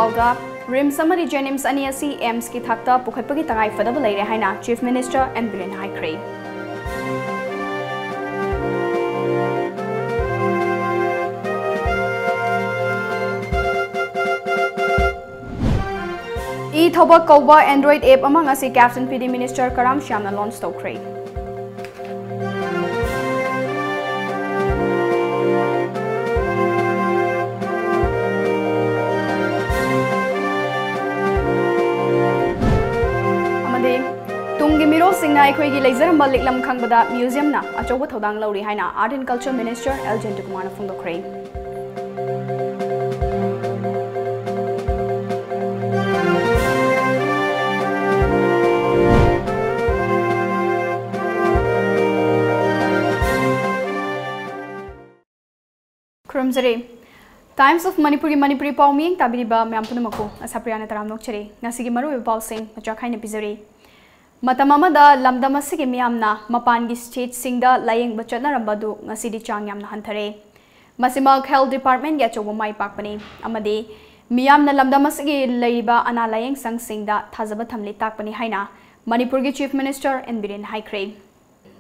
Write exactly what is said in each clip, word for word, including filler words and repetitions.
ꯍꯣꯜꯗ ꯔꯤꯝꯁ ꯑꯃꯗꯤ ꯖꯦꯅꯤꯝꯁ ꯑꯅꯤ ꯑꯁꯤ ꯑꯦꯝꯁꯀꯤ ꯊꯥꯛꯇ ꯄꯨꯈꯠꯄꯒꯤ ꯇꯉꯥꯏ ꯐꯗꯕ ꯂꯩꯔꯦ ꯍꯥꯏꯅ ꯆꯤꯐ ꯃꯤꯅꯤꯁꯇꯔ ꯑꯦꯟ ꯕꯤꯔꯦꯟ ꯍꯥꯏꯈ꯭ꯔꯦ꯫ ꯏ ꯊꯕꯛ ꯀꯧꯕ ꯑꯦꯟꯗ꯭ꯔꯣꯏꯗ ꯑꯦꯞ ꯑꯃ ꯉꯁꯤ ꯀꯦꯞꯁꯟ ꯄꯤꯗꯤ ꯃꯤꯅꯤꯁꯇꯔ ꯀꯔꯥꯝ ꯁ꯭ꯌꯥꯝꯅ ꯂꯣꯟꯆ ꯇꯧꯈ꯭ꯔꯦ꯫ ꯑꯃꯗꯤ ꯇꯨꯡꯒꯤ ꯃꯤꯔꯣꯜꯁꯤꯡꯅ ꯑꯩꯈꯣꯏꯒꯤ ꯂꯩꯖꯔꯝꯕ ꯂꯤꯛꯂꯝ ꯈꯪꯕꯗ ꯃ꯭ꯌꯨꯖꯤꯌꯝꯅ ꯑꯆꯧꯕ ꯊꯧꯗꯥꯡ ꯂꯧꯔꯤ ꯍꯥꯏꯅ Art and Culture Minister L ꯖꯌꯟꯇꯀꯨꯃꯥꯔꯅ ꯐꯣꯡꯗꯣꯛꯈ꯭ꯔꯦ꯫ ꯈꯨꯔꯨꯝꯖꯔꯤ꯫ Times of ꯃꯅꯤꯄꯨꯔꯒꯤ ꯃꯅꯤꯄꯨꯔꯤ ꯄꯥꯎ ꯃꯤꯠꯌꯦꯡ ꯇꯥꯕꯤꯔꯤꯕ ꯃꯌꯥꯝ ꯄꯨꯝꯅꯃꯛꯄꯨ ꯑꯁꯥꯄ꯭ꯔꯤꯌꯥꯅ ꯇꯔꯥꯝꯅ ꯑꯣꯛꯆꯔꯤ꯫ ꯉꯁꯤꯒꯤ ꯃꯔꯨꯑꯣꯏꯕ ꯄꯥꯎꯁꯤꯡ ꯃꯆꯥꯛ ꯈꯥꯏꯅ ꯄꯤꯖꯔꯤ꯫ ꯃꯇꯝ ꯑꯃꯗ ꯂꯝꯗꯝ ꯑꯁꯤꯒꯤ ꯃꯤꯌꯥꯝꯅ ꯃꯄꯥꯟꯒꯤ ꯁ꯭ꯇꯦꯠꯁꯤꯡꯗ ꯂꯥꯌꯦꯡꯕ ꯆꯠꯅꯔꯝꯕ ꯑꯗꯨ ꯉꯁꯤꯗꯤ ꯆꯥꯡ ꯌꯥꯝꯅ ꯍꯟꯊꯔꯦ꯫ ꯃꯁꯤꯃꯛ ꯍꯦꯜꯊ ꯗꯤꯄꯥꯔꯠꯃꯦꯟꯒꯤ ꯑꯆꯧꯕ ꯃꯥꯏ ꯄꯥꯛꯄꯅꯤ ꯑꯃꯗꯤ ꯃꯤꯌꯥꯝꯅ ꯂꯝꯗꯝ ꯑꯁꯤꯒꯤ ꯂꯩꯔꯤꯕ ꯑꯅꯥ ꯂꯥꯌꯦꯡ ꯁꯪꯁꯤꯡꯗ ꯊꯥꯖꯕ ꯊꯝꯂꯤ ꯇꯥꯛꯄꯅꯤ ꯍꯥꯏꯅ ꯃꯅꯤꯄꯨꯔꯒꯤ ꯆꯤꯐ ꯃꯤꯅꯤꯁꯇꯔ ꯑꯦꯟ ꯕꯤꯔꯦꯟ ꯍꯥꯏꯈ꯭ꯔꯦ꯫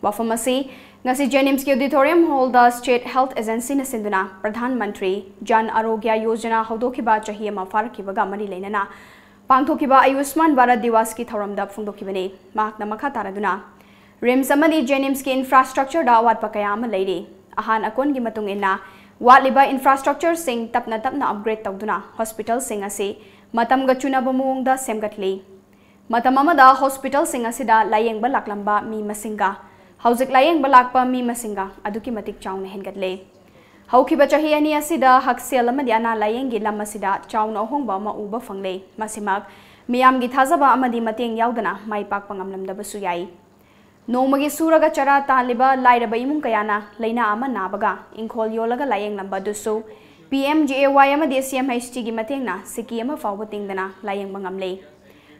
ꯋꯥꯐꯝ ꯑꯁꯤ ꯉꯁꯤ ꯖꯦꯅꯤꯝꯁꯀꯤ ꯑꯣꯗꯤꯇꯣꯔꯤꯌꯝ ꯍꯣꯜꯗ ꯁ꯭ꯇꯦꯠ ꯍꯦꯜꯊ ꯑꯦꯖꯦꯟꯁꯤꯅ ꯁꯤꯟꯗꯨꯅ ꯄ꯭ꯔꯙꯥꯟ ꯃꯟꯇ꯭ꯔꯤ ꯖꯟ ꯑꯔꯣꯒ꯭ꯌ ꯌꯣꯖꯅꯥ ꯍꯧꯗꯣꯛꯈꯤꯕ ꯆꯍꯤ ꯑꯃ ꯐꯥꯔꯛꯈꯤꯕꯒ ꯃꯔꯤ ꯂꯩꯅꯅ ꯄꯥꯡꯊꯣꯛꯈꯤꯕ ꯑꯌꯨꯁꯃꯥꯟ ꯚꯥꯔꯠ ꯗꯤꯋꯥꯁꯀꯤ ꯊꯧꯔꯝꯗ ꯐꯣꯡꯗꯣꯛꯈꯤꯕꯅꯤ꯫ ꯃꯍꯥꯛꯅ ꯃꯈꯥ ꯇꯥꯔꯗꯨꯅ, ꯔꯤꯝꯁ ꯑꯃꯗꯤ ꯖꯦꯅꯤꯝꯁꯀꯤ ꯏꯟꯐ꯭ꯔꯥꯁ꯭ꯇ꯭ꯔꯛꯆꯔꯗ ꯑꯋꯥꯠꯄ ꯀꯌꯥ ꯑꯃ ꯂꯩꯔꯤ꯫ ꯑꯍꯥꯟ ꯑꯀꯣꯟꯒꯤ ꯃꯇꯨꯡ ꯏꯟꯅ, ꯋꯥꯠꯂꯤꯕ ꯏꯟꯐ꯭ꯔꯥꯁ꯭ꯇ꯭ꯔꯛꯆꯔꯁꯤꯡ ꯇꯞꯅ ꯇꯞꯅ ꯑꯞꯒ꯭ꯔꯦꯗ ꯇꯧꯗꯨꯅ ꯍꯣꯁꯄꯤꯇꯥꯜꯁꯤꯡ ꯑꯁꯤ ꯃꯇꯝꯒ ꯆꯨꯅꯕ ꯃꯑꯣꯡꯗ ꯁꯦꯝꯒꯠꯂꯤ꯫ ꯃꯇꯝ ꯑꯃꯗ ꯍꯣꯁꯄꯤꯇꯥꯜꯁꯤꯡ ꯑꯁꯤꯗ ꯂꯥꯌꯦꯡꯕ ꯂꯥꯛꯂꯝꯕ ꯃꯤ ꯃꯁꯤꯡꯒ ꯍꯧꯖꯤꯛ ꯂꯥꯌꯦꯡꯕ ꯂꯥꯛꯄ ꯃꯤ ꯃꯁꯤꯡꯒ ꯑꯗꯨꯛꯀꯤ ꯃꯇꯤꯛ ꯆꯥꯎꯅ ꯍꯦꯟꯒꯠꯂꯦ꯫ ꯍꯧꯈꯤꯕ ꯆꯍꯤ ꯑꯅꯤ ꯑꯁꯤꯗ ꯍꯛꯁꯦꯜ ꯑꯃꯗꯤ ꯑꯅꯥ ꯂꯥꯌꯦꯡꯒꯤ ꯂꯝ ꯑꯁꯤꯗ ꯆꯥꯎꯅ ꯑꯍꯣꯡꯕ ꯑꯃ ꯎꯕ ꯐꯪꯂꯦ꯫ ꯃꯁꯤꯃꯛ ꯃꯤꯌꯥꯝꯒꯤ ꯊꯥꯖꯕ ꯑꯃꯗꯤ ꯃꯇꯦꯡ ꯌꯥꯎꯗꯅ ꯃꯥꯏ ꯄꯥꯛꯄ ꯉꯝꯂꯝꯗꯕꯁꯨ ꯌꯥꯏ꯫ ꯅꯣꯡꯃꯒꯤ ꯁꯨꯔꯒ ꯆꯔꯥ ꯇꯥꯜꯂꯤꯕ ꯂꯥꯏꯔꯕ ꯏꯃꯨꯡ ꯀꯌꯥꯅ ꯂꯥꯏꯅꯥ ꯑꯃ ꯅꯥꯕꯒ ꯏꯪꯈꯣꯜ ꯌꯣꯜꯂꯒ ꯂꯥꯌꯦꯡꯂꯝꯕ ꯑꯗꯨꯁꯨ ꯄꯤ ꯑꯦꯝ ꯖꯤ ꯑꯦ ꯋꯥꯏ ꯑꯃꯗꯤ ꯁꯤ ꯑꯦꯝ ꯑꯩꯆ ꯇꯤꯒꯤ ꯃꯇꯦꯡꯅ ꯁꯤꯀꯤ ꯑꯃ ꯐꯥꯎꯕ ꯇꯤꯡꯗꯅ ꯂꯥꯌꯦꯡꯕ ꯉꯝꯂꯦ꯫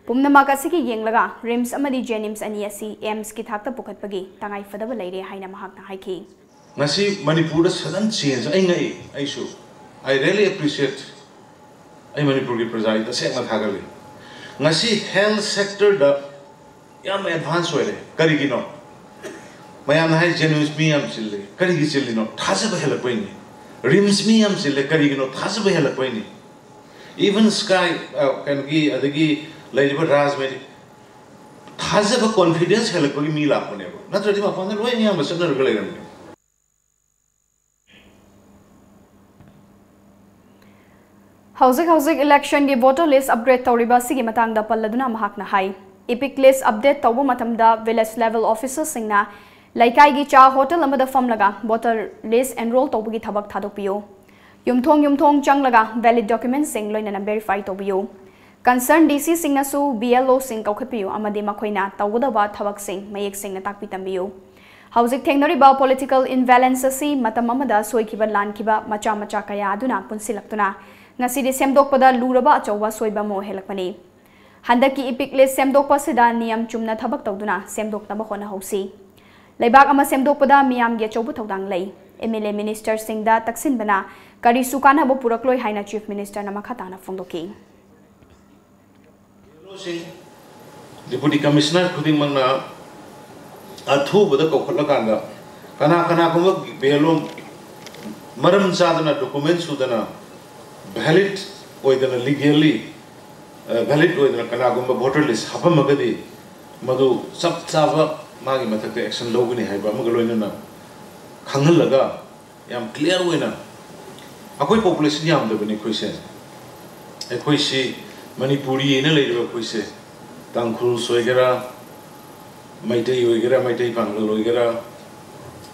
ꯄꯨꯝꯅꯃꯛ ꯑꯁꯤꯒꯤ ꯌꯦꯡꯂꯒ ꯔꯤꯝꯁ ꯑꯃꯗꯤ ꯖꯦꯅꯤꯝꯁ ꯑꯅꯤ ꯑꯁꯤ ꯑꯦꯝꯁꯀꯤ ꯊꯥꯛꯇ ꯄꯨꯈꯠꯄꯒꯤ ꯇꯉꯥꯏ ꯐꯗꯕ ꯂꯩꯔꯦ ꯍꯥꯏꯅ ꯃꯍꯥꯛꯅ ꯍꯥꯏꯈꯤ꯫ ꯉꯁꯤ ꯃꯅꯤꯄꯨꯔꯗ sudden change ꯑꯩ ꯉꯛꯏ꯫ ꯑꯩꯁꯨ, I really appreciate ꯑꯩ ꯃꯅꯤꯄꯨꯔꯒꯤ ꯄ꯭ꯔꯖꯥꯒꯤ ꯇꯁꯦꯡꯅ ꯊꯥꯒꯠꯂꯤ꯫ ꯉꯁꯤ health sectorꯗ ꯌꯥꯝ advance ꯑꯣꯏꯔꯦ꯫ ꯀꯔꯤꯒꯤꯅꯣ? ꯃꯌꯥꯝꯅ ꯍꯥꯏ JNIMS ꯃꯤ ꯌꯥꯝ ꯆꯤꯜꯂꯤ꯫ ꯀꯔꯤꯒꯤ ꯆꯤꯜꯂꯤꯅꯣ? ꯊꯥꯖꯕ ꯍꯦꯜꯂꯛꯄꯩꯅꯤ꯫ RIMS ꯃꯤ ꯌꯥꯝ ꯆꯤꯜꯂꯦ꯫ ꯀꯔꯤꯒꯤꯅꯣ? ꯊꯥꯖꯕ ꯍꯦꯜꯂꯛꯄꯩꯅꯤ꯫ Even Sky, ꯑ, ꯀꯩꯅꯣꯒꯤ, ꯑꯗꯒꯤ ꯂꯩꯔꯤꯕ ꯔꯥꯖ ꯃꯦꯗꯤꯛ, ꯊꯥꯖꯕ, confidence ꯍꯦꯜꯂꯛꯄꯒꯤ ꯃꯤ ꯂꯥꯛꯄꯅꯦꯕ꯫ ꯅꯠꯇ꯭ꯔꯗꯤ ꯃꯄꯥꯟꯗ ꯂꯣꯏ ꯑꯌꯥꯝꯕ ꯆꯠꯅꯔꯒ ꯂꯩꯔꯝꯃꯦ꯫ ꯍꯧꯖꯤꯛ ꯍꯧꯖꯤꯛ electionꯒꯤ voter list upgrade ꯇꯧꯔꯤꯕ ꯑꯁꯤꯒꯤ ꯃꯇꯥꯡꯗ ꯄꯜꯂꯗꯨꯅ ꯃꯍꯥꯛꯅ ꯍꯥꯏ, EPIC list update ꯇꯧꯕ ꯃꯇꯝꯗ village level officerꯁꯤꯡꯅ ꯂꯩꯀꯥꯏꯒꯤ ꯆꯥ ꯍꯣꯇꯦꯜ ꯑꯃꯗ ꯐꯝꯂꯒ voter list enroll ꯇꯧꯕꯒꯤ ꯊꯕꯛ ꯊꯥꯗꯣꯛꯄꯤꯌꯨ꯫ ꯌꯨꯝꯊꯣꯡ ꯌꯨꯝꯊꯣꯡ ꯆꯪꯂꯒ valid documentsꯁꯤꯡ ꯂꯣꯏꯅꯅ verify ꯇꯧꯕꯤꯌꯨ꯫ Concerned DCꯁꯤꯡꯅꯁꯨ BLOꯁꯤꯡ ꯀꯧꯈꯠꯄꯤꯌꯨ ꯑꯃꯗꯤ ꯃꯈꯣꯏꯅ ꯇꯧꯒꯗꯕ ꯊꯕꯛꯁꯤꯡ ꯃꯌꯦꯛ ꯁꯦꯡꯅ ꯇꯥꯛꯄꯤ ꯇꯝꯕꯤꯌꯨ꯫ ꯍꯧꯖꯤꯛ ꯊꯦꯡꯅꯔꯤꯕ political imbalance ꯑꯁꯤ ꯃꯇꯝ ꯑꯃꯗ ꯁꯣꯏꯈꯤꯕ ꯂꯥꯟꯈꯤꯕ ꯃꯆꯥ ꯃꯆꯥ ꯀꯌꯥ ꯑꯗꯨꯅ ꯄꯨꯟꯁꯤꯜꯂꯛꯇꯨꯅ ꯉꯁꯤꯗꯤ ꯁꯦꯝꯗꯣꯛꯄꯗ ꯂꯨꯔꯕ ꯑꯆꯧꯕ ꯑꯁꯣꯏꯕ ꯑꯃ ꯑꯣꯏꯍꯜꯂꯛꯄꯅꯤ꯫ ꯍꯟꯗꯛꯀꯤ EPIC list ꯁꯦꯝꯗꯣꯛꯄ ꯑꯁꯤꯗ ꯅꯤꯌꯝ ꯆꯨꯝꯅ ꯊꯕꯛ ꯇꯧꯗꯨꯅ ꯁꯦꯝꯗꯣꯛꯅꯕ ꯍꯣꯠꯅꯍꯧꯁꯤ꯫ ꯂꯩꯕꯥꯛ ꯑꯃ ꯁꯦꯝꯗꯣꯛꯄꯗ ꯃꯤꯌꯥꯝꯒꯤ ꯑꯆꯧꯕ ꯊꯧꯗꯥꯡ ꯂꯩ꯫ MLA ministerꯁꯤꯡꯗ ꯇꯛꯁꯤꯟꯕꯅ ꯀꯔꯤꯁꯨ ꯀꯥꯟꯅꯕ ꯄꯨꯔꯛꯂꯣꯏ ꯍꯥꯏꯅ Chief Ministerꯅ ꯃꯈꯥ ꯇꯥꯅ ꯐꯣꯡꯗꯣꯛꯈꯤ꯫ ꯕꯤ ꯑꯦꯜ ꯑꯣꯁꯤꯡ, Deputy Commissioner ꯈꯨꯗꯤꯡꯃꯛꯅ ꯑꯊꯨꯕꯗ ꯀꯧꯈꯠꯂꯀꯥꯟꯗ ꯀꯅꯥ ꯀꯅꯥꯒꯨꯝꯕ ꯕꯤ ꯑꯦꯜ ꯑꯣ ꯃꯔꯝ ꯆꯥꯗꯅ, document ꯁꯨꯗꯅ, valid ꯑꯣꯏꯗꯅ, legally, ꯑ, valid ꯑꯣꯏꯗꯅ ꯀꯅꯥꯒꯨꯝꯕ voter list ꯍꯥꯞꯄꯝꯃꯒꯗꯤ ꯃꯗꯨ ꯆꯞ ꯆꯥꯕ ꯃꯥꯒꯤ ꯃꯊꯛꯇ action ꯂꯧꯒꯅꯤ ꯍꯥꯏꯕ ꯑꯃꯒ ꯂꯣꯏꯅꯅ ꯈꯪꯍꯜꯂꯒ ꯌꯥꯝ clear ꯑꯣꯏꯅ, ꯑꯩꯈꯣꯏ population ꯌꯥꯝꯗꯕꯅꯤ ꯑꯩꯈꯣꯏꯁꯦ꯫ ꯑꯩꯈꯣꯏꯁꯤ ꯃꯅꯤꯄꯨꯔꯤ ꯍꯥꯏꯅ ꯂꯩꯔꯤꯕ ꯑꯩꯈꯣꯏꯁꯦ, ꯇꯥꯡꯈꯨꯜꯁ ꯑꯣꯏꯒꯦꯔꯥ, ꯃꯩꯇꯩ ꯑꯣꯏꯒꯦꯔꯥ, ꯃꯩꯇꯩ ꯄꯥꯉꯜ ꯑꯣꯏꯒꯦꯔꯥ,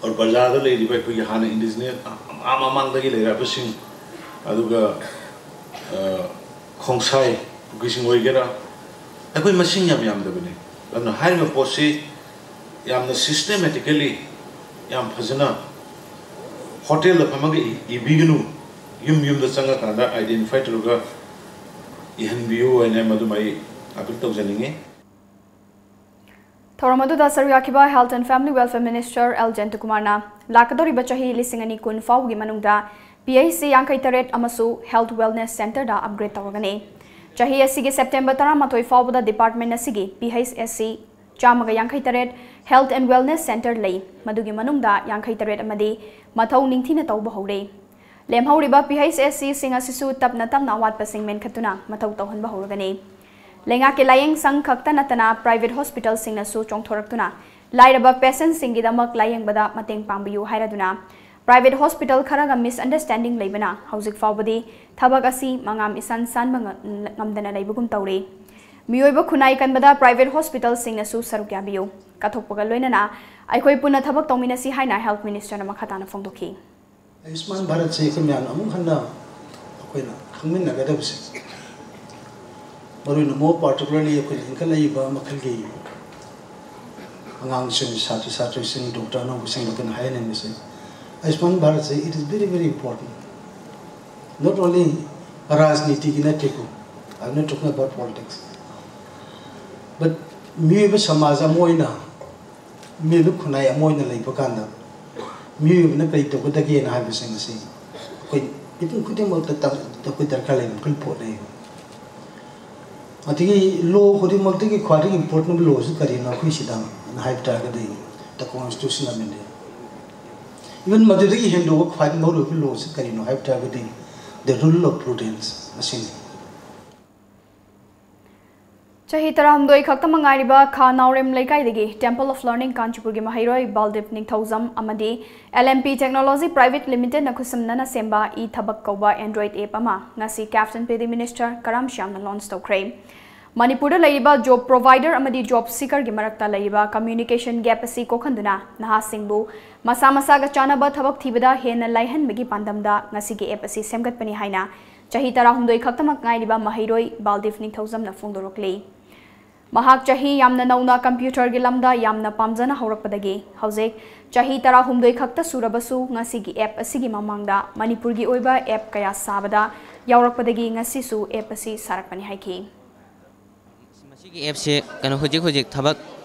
or ꯕꯖꯥꯔꯗ ꯂꯩꯔꯤꯕ ꯑꯩꯈꯣꯏꯒꯤ ꯍꯥꯟꯅ indigenous, ꯑꯥ ꯃꯃꯥꯡꯗꯒꯤ ꯂꯩꯔꯛꯄꯁꯤꯡ, ꯑꯗꯨꯒ, ꯑ, ꯈꯣꯡꯁꯥꯏ ꯀꯨꯀꯤꯁꯤꯡ ꯑꯣꯏꯒꯦꯔꯥ, ꯑꯩꯈꯣꯏ ꯃꯁꯤꯡ ꯌꯥꯝ ꯌꯥꯝꯗꯕꯅꯤ꯫ ꯑꯗꯨꯅ ꯍꯥꯏꯔꯤꯕ ꯄꯣꯠꯁꯤ ꯌꯥꯝꯅ systematically, ꯌꯥꯝ ꯐꯖꯅ ꯍꯣꯇꯦꯜꯗ ꯐꯝꯃꯒ ꯏ-, ꯏꯕꯤꯒꯅꯨ, ꯌꯨꯝ ꯌꯨꯝꯗ ꯆꯪꯉꯀꯥꯟꯗ identify ꯇꯧꯔꯒ ꯏꯍꯟꯕꯤꯌꯨ ꯍꯥꯏꯅ ꯃꯗꯨꯃ ꯑꯩ appeal ꯇꯧꯖꯅꯤꯡꯉꯤ꯫ ꯊꯧꯔꯝ ꯑꯗꯨꯗ ꯁꯔꯨꯛ ꯌꯥꯈꯤꯕ Health and Family Welfare Minister L ꯖꯌꯟꯇꯀꯨꯃꯥꯔꯅ ꯂꯥꯛꯀꯗꯧꯔꯤꯕ ꯆꯍꯤ ꯂꯤꯁꯤꯡ ꯑꯅꯤ ꯀꯨꯟ ꯐꯥꯎꯕꯒꯤ ꯃꯅꯨꯡꯗ ꯄꯤ ꯑꯩꯆ ꯁꯤ ꯌꯥꯡꯈꯩ ꯇꯔꯦꯠ ꯑꯃꯁꯨ Health Wellness Centreꯗ upgrade ꯇꯧꯔꯒꯅꯤ꯫ ꯆꯍꯤ ꯑꯁꯤꯒꯤ September ꯇꯔꯥꯃꯥꯊꯣꯏ ꯐꯥꯎꯕꯗ department ꯑꯁꯤꯒꯤ P H S C ꯆꯥꯝꯃꯒ ꯌꯥꯡꯈꯩ ꯇꯔꯦꯠ Health and Wellness Centre ꯂꯩ, ꯃꯗꯨꯒꯤ ꯃꯅꯨꯡꯗ ꯌꯥꯡꯈꯩ ꯇꯔꯦꯠ ꯑꯃꯗꯤ ꯃꯊꯧ ꯅꯤꯡꯊꯤꯅ ꯇꯧꯕ ꯍꯧꯔꯦ꯫ ꯂꯦꯝꯍꯧꯔꯤꯕ P H S Cꯁꯤꯡ ꯑꯁꯤꯁꯨ ꯇꯞꯅ ꯇꯞꯅ ꯑꯋꯥꯠꯄꯁꯤꯡ ꯃꯦꯟꯈꯠꯇꯨꯅ ꯃꯊꯧ ꯇꯧꯍꯟꯕ ꯍꯧꯔꯒꯅꯤ꯫ ꯂꯩꯉꯥꯛꯀꯤ ꯂꯥꯌꯦꯡ ꯁꯪ ꯈꯛꯇ ꯅꯠꯇꯅ private hospitalꯁꯤꯡꯅꯁꯨ ꯆꯣꯡꯊꯣꯔꯛꯇꯨꯅ ꯂꯥꯏꯔꯕ patientꯁꯤꯡꯒꯤꯗꯃꯛ ꯂꯥꯌꯦꯡꯕꯗ ꯃꯇꯦꯡ ꯄꯥꯡꯕꯤꯌꯨ ꯍꯥꯏꯔꯗꯨꯅ private hospital ꯈꯔꯒ misunderstanding ꯂꯩꯕꯅ ꯍꯧꯖꯤꯛ ꯐꯥꯎꯕꯗꯤ ꯊꯕꯛ ꯑꯁꯤ ꯃꯉꯥꯝ ꯏꯁꯥꯟ ꯁꯥꯟꯕ ꯉ-, ꯉꯝꯗꯅ ꯂꯩꯕꯒꯨꯝ ꯇꯧꯔꯤ꯫ ꯃꯤꯑꯣꯏꯕ ꯈꯨꯟꯅꯥꯏ ꯀꯟꯕꯗ private hospitalꯁꯤꯡꯅꯁꯨ ꯁꯔꯨꯛ ꯌꯥꯕꯤꯌꯨ꯫ ꯀꯠꯊꯣꯛꯄꯒ ꯂꯣꯏꯅꯅ ꯑꯩꯈꯣꯏ ꯄꯨꯟꯅ ꯊꯕꯛ ꯇꯧꯃꯤꯟꯅꯁꯤ ꯍꯥꯏꯅ Health Ministerꯅ ꯃꯈꯥ ꯇꯥꯅ ꯐꯣꯡꯗꯣꯛꯈꯤ꯫ ꯑꯌꯨꯁꯃꯥꯟ ꯚꯥꯔꯠꯁꯦ ꯑꯩꯈꯣꯏ ꯃꯌꯥꯝꯅ ꯑꯃꯨꯛ ꯍꯟꯅ ꯑꯩꯈꯣꯏꯅ ꯈꯪꯃꯤꯟꯅꯒꯗꯕꯁꯦ, ꯃꯔꯨꯑꯣꯏꯅ more particularly ꯑꯩꯈꯣꯏꯅ ꯏꯟꯈꯠꯂꯛꯏꯕ ꯃꯈꯜꯒꯤ ꯑꯉꯥꯡꯁꯤꯡ, ꯁꯥꯇ꯭ꯔ ꯁꯥꯇ꯭ꯔꯤꯁꯤꯡ, doctor ꯑꯅꯧꯕꯁꯤꯡꯗ ꯑꯩꯈꯣꯏꯅ ꯍꯥꯏꯍꯟꯅꯤꯡꯕꯁꯦ, ꯑꯌꯨꯁꯃꯥꯟ ꯚꯥꯔꯠꯁꯦ, it is very, very important. Not only ꯔꯥꯖꯅꯤꯇꯤꯒꯤ ꯅꯠꯇꯦꯀꯣ, I am not talking about politics, but ꯃꯤꯑꯣꯏꯕ ꯁꯃꯥꯖ ꯑꯃ ꯑꯣꯏꯅ, ꯃꯤꯑꯣꯏꯕ ꯈꯨꯟꯅꯥꯏ ꯑꯃ ꯑꯣꯏꯅ ꯂꯩꯕ ꯀꯥꯟꯗ ꯃꯤꯑꯣꯏꯕꯅ ꯀꯔꯤ ꯇꯧꯒꯗꯒꯦꯅ ꯍꯥꯏꯕꯁꯤꯡ ꯑꯁꯤ ꯑꯩꯈꯣꯏ ꯃꯤꯄꯨꯝ ꯈꯨꯗꯤꯡꯃꯛꯇ ꯇ-, ꯑꯩꯈꯣꯏ ꯗꯔꯀꯥꯔ ꯂꯩꯕ ꯃꯈꯜ ꯄꯣꯠꯅꯦꯕ꯫ ꯑꯗꯒꯤ law ꯈꯨꯗꯤꯡꯃꯛꯇꯒꯤ ꯈ꯭ꯋꯥꯏꯗꯒꯤ important ꯑꯣꯏꯕ lawꯁꯤ ꯀꯔꯤꯅꯣ ꯑꯩꯈꯣꯏ ꯁꯤꯗ ꯍꯥꯏꯅ ꯍꯥꯏꯕ ꯇꯥꯔꯒꯗꯤ, the Constitution of India꯫ Even ꯃꯗꯨꯗꯒꯤ ꯍꯦꯟꯗꯣꯛꯄ ꯈ꯭ꯋꯥꯏꯗꯒꯤ ꯃꯔꯨꯑꯣꯏꯕ lawꯁꯤ ꯀꯔꯤꯅꯣ ꯍꯥꯏꯕ ꯇꯥꯔꯒꯗꯤ, the rule of prudence ꯑꯁꯤꯅꯤ꯫ ꯆꯍꯤ ꯇꯔꯥꯍꯨꯝꯗꯣꯏ ꯈꯛꯇꯃꯛ ꯉꯥꯏꯔꯤꯕ ꯈꯥ ꯅꯥꯎꯔꯦꯝ ꯂꯩꯀꯥꯏꯗꯒꯤ Temple of Learning ꯀꯥꯟꯆꯤꯄꯨꯔꯒꯤ ꯃꯍꯩꯔꯣꯏ ꯕꯥꯜꯗꯤꯞ ꯅꯤꯡꯊꯧꯖꯝ ꯑꯃꯗꯤ L M P Technology Private Limitedꯅ ꯈꯨꯠꯁꯝꯅꯅ ꯁꯦꯝꯕ e-ꯊꯕꯛ ꯀꯧꯕ Android app ꯑꯃ ꯉꯁꯤ Cabinet Minister ꯀꯔꯥꯝ ꯁ꯭ꯌꯥꯝꯅ launch ꯇꯧꯈ꯭ꯔꯦ꯫ ꯃꯅꯤꯄꯨꯔꯗ ꯂꯩꯔꯤꯕ job provider ꯑꯃꯗꯤ job seekerꯒꯤ ꯃꯔꯛꯇ ꯂꯩꯔꯤꯕ communication gap ꯑꯁꯤ ꯀꯣꯛꯍꯟꯗꯨꯅ ꯅꯍꯥꯁꯤꯡꯕꯨ ꯃꯁꯥ ꯃꯁꯥꯒ ꯆꯥꯟꯅꯕ ꯊꯕꯛ ꯊꯤꯕꯗ ꯍꯦꯟꯅ ꯂꯥꯏꯍꯟꯕꯒꯤ ꯄꯥꯟꯗꯝꯗ ꯉꯁꯤꯒꯤ app ꯑꯁꯤ ꯁꯦꯝꯒꯠꯄꯅꯤ ꯍꯥꯏꯅ ꯆꯍꯤ ꯇꯔꯥꯍꯨꯝꯗꯣꯏ ꯈꯛꯇꯃꯛ ꯉꯥꯏꯔꯤꯕ ꯃꯍꯩꯔꯣꯏ ꯕꯥꯜꯗꯤꯞ ꯅꯤꯡꯊꯧꯖꯝꯅ ꯐꯣꯡꯗꯣꯔꯛꯂꯤ꯫ ꯃꯍꯥꯛ ꯆꯍꯤ ꯌꯥꯝꯅ ꯅꯧꯅ computerꯒꯤ ꯂꯝꯗ ꯌꯥꯝꯅ ꯄꯥꯝꯖꯅ ꯍꯧꯔꯛꯄꯗꯒꯤ ꯍꯧꯖꯤꯛ ꯆꯍꯤ ꯇꯔꯥꯍꯨꯝꯗꯣꯏ ꯈꯛꯇ ꯁꯨꯔꯕꯁꯨ ꯉꯁꯤꯒꯤ app ꯑꯁꯤꯒꯤ ꯃꯃꯥꯡꯗ ꯃꯅꯤꯄꯨꯔꯒꯤ ꯑꯣꯏꯕ app ꯀꯌꯥ ꯁꯥꯕꯗ ꯌꯥꯎꯔꯛꯄꯗꯒꯤ ꯉꯁꯤꯁꯨ app ꯑꯁꯤ ꯁꯥꯔꯛꯄꯅꯤ ꯍꯥꯏꯈꯤ꯫ ꯃꯁꯤꯒꯤ appꯁꯦ ꯀꯩꯅꯣ, ꯍꯧꯖꯤꯛ ꯍꯧꯖꯤꯛ ꯊꯕꯛ,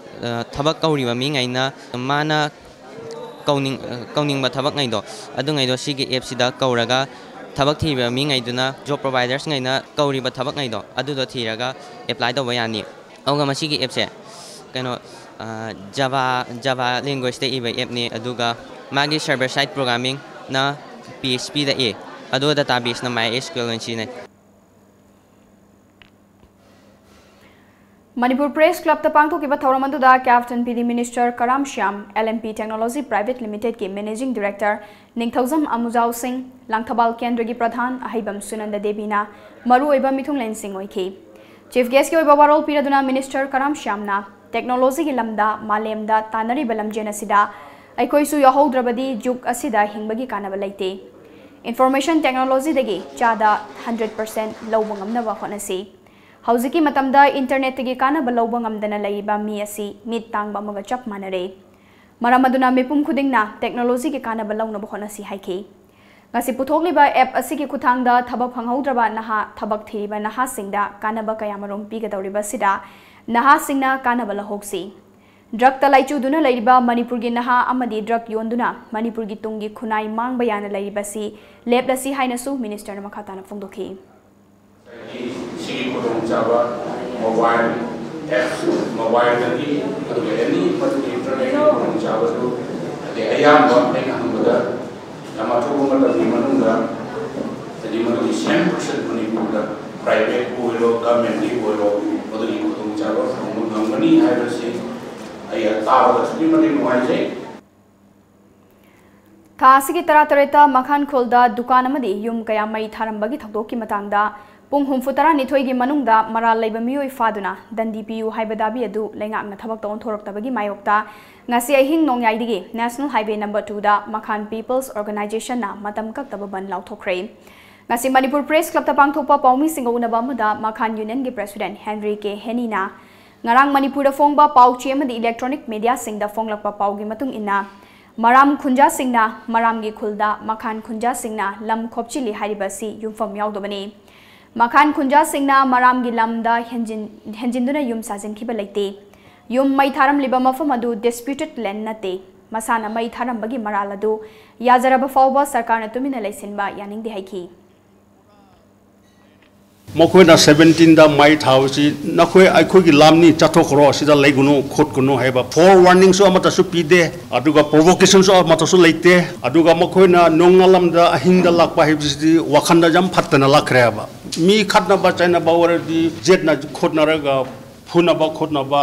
ꯑ, ꯊꯕꯛ ꯀꯧꯔꯤꯕ ꯃꯤꯉꯩꯅ ꯃꯥꯅ ꯀꯧꯅꯤꯡ ꯀꯧꯅꯤꯡꯕ ꯊꯕꯛꯉꯩꯗꯣ, ꯑꯗꯨꯉꯩꯗꯣ ꯁꯤꯒꯤ ꯑꯦꯞꯁꯤꯗ ꯀꯧꯔꯒ, ꯊꯕꯛ ꯊꯤꯔꯤꯕ ꯃꯤꯉꯩꯗꯨꯅ, ꯖꯣꯕ ꯄ꯭ꯔꯣꯚꯥꯏꯗꯔꯁꯉꯩꯅ ꯀꯧꯔꯤꯕ ꯊꯕꯛꯉꯩꯗꯣ ꯑꯗꯨꯗꯣ ꯊꯤꯔꯒ ꯑꯦꯄ꯭ꯂꯥꯏ ꯇꯧꯕ ꯌꯥꯅꯤ꯫ ꯑꯗꯨꯒ ꯃꯁꯤꯒꯤ ꯑꯦꯞꯁꯦ ꯀꯩꯅꯣ, ꯖꯥꯚꯥ ꯖꯥꯚꯥ ꯂꯦꯡꯒ꯭ꯋꯦꯖꯇ ꯏꯕ ꯑꯦꯞꯅꯤ꯫ ꯑꯗꯨꯒ ꯃꯥꯒꯤ ꯁꯔꯚꯔ ꯁꯥꯏꯠ ꯄ꯭ꯔꯣꯒ꯭ꯔꯥꯃꯤꯡꯅ ꯄꯤ ꯑꯩꯆ ꯄꯤꯗ ꯏ꯫ ꯑꯗꯨꯒ ꯗꯥꯇꯥꯕꯦꯁꯅ ꯃꯥꯏ ꯑꯦꯁ ꯀ꯭ꯌꯨ ꯑꯦꯜ ꯑꯣꯏꯅ ꯁꯤꯖꯤꯟꯅꯩ꯫ ꯃꯅꯤꯄꯨꯔ ꯄ꯭ꯔꯦꯁ ꯀ꯭ꯂꯕꯇ ꯄꯥꯡꯊꯣꯛꯈꯤꯕ ꯊꯧꯔꯝ ꯑꯗꯨꯗ captain P D minister Karam Shyam, L N P technology private ꯂꯤꯃꯤꯇꯦꯗꯀꯤ ꯃꯦꯅꯦꯖꯤꯡ ꯗꯤꯔꯦꯛꯇꯔ ꯅꯤꯡꯊꯧꯖꯝ ꯑꯃꯨꯖꯥꯎ ꯁꯤꯡ, ꯂꯥꯡꯊꯕꯥꯜ ꯀꯦꯟꯗ꯭ꯔꯒꯤ ꯄ꯭ꯔꯙꯥꯟ ꯑꯍꯩꯕꯝ ꯁꯨꯅꯟꯗ ꯗꯦꯕꯤꯅ ꯃꯔꯨꯑꯣꯏꯕ ꯃꯤꯊꯨꯡꯂꯦꯟꯁꯤꯡ ꯑꯣꯏꯈꯤ꯫ ꯆꯤꯐ ꯒꯦꯁꯀꯤ ꯑꯣꯏꯕ ꯋꯥꯔꯣꯜ ꯄꯤꯔꯗꯨꯅ ꯃꯤꯅꯤꯁꯇꯔ ꯀꯔꯥꯝ ꯁ꯭ꯌꯥꯝꯅ ꯇꯦꯛꯅꯣꯂꯣꯖꯤꯒꯤ ꯂꯝꯗ ꯃꯥꯂꯦꯝꯗ ꯇꯥꯟꯅꯔꯤꯕ ꯂꯝꯖꯦꯜ ꯑꯁꯤꯗ ꯑꯩꯈꯣꯏꯁꯨ ꯌꯥꯎꯍꯧꯗ꯭ꯔꯕꯗꯤ ꯖꯨꯒ ꯑꯁꯤꯗ ꯍꯤꯡꯕꯒꯤ ꯀꯥꯟꯅꯕ ꯂꯩꯇꯦ꯫ ꯏꯟꯐꯣꯔꯃꯦꯁꯟ ꯇꯦꯛꯅꯣꯂꯣꯖꯤꯗꯒꯤ ꯆꯥꯗ ꯍꯟꯗ꯭ꯔꯦꯠ ꯄꯔꯁꯦꯟ ꯂꯧꯕ ꯉꯝꯅꯕ ꯍꯣꯠꯅꯁꯤ꯫ ꯍꯧꯖꯤꯛꯀꯤ ꯃꯇꯝꯗ ꯏꯟꯇꯔꯅꯦꯠꯇꯒꯤ ꯀꯥꯟꯅꯕ ꯂꯧꯕ ꯉꯝꯗꯅ ꯂꯩꯔꯤꯕ ꯃꯤ ꯑꯁꯤ ꯃꯤꯠ ꯇꯥꯡꯕ ꯑꯃꯒ ꯆꯞ ꯃꯥꯟꯅꯔꯦ꯫ ꯃꯔꯝ ꯑꯗꯨꯅ ꯃꯤꯄꯨꯝ ꯈꯨꯗꯤꯡꯅ ꯇꯦꯛꯅꯣꯂꯣꯖꯤꯒꯤ ꯀꯥꯟꯅꯕ ꯂꯧꯅꯕ ꯍꯣꯠꯅꯁꯤ ꯍꯥꯏꯈꯤ꯫ ꯉꯁꯤ ꯄꯨꯊꯣꯛꯂꯤꯕ ꯑꯦꯞ ꯑꯁꯤꯒꯤ ꯈꯨꯠꯊꯥꯡꯗ ꯊꯕꯛ ꯐꯪꯍꯧꯗ꯭ꯔꯕ ꯅꯍꯥ, ꯊꯕꯛ ꯊꯤꯔꯤꯕ ꯅꯍꯥꯁꯤꯡꯗ ꯀꯥꯟꯅꯕ ꯀꯌꯥꯃꯔꯨꯝ ꯄꯤꯒꯗꯧꯔꯤꯕ ꯑꯁꯤꯗ ꯅꯍꯥꯁꯤꯡꯅ ꯀꯥꯟꯅꯕ ꯂꯧꯍꯧꯁꯤ꯫ ꯗ꯭ꯔꯒꯇ ꯂꯥꯏꯆꯨꯗꯨꯅ ꯂꯩꯔꯤꯕ ꯃꯅꯤꯄꯨꯔꯒꯤ ꯅꯍꯥ ꯑꯃꯗꯤ ꯗ꯭ꯔꯒ ꯌꯣꯟꯗꯨꯅ ꯃꯅꯤꯄꯨꯔꯒꯤ ꯇꯨꯡꯒꯤ ꯈꯨꯟꯅꯥꯏ ꯃꯥꯡꯕ ꯌꯥꯅ ꯂꯩꯔꯤꯕꯁꯤ ꯂꯦꯞꯂꯁꯤ ꯍꯥꯏꯅꯁꯨ ꯃꯤꯅꯤꯁꯇꯔꯅ ꯃꯈꯥ ꯇꯥꯅ ꯐꯣꯡꯗꯣꯛꯈꯤ꯫ ꯁꯤꯒꯤ ꯈꯨꯗꯣꯡꯆꯥꯕ ꯃꯣꯕꯥꯏꯜ ꯑꯦꯞꯁ, ꯃꯣꯕꯥꯏꯜꯗꯒꯤ ꯑꯗꯨꯒ ꯑꯦꯅꯤ ꯃꯗꯨꯒꯤ ꯏꯟꯇꯔꯅꯦꯠꯀꯤ ꯈꯨꯗꯣꯡꯆꯥꯕꯗꯨ ꯍꯥꯏꯗꯤ ꯑꯌꯥꯝꯕ ꯑꯩꯅ ꯍꯪꯕꯗ ꯌꯥꯝ ꯑꯊꯨꯕ ꯃꯇꯝꯒꯤ ꯃꯅꯨꯡꯗ ꯍꯥꯏꯗꯤ ꯃꯗꯨꯒꯤ ꯁꯦꯝ ꯄꯔꯁꯦꯟ ꯃꯅꯤꯄꯨꯔꯗ ꯄ꯭ꯔꯥꯏꯚꯦꯠꯄꯨ ꯑꯣꯏꯔꯣ ꯒꯃꯦꯟꯒꯤꯕꯨ ꯑꯣꯏꯔꯣ ꯃꯗꯨꯒꯤ ꯈꯨꯗꯣꯡꯆꯥꯕ ꯐꯪꯕ ꯉꯝꯒꯅꯤ ꯍꯥꯏꯕꯁꯤ ꯑꯩ ꯇꯥꯕꯗ ꯑꯁꯨꯛꯀꯤ ꯃꯇꯤꯛ ꯅꯨꯡꯉꯥꯏꯖꯩ꯫ ꯊꯥ ꯑꯁꯤꯒꯤ ꯇꯔꯥꯇꯔꯦꯠꯇ ꯃꯈꯥꯟ ꯈꯨꯜꯗ ꯗꯨꯀꯥꯟ ꯑꯃꯗꯤ ꯌꯨꯝ ꯀꯌꯥ ꯃꯩ ꯊꯥꯔꯝꯕꯒꯤ ꯊꯧꯗꯣꯛꯀꯤ ꯃꯇꯥꯡꯗ ꯄꯨꯡ ꯍꯨꯝꯐꯨ ꯇꯔꯥꯅꯤꯊꯣꯏꯒꯤ ꯃꯅꯨꯡꯗ ꯃꯔꯥꯜ ꯂꯩꯕ ꯃꯤꯑꯣꯏ ꯐꯥꯗꯨꯅ ꯗꯟꯗꯤ ꯄꯤꯌꯨ ꯍꯥꯏꯕ ꯗꯥꯕꯤ ꯑꯗꯨ ꯂꯩꯉꯥꯛꯅ ꯊꯕꯛꯇ ꯑꯣꯟꯊꯣꯔꯛꯇꯕꯒꯤ ꯃꯥꯌꯣꯛꯇ ꯉꯁꯤ ꯑꯍꯤꯡ ꯅꯣꯡꯌꯥꯏꯗꯒꯤ ꯅꯦꯁꯅꯦꯜ ꯍꯥꯏꯋꯦ ꯅꯝꯕꯔ ꯇꯨꯗ ꯃꯈꯥꯟ ꯄꯤꯄꯜꯁ ꯑꯣꯔꯒꯅꯥꯏꯖꯦꯁꯟꯅ ꯃꯇꯝ ꯀꯛꯇꯕ ꯕꯟ ꯂꯥꯎꯊꯣꯛꯈ꯭ꯔꯦ꯫ ꯉꯁꯤ ꯃꯅꯤꯄꯨꯔ ꯄ꯭ꯔꯦꯁ ꯀ꯭ꯂꯕꯇ ꯄꯥꯡꯊꯣꯛꯄ ꯄꯥꯎꯃꯤꯁꯤꯡꯒ ꯎꯅꯕ ꯑꯃꯗ ꯃꯈꯥꯟ ꯌꯨꯅꯤꯌꯟꯒꯤ ꯄ꯭ꯔꯦꯁꯤꯗꯦꯟꯠ ꯍꯦꯟꯔꯤ ꯀꯦ ꯍꯦꯅꯤꯅ ꯉꯔꯥꯡ ꯃꯅꯤꯄꯨꯔꯗ ꯐꯣꯡꯕ ꯄꯥꯎ ꯆꯦ ꯑꯃꯗꯤ ꯏꯂꯦꯛꯇ꯭ꯔꯣꯅꯤꯛ ꯃꯤꯗꯤꯌꯥꯁꯤꯡꯗ ꯐꯣꯡꯂꯛꯄ ꯄꯥꯎꯒꯤ ꯃꯇꯨꯡ ꯏꯟꯅ, ꯃꯔꯥꯝ ꯈꯨꯟꯖꯥꯁꯤꯡꯅ ꯃꯔꯥꯝꯒꯤ ꯈꯨꯜꯗ ꯃꯈꯥꯟ ꯈꯨꯟꯖꯥꯁꯤꯡꯅ ꯂꯝ ꯈꯣꯞꯆꯤꯜꯂꯤ ꯍꯥꯏꯔꯤꯕ ꯑꯁꯤ ꯌꯨꯝꯐꯝ ꯌꯥꯎꯗꯕꯅꯤ꯫ ꯃꯈꯥꯟ ꯈꯨꯟꯖꯥꯁꯤꯡꯅ ꯃꯔꯥꯝꯒꯤ ꯂꯝꯗ ꯍꯦꯟꯖꯤꯟ-, ꯍꯦꯟꯖꯤꯟꯗꯨꯅ ꯌꯨꯝ ꯁꯥꯖꯤꯟꯈꯤꯕ ꯂꯩꯇꯦ꯫ ꯌꯨꯝ ꯃꯩ ꯊꯥꯔꯝꯂꯤꯕ ꯃꯐꯝ ꯑꯗꯨ ꯗꯤꯁꯄ꯭ꯌꯨꯇꯦꯗ ꯂꯦꯟꯗ ꯅꯠꯇꯦ꯫ ꯃꯁꯥꯅ ꯃꯩ ꯊꯥꯔꯝꯕꯒꯤ ꯃꯔꯥꯜ ꯑꯗꯨ ꯌꯥꯖꯔꯕ ꯐꯥꯎꯕ ꯁꯔꯀꯥꯔꯅ ꯇꯨꯃꯤꯟꯅ ꯂꯩꯁꯤꯟꯕ ꯌꯥꯅꯤꯡꯗꯦ ꯍꯥꯏꯈꯤ꯫ ꯃꯈꯣꯏꯅ ꯁꯕꯦꯟꯇꯤꯟꯗ ꯃꯩ ꯊꯥꯕꯁꯤ, "ꯅꯈꯣꯏ ꯑꯩꯈꯣꯏꯒꯤ ꯂꯝꯅꯤ, ꯆꯠꯊꯣꯛꯈ꯭ꯔꯣ, ꯑꯁꯤꯗ ꯂꯩꯒꯅꯨ ꯈꯣꯠꯀꯅꯨ" ꯍꯥꯏꯕ ꯐꯣꯔ ꯋꯥꯔꯅꯤꯡꯁꯨ ꯑꯃꯠꯇꯁꯨ ꯄꯤꯗꯦ, ꯑꯗꯨꯒ ꯄ꯭ꯔꯣꯚꯣꯀꯦꯁꯟꯁꯨ ꯑꯃꯠꯇꯁꯨ ꯂꯩꯇꯦ꯫ ꯑꯗꯨꯒ ꯃꯈꯣꯏꯅ ꯅꯣꯡꯉꯥꯜꯂꯝꯗ ꯑꯍꯤꯡꯗ ꯂꯥꯛꯄ ꯍꯥꯏꯕꯁꯤꯗꯤ ꯋꯥꯈꯜꯗ ꯌꯥꯝ ꯐꯠꯇꯅ ꯂꯥꯛꯈ꯭ꯔꯦ ꯍꯥꯏꯕ꯫ ꯃꯤ ꯈꯠꯅꯕ ꯆꯩꯅꯕ ꯑꯣꯏꯔꯗꯤ ꯌꯦꯠꯅ ꯈꯣꯠꯅꯔꯒ ꯐꯨꯅꯕ ꯈꯣꯠꯅꯕ,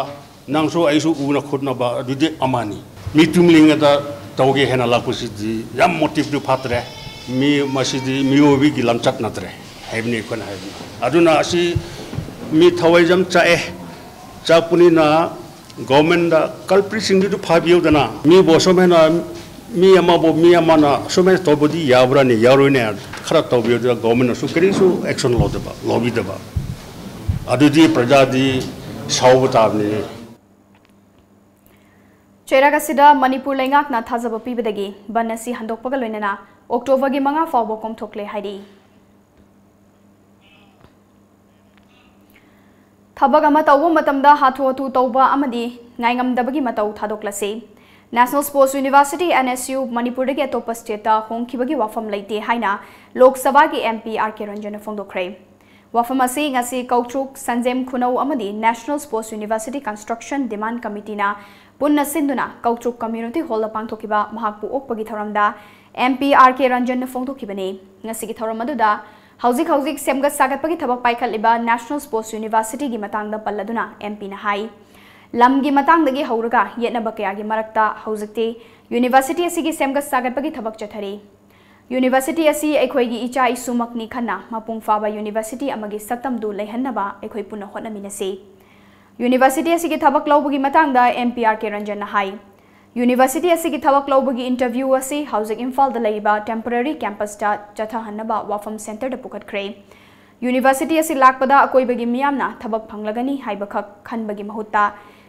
ꯅꯪꯁꯨ ꯑꯩꯁꯨ ꯎꯅ ꯈꯣꯠꯅꯕ ꯑꯗꯨꯗꯤ ꯑꯃꯅꯤ꯫ ꯃꯤ ꯇꯨꯝꯂꯤꯉꯩꯗ ꯇꯧꯒꯦ ꯍꯥꯏꯅ ꯂꯥꯛꯄꯁꯤꯗꯤ ꯌꯥꯝ ꯃꯣꯇꯤꯚꯇꯨ ꯐꯠꯇ꯭ꯔꯦ꯫ ꯃꯤ ꯃꯁꯤꯗꯤ ꯃꯤꯑꯣꯏꯕꯒꯤ ꯂꯝꯆꯠ ꯅꯠꯇ꯭ꯔꯦ ꯍꯥꯏꯕꯅꯤ ꯑꯩꯈꯣꯏꯅ ꯍꯥꯏꯕꯅꯤ꯫ ꯑꯗꯨꯅ ꯑꯁꯤ ꯃꯤ ꯊꯋꯥꯏ ꯌꯥꯝ ꯆꯥꯛꯑꯦ꯫ ꯆꯥꯛꯄꯅꯤꯅ ꯒꯣꯔꯃꯦꯟꯗ ꯀꯜꯄ꯭ꯔꯤꯠꯁꯤꯡꯗꯨꯗ ꯐꯥꯕꯤꯌꯨꯗꯅ꯫ ꯃꯤꯕꯨ ꯑꯁꯨꯃꯥꯏꯅ ꯃꯤ ꯑꯃꯕꯨ ꯃꯤ ꯑꯃꯅ ꯑꯁꯨꯃꯥꯏꯅ ꯇꯧꯕꯗꯤ ꯌꯥꯕ꯭ꯔꯥꯅꯦ, ꯌꯥꯔꯣꯏꯅꯦ, ꯈꯔ ꯇꯧꯕꯤꯌꯨꯗꯅ ꯒꯣꯔꯃꯦꯟꯅꯁꯨ ꯀꯔꯤꯁꯨ ꯑꯦꯛꯁꯟ ꯂꯧꯗꯕ, ꯂꯧꯕꯤꯗꯕ꯫ ꯑꯗꯨꯗꯤ ꯄ꯭ꯔꯖꯥꯗꯤ ꯁꯥꯎꯕ ꯇꯥꯕꯅꯤ꯫ ꯆꯩꯔꯥꯛ ꯑꯁꯤꯗ ꯃꯅꯤꯄꯨꯔ ꯂꯩꯉꯥꯛꯅ ꯊꯥꯖꯕ ꯄꯤꯕꯗꯒꯤ ꯕꯟ ꯑꯁꯤ ꯍꯟꯗꯣꯛꯄꯒ ꯂꯣꯏꯅꯅ ꯑꯣꯛꯇꯣꯕꯔꯒꯤ ꯃꯉꯥ ꯐꯥꯎꯕ ꯀꯣꯝꯊꯣꯛꯂꯦ ꯍꯥꯏꯔꯤ꯫ ꯊꯕꯛ ꯑꯃ ꯇꯧꯕ ꯃꯇꯝꯗ ꯍꯥꯊꯨ ꯍꯥꯊꯨ ꯇꯧꯕ ꯑꯃꯗꯤ ꯉꯥꯏꯉꯝꯗꯕꯒꯤ ꯃꯇꯧ ꯊꯥꯗꯣꯛꯂꯁꯤ꯫ National Sports University, NSU, ꯃꯅꯤꯄꯨꯔꯗꯒꯤ ꯑꯇꯣꯞꯄ ꯁ꯭ꯇꯦꯠꯇ ꯍꯣꯡꯈꯤꯕꯒꯤ ꯋꯥꯐꯝ ꯂꯩꯇꯦ ꯍꯥꯏꯅ ꯂꯣꯛ ꯁꯚꯥꯒꯤ MP R K ꯔꯟꯖꯟꯅ ꯐꯣꯡꯗꯣꯛꯈ꯭ꯔꯦ꯫ ꯋꯥꯐꯝ ꯑꯁꯤ ꯉꯁꯤ ꯀꯧꯇ꯭ꯔꯨꯛ, ꯁꯟꯖꯦꯝ ꯈꯨꯅꯧ ꯑꯃꯗꯤ National Sports University Construction Demand Committeeꯅ ꯄꯨꯟꯅ ꯁꯤꯟꯗꯨꯅ ꯀꯧꯇ꯭ꯔꯨꯛ Community Hallꯗ ꯄꯥꯡꯊꯣꯛꯈꯤꯕ ꯃꯍꯥꯛꯄꯨ ꯑꯣꯛꯄꯒꯤ ꯊꯧꯔꯝꯗ MP R K ꯔꯟꯖꯟꯅ ꯐꯣꯡꯗꯣꯛꯈꯤꯕꯅꯤ꯫ ꯉꯁꯤꯒꯤ ꯊꯧꯔꯝ ꯑꯗꯨꯗ ꯍꯧꯖꯤꯛ ꯍꯧꯖꯤꯛ ꯁꯦꯝꯒꯠ ꯁꯥꯒꯠꯄꯒꯤ ꯊꯕꯛ ꯄꯥꯏꯈꯠꯂꯤꯕ National Sports Universityꯒꯤ ꯃꯇꯥꯡꯗ ꯄꯜꯂꯗꯨꯅ MPꯅ ꯍꯥꯏ, ꯂꯝꯒꯤ ꯃꯇꯥꯡꯗꯒꯤ ꯍꯧꯔꯒ ꯌꯦꯠꯅꯕ ꯀꯌꯥꯒꯤ ꯃꯔꯛꯇ ꯍꯧꯖꯤꯛꯇꯤ University ꯑꯁꯤꯒꯤ ꯁꯦꯝꯒꯠ ꯁꯥꯒꯠꯄꯒꯤ ꯊꯕꯛ ꯆꯠꯊꯔꯤ꯫ University ꯑꯁꯤ ꯑꯩꯈꯣꯏꯒꯤ ꯏꯆꯥ ꯏꯁꯨꯃꯛꯅꯤ ꯈꯟꯅ ꯃꯄꯨꯡ ꯐꯥꯕ University ꯑꯃꯒꯤ ꯁꯛꯇꯝꯗꯨ ꯂꯩꯍꯟꯅꯕ ꯑꯩꯈꯣꯏ ꯄꯨꯟꯅ ꯍꯣꯠꯅꯃꯤꯟꯅꯁꯤ꯫ University ꯑꯁꯤꯒꯤ ꯊꯕꯛ ꯂꯧꯕꯒꯤ ꯃꯇꯥꯡꯗ MP R K ꯔꯟꯖꯟꯅ ꯍꯥꯏ, University ꯑꯁꯤꯒꯤ ꯊꯕꯛ ꯂꯧꯕꯒꯤ interview ꯑꯁꯤ ꯍꯧꯖꯤꯛ ꯏꯝꯐꯥꯜꯗ ꯂꯩꯔꯤꯕ temporary campusꯇ ꯆꯠꯊꯍꯟꯅꯕ ꯋꯥꯐꯝ centreꯗ ꯄꯨꯈꯠꯈ꯭ꯔꯦ꯫ University ꯑꯁꯤ ꯂꯥꯛꯄꯗ ꯑꯀꯣꯏꯕꯒꯤ ꯃꯤꯌꯥꯝꯅ ꯊꯕꯛ ꯐꯪꯂꯒꯅꯤ ꯍꯥꯏꯕꯈꯛ ꯈꯟꯕꯒꯤ ꯃꯍꯨꯠꯇ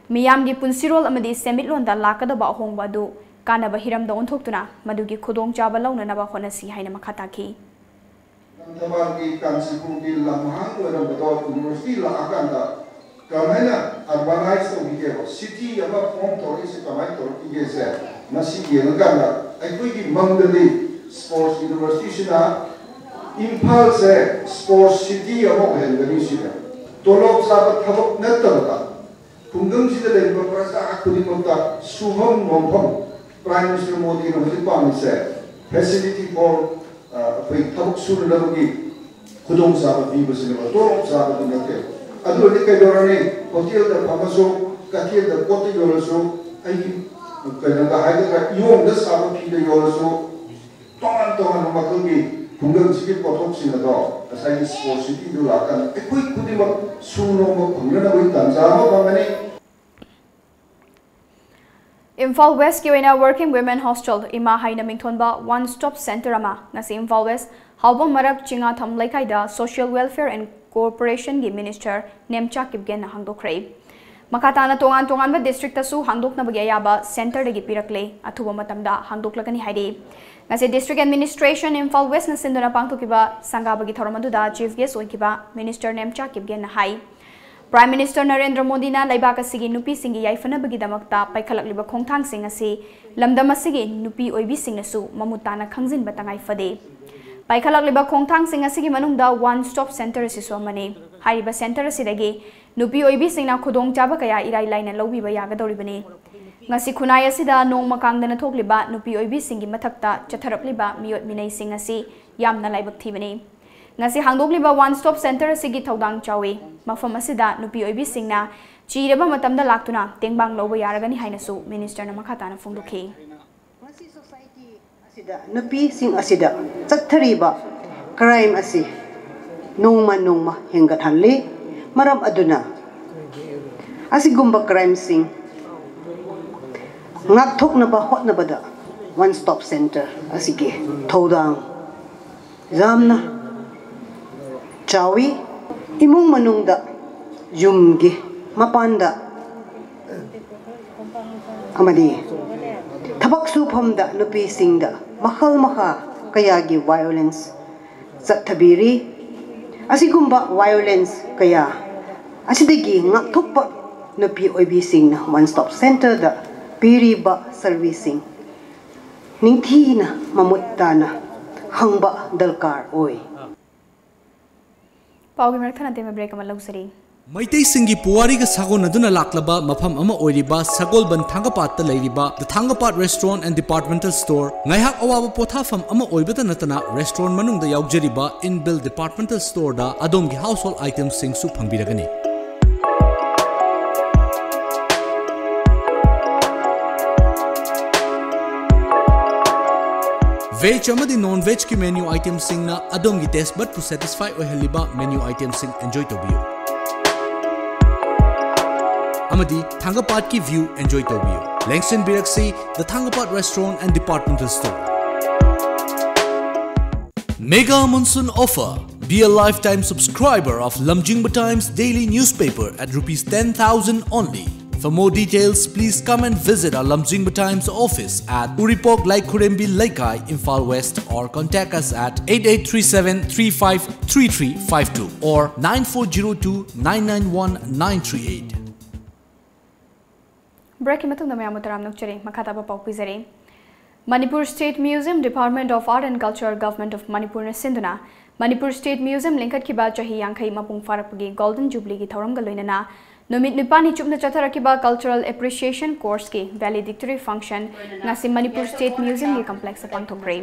ꯃꯤꯌꯥꯝꯒꯤ ꯄꯨꯟꯁꯤꯔꯣꯜ ꯑꯃꯗꯤ ꯁꯦꯟꯃꯤꯠꯂꯣꯟꯗ ꯂꯥꯛꯀꯗꯕ ꯑꯍꯣꯡꯕ ꯑꯗꯨ ꯀꯥꯟꯅꯕ ꯍꯤꯔꯝꯗ ꯑꯣꯟꯊꯣꯛꯇꯨꯅ ꯃꯗꯨꯒꯤ ꯈꯨꯗꯣꯡꯆꯥꯕ ꯂꯧꯅꯅꯕ ꯍꯣꯠꯅꯁꯤ ꯍꯥꯏꯅ ꯃꯈꯥ ꯇꯥꯈꯤ꯫ ꯂꯝꯊꯕꯥꯜꯒꯤ ꯀꯥꯟꯆꯤꯄꯨꯔꯒꯤ ꯂꯝꯍꯥꯡ ꯑꯣꯏꯔꯝꯕꯗꯣ university ꯂꯥꯛꯑꯀꯥꯟꯗ ꯀꯃꯥꯏꯅ ꯑꯔꯕꯅꯥꯏꯖ ꯇꯧꯈꯤꯒꯦꯕ, ꯁꯤꯇꯤ ꯑꯃ ꯐꯣꯔꯝ ꯇꯧꯔꯛꯏꯁꯦ ꯀꯃꯥꯏꯅ ꯇꯧꯔꯛꯈꯤꯒꯦꯁꯦ, ꯃꯁꯤ ꯌꯦꯡꯉꯀꯥꯟꯗ ꯑꯩꯈꯣꯏꯒꯤ ꯃꯪꯗꯗꯤ ꯁ꯭ꯄꯣꯔꯠꯁ ꯌꯨꯅꯤꯚꯔꯁꯤꯇꯤꯁꯤꯅ ꯏꯝꯐꯥꯜꯁꯦ ꯁ꯭ꯄꯣꯔꯠꯁ ꯁꯤꯇꯤ ꯑꯃ ꯑꯣꯏꯍꯟꯒꯅꯤ꯫ ꯁꯤꯗ ꯇꯣꯂꯣꯞ ꯆꯥꯕ ꯊꯕꯛ ꯅꯠꯇꯕꯗ ꯈꯨꯡꯒꯪꯁꯤꯗ ꯂꯩꯔꯤꯕ ꯄ꯭ꯔꯖꯥ ꯈꯨꯗꯤꯡꯃꯛꯇ ꯁꯨꯐꯝ ꯅꯣꯝꯐꯝ, ꯄ꯭ꯔꯥꯏꯝ ꯃꯤꯅꯤꯁꯇꯔ ꯃꯣꯗꯤꯅ ꯍꯧꯖꯤꯛ ꯄꯥꯝꯃꯤꯁꯦ facility for, ꯑ, ꯑꯩꯈꯣꯏ ꯊꯕꯛ ꯁꯨꯅꯅꯕꯒꯤ ꯈꯨꯗꯣꯡꯆꯥꯕ ꯄꯤꯕꯁꯤꯅꯦꯕ, ꯇꯣꯂꯣꯞ ꯆꯥꯕꯗꯤ ꯅꯠꯇꯦ꯫ ꯑꯗꯨ ꯑꯣꯏꯔꯗꯤ ꯀꯩꯗꯧꯔꯅꯤ? ꯍꯣꯇꯦꯜꯗ ꯐꯝꯃꯁꯨ, ꯀꯩꯊꯦꯜꯗ ꯄꯣꯠꯇ ꯌꯣꯜꯂꯁꯨ, ꯑꯩꯒꯤ ꯀꯩꯅꯣꯗ ꯍꯥꯏꯒꯗ꯭ꯔꯥ, ꯏꯌꯣꯡꯗ ꯁꯥꯕ ꯐꯤꯗ ꯌꯣꯜꯂꯁꯨ, ꯇꯣꯉꯥꯟ ꯇꯣꯉꯥꯟꯕ ꯃꯈꯜꯒꯤ ꯈꯨꯡꯒꯪꯁꯤꯒꯤ ꯄꯣꯠꯊꯣꯛꯁꯤꯡ ꯑꯗꯣ ꯉꯁꯥꯏꯒꯤ ꯁ꯭ꯄꯣꯔꯠꯁ ꯁꯤꯇꯤꯗꯨ ꯂꯥꯛꯀꯥꯟꯗ ꯑꯩꯈꯣꯏ ꯈꯨꯗꯤꯡꯃꯛ ꯁꯨ ꯅꯣꯝꯕ ꯐꯪꯅꯅꯕꯒꯤ ꯇꯥꯟꯖꯥ ꯑꯃ ꯐꯪꯒꯅꯤ꯫ ꯏꯝꯐꯥꯜ ꯋꯦꯁꯀꯤ ꯑꯣꯏꯅ Working Women Hostel ꯏꯃꯥ ꯍꯥꯏꯅ ꯃꯤꯡꯊꯣꯟꯕ One Stop Center ꯑꯃ ꯉꯁꯤ ꯏꯝꯐꯥꯜ ꯋꯦꯁ ꯍꯥꯎꯕꯝ ꯃꯔꯛ ꯆꯤꯉꯥꯊꯝ ꯂꯩꯀꯥꯏꯗ Social Welfare and Corporationꯒꯤ minister Nemcha ꯀꯤꯞꯒꯦꯟꯅ ꯍꯥꯡꯗꯣꯛꯈ꯭ꯔꯦ꯫ ꯃꯈꯥ ꯇꯥꯅ ꯇꯣꯉꯥꯟ ꯇꯣꯉꯥꯟꯕ ꯗꯤꯁꯇ꯭ꯔꯤꯛꯇꯁꯨ ꯍꯥꯡꯗꯣꯛꯅꯕꯒꯤ ꯑꯌꯥꯕ ꯁꯦꯟꯇꯔꯗꯒꯤ ꯄꯤꯔꯛꯂꯦ, ꯑꯊꯨꯕ ꯃꯇꯝꯗ ꯍꯥꯡꯗꯣꯛꯂꯒꯅꯤ ꯍꯥꯏꯔꯤ꯫ ꯉꯁꯤ ꯗꯤꯁꯇ꯭ꯔꯤꯛ ꯑꯦꯗꯃꯤꯅꯤꯁꯇ꯭ꯔꯦꯁꯟ ꯏꯝꯐꯥꯜ ꯋꯦꯁꯅ ꯁꯤꯟꯗꯨꯅ ꯄꯥꯡꯊꯣꯛꯈꯤꯕ ꯁꯪꯒꯥꯕꯒꯤ ꯊꯧꯔꯝ ꯑꯗꯨꯗ ꯆꯤꯐ ꯒꯦꯁ ꯑꯣꯏꯈꯤꯕ ꯃꯤꯅꯤꯁꯇꯔ ꯅꯦꯝꯆꯥ ꯀꯤꯞꯒꯦꯟꯅ ꯍꯥꯏ, ꯄ꯭ꯔꯥꯏꯝ ꯃꯤꯅꯤꯁꯇꯔ ꯅꯔꯦꯟꯗ꯭ꯔ ꯃꯣꯗꯤꯅ ꯂꯩꯕꯥꯛ ꯑꯁꯤꯒꯤ ꯅꯨꯄꯤꯁꯤꯡꯒꯤ ꯌꯥꯏꯐꯅꯕꯒꯤꯗꯃꯛꯇ ꯄꯥꯏꯈꯠꯂꯛꯂꯤꯕ ꯈꯣꯡꯊꯥꯡꯁꯤꯡ ꯑꯁꯤ ꯂꯝꯗꯝ ꯑꯁꯤꯒꯤ ꯅꯨꯄꯤ ꯑꯣꯏꯕꯤꯁꯤꯡꯅꯁꯨ ꯃꯃꯨꯠ ꯇꯥꯅ ꯈꯪꯖꯤꯟꯕ ꯇꯉꯥꯏ ꯐꯗꯦ꯫ ꯄꯥꯏꯈꯠꯂꯛꯂꯤꯕ ꯈꯣꯡꯊꯥꯡꯁꯤꯡ ꯑꯁꯤꯒꯤ ꯃꯅꯨꯡꯗ One Stop Center ꯑꯁꯤꯁꯨ ꯑꯃꯅꯤ꯫ ꯍꯥꯏꯔꯤꯕ ꯁꯦꯟꯇꯔ ꯑꯁꯤꯗꯒꯤ ꯅꯨꯄꯤ ꯑꯣꯏꯕꯤꯁꯤꯡꯅ ꯈꯨꯗꯣꯡꯆꯥꯕ ꯀꯌꯥ ꯏꯔꯥꯏ ꯂꯥꯏꯅ ꯂꯧꯕꯤꯕ ꯌꯥꯒꯗꯧꯔꯤꯕꯅꯤ꯫ ꯉꯁꯤ ꯈꯨꯟꯅꯥꯏ ꯑꯁꯤꯗ ꯅꯣꯡꯃ ꯀꯥꯡꯗꯅ ꯊꯣꯛꯂꯤꯕ ꯅꯨꯄꯤ ꯑꯣꯏꯕꯤꯁꯤꯡꯒꯤ ꯃꯊꯛꯇ ꯆꯠꯊꯔꯛꯂꯤꯕ ꯃꯤꯑꯣꯠ ꯃꯤꯅꯩꯁꯤꯡ ꯑꯁꯤ ꯌꯥꯝꯅ ꯂꯥꯏꯕꯛ ꯊꯤꯕꯅꯤ꯫ ꯉꯁꯤ ꯍꯥꯡꯗꯣꯛꯂꯤꯕ One Stop Center ꯑꯁꯤꯒꯤ ꯊꯧꯗꯥꯡ ꯆꯥꯎꯏ꯫ ꯃꯐꯝ ꯑꯁꯤꯗ ꯅꯨꯄꯤ ꯑꯣꯏꯕꯤꯁꯤꯡꯅ ꯆꯤꯔꯕ ꯃꯇꯝꯗ ꯂꯥꯛꯇꯨꯅ ꯇꯦꯡꯕꯥꯡ ꯂꯧꯕ ꯌꯥꯔꯒꯅꯤ ꯍꯥꯏꯅꯁꯨ ꯃꯤꯅꯤꯁꯇꯔꯅ ꯃꯈꯥ ꯇꯥꯅ ꯐꯣꯡꯗꯣꯛꯈꯤ꯫ ꯉꯁꯤ ꯁꯣꯁꯥꯏꯇꯤ ꯑꯁꯤꯗ ꯅꯨꯄꯤꯁꯤꯡ ꯑꯁꯤꯗ ꯆꯠꯊꯔꯤꯕ ꯀ꯭ꯔꯥꯏꯝ ꯑꯁꯤ ꯅꯣꯡꯃ ꯅꯣꯡꯃ ꯍꯦꯟꯒꯠꯍꯜꯂꯤ꯫ ꯃꯔꯝ ꯑꯗꯨꯅ ꯑꯁꯤꯒꯨꯝꯕ ꯀ꯭ꯔꯥꯏꯝꯁꯤꯡ ꯉꯥꯛꯊꯣꯛꯅꯕ ꯍꯣꯠꯅꯕꯗ One Stop Center ꯑꯁꯤꯒꯤ ꯊꯧꯗꯥꯡ ꯌꯥꯝꯅ ꯆꯥꯎꯏ꯫ ꯏꯃꯨꯡ ꯃꯅꯨꯡꯗ, ꯌꯨꯝꯒꯤ ꯃꯄꯥꯟꯗ ꯑꯃꯗꯤ ꯊꯕꯛ ꯁꯨꯐꯝꯗ ꯅꯨꯄꯤꯁꯤꯡꯗ ꯃꯈꯜ ꯃꯈꯥ ꯀꯌꯥꯒꯤ violence ꯆꯠꯊꯕꯤꯔꯤ꯫ ꯑꯁꯤꯒꯨꯝꯕ violence ꯀꯌꯥ ꯑꯁꯤꯗꯒꯤ ꯉꯥꯛꯊꯣꯛꯄ ꯅꯨꯄꯤ ꯑꯣꯏꯕꯤꯁꯤꯡꯅ ꯋꯥꯟ ꯁ꯭ꯇꯣꯞ ꯁꯦꯟꯇꯔꯗ ꯄꯤꯔꯤꯕ ꯁꯔꯚꯤꯁꯁꯤꯡ ꯅꯤꯡꯊꯤꯅ ꯃꯃꯨꯠ ꯇꯥꯅ ꯈꯪꯕ ꯗꯔꯀꯥꯔ ꯑꯣꯏ꯫ ꯄꯥꯎꯒꯤ ꯃꯔꯛ ꯊꯠꯅ ꯇꯦꯟꯕ ꯕ꯭ꯔꯦꯛ ꯑꯃ ꯂꯧꯖꯔꯤ꯫ ꯃꯩꯇꯩꯁꯤꯡꯒꯤ ꯄꯨꯋꯥꯔꯤꯒ ꯁꯥꯒꯣꯟꯅꯗꯨꯅ ꯂꯥꯛꯂꯕ ꯃꯐꯝ ꯑꯃ ꯑꯣꯏꯔꯤꯕ ꯁꯒꯣꯜꯕꯟ ꯊꯥꯡꯒꯄꯥꯠꯇ ꯂꯩꯔꯤꯕ The Thangapad Restaurant and Departmental Store ꯉꯥꯏꯍꯥꯛ ꯑꯋꯥꯕ ꯄꯣꯊꯥꯐꯝ ꯑꯃ ꯑꯣꯏꯕꯇ ꯅꯠꯇꯅ restaurant ꯃꯅꯨꯡꯗ ꯌꯥꯎꯖꯔꯤꯕ inbuilt departmental storeꯗ ꯑꯗꯣꯝꯒꯤ household itemꯁꯤꯡꯁꯨ ꯐꯪꯕꯤꯔꯒꯅꯤ꯫ Veg ꯑꯃꯗꯤ non vegꯀꯤ menu itemꯁꯤꯡꯅ ꯑꯗꯣꯝꯒꯤ taste budꯄꯨ satisfy ꯑꯣꯏꯍꯜꯂꯤꯕ menu itemꯁꯤꯡ enjoy ꯇꯧꯕꯤꯌꯨ꯫ ꯑꯃꯗꯤ ꯊꯥꯡꯒꯄꯥꯠꯀꯤ view enjoy ꯇꯧꯕꯤꯌꯨ꯫ ꯂꯦꯡꯁꯤꯟꯕꯤꯔꯛꯁꯤ The Thangapad Restaurant and Departmental Store꯫ Mega Monsoon Offer. Be a lifetime subscriber of Lamjingba Times daily newspaper at rupees ten thousand only. For more details, please come and visit our Lamjingba Times office at Uripok Laikhurembi Leikai, Imphal West, or contact us at eight eight three seven three five three three five two or nine four zero two nine nine one nine three eight. ꯕ꯭ꯔꯦꯛꯀꯤ ꯃꯇꯨꯡꯗ ꯃꯌꯥꯝꯕꯨ ꯇꯔꯥꯝꯅ ꯑꯣꯛꯆꯔꯤ꯫ ꯃꯈꯥ ꯇꯥꯕ ꯄꯥꯎ ꯄꯤꯖꯔꯤ꯫ Manipur State Museum, Department of Art and Culture, Government of Manipurꯅ ꯁꯤꯟꯗꯨꯅ Manipur State Museum ꯂꯤꯡꯈꯠꯈꯤꯕ ꯆꯍꯤ ꯌꯥꯡꯈꯩ ꯃꯄꯨꯡ ꯐꯥꯔꯛꯄꯒꯤ Golden Jubileeꯒꯤ ꯊꯧꯔꯝꯒ ꯂꯣꯏꯅꯅ ꯅꯨꯃꯤꯠ ꯅꯤꯄꯥꯜꯅꯤ ꯆꯨꯞꯅ ꯆꯠꯊꯔꯛꯈꯤꯕ Cultural Appreciation Courseꯀꯤ Valedictory Function ꯉꯁꯤ Manipur State Museumꯒꯤ complexꯇ ꯄꯥꯡꯊꯣꯛꯈ꯭ꯔꯦ꯫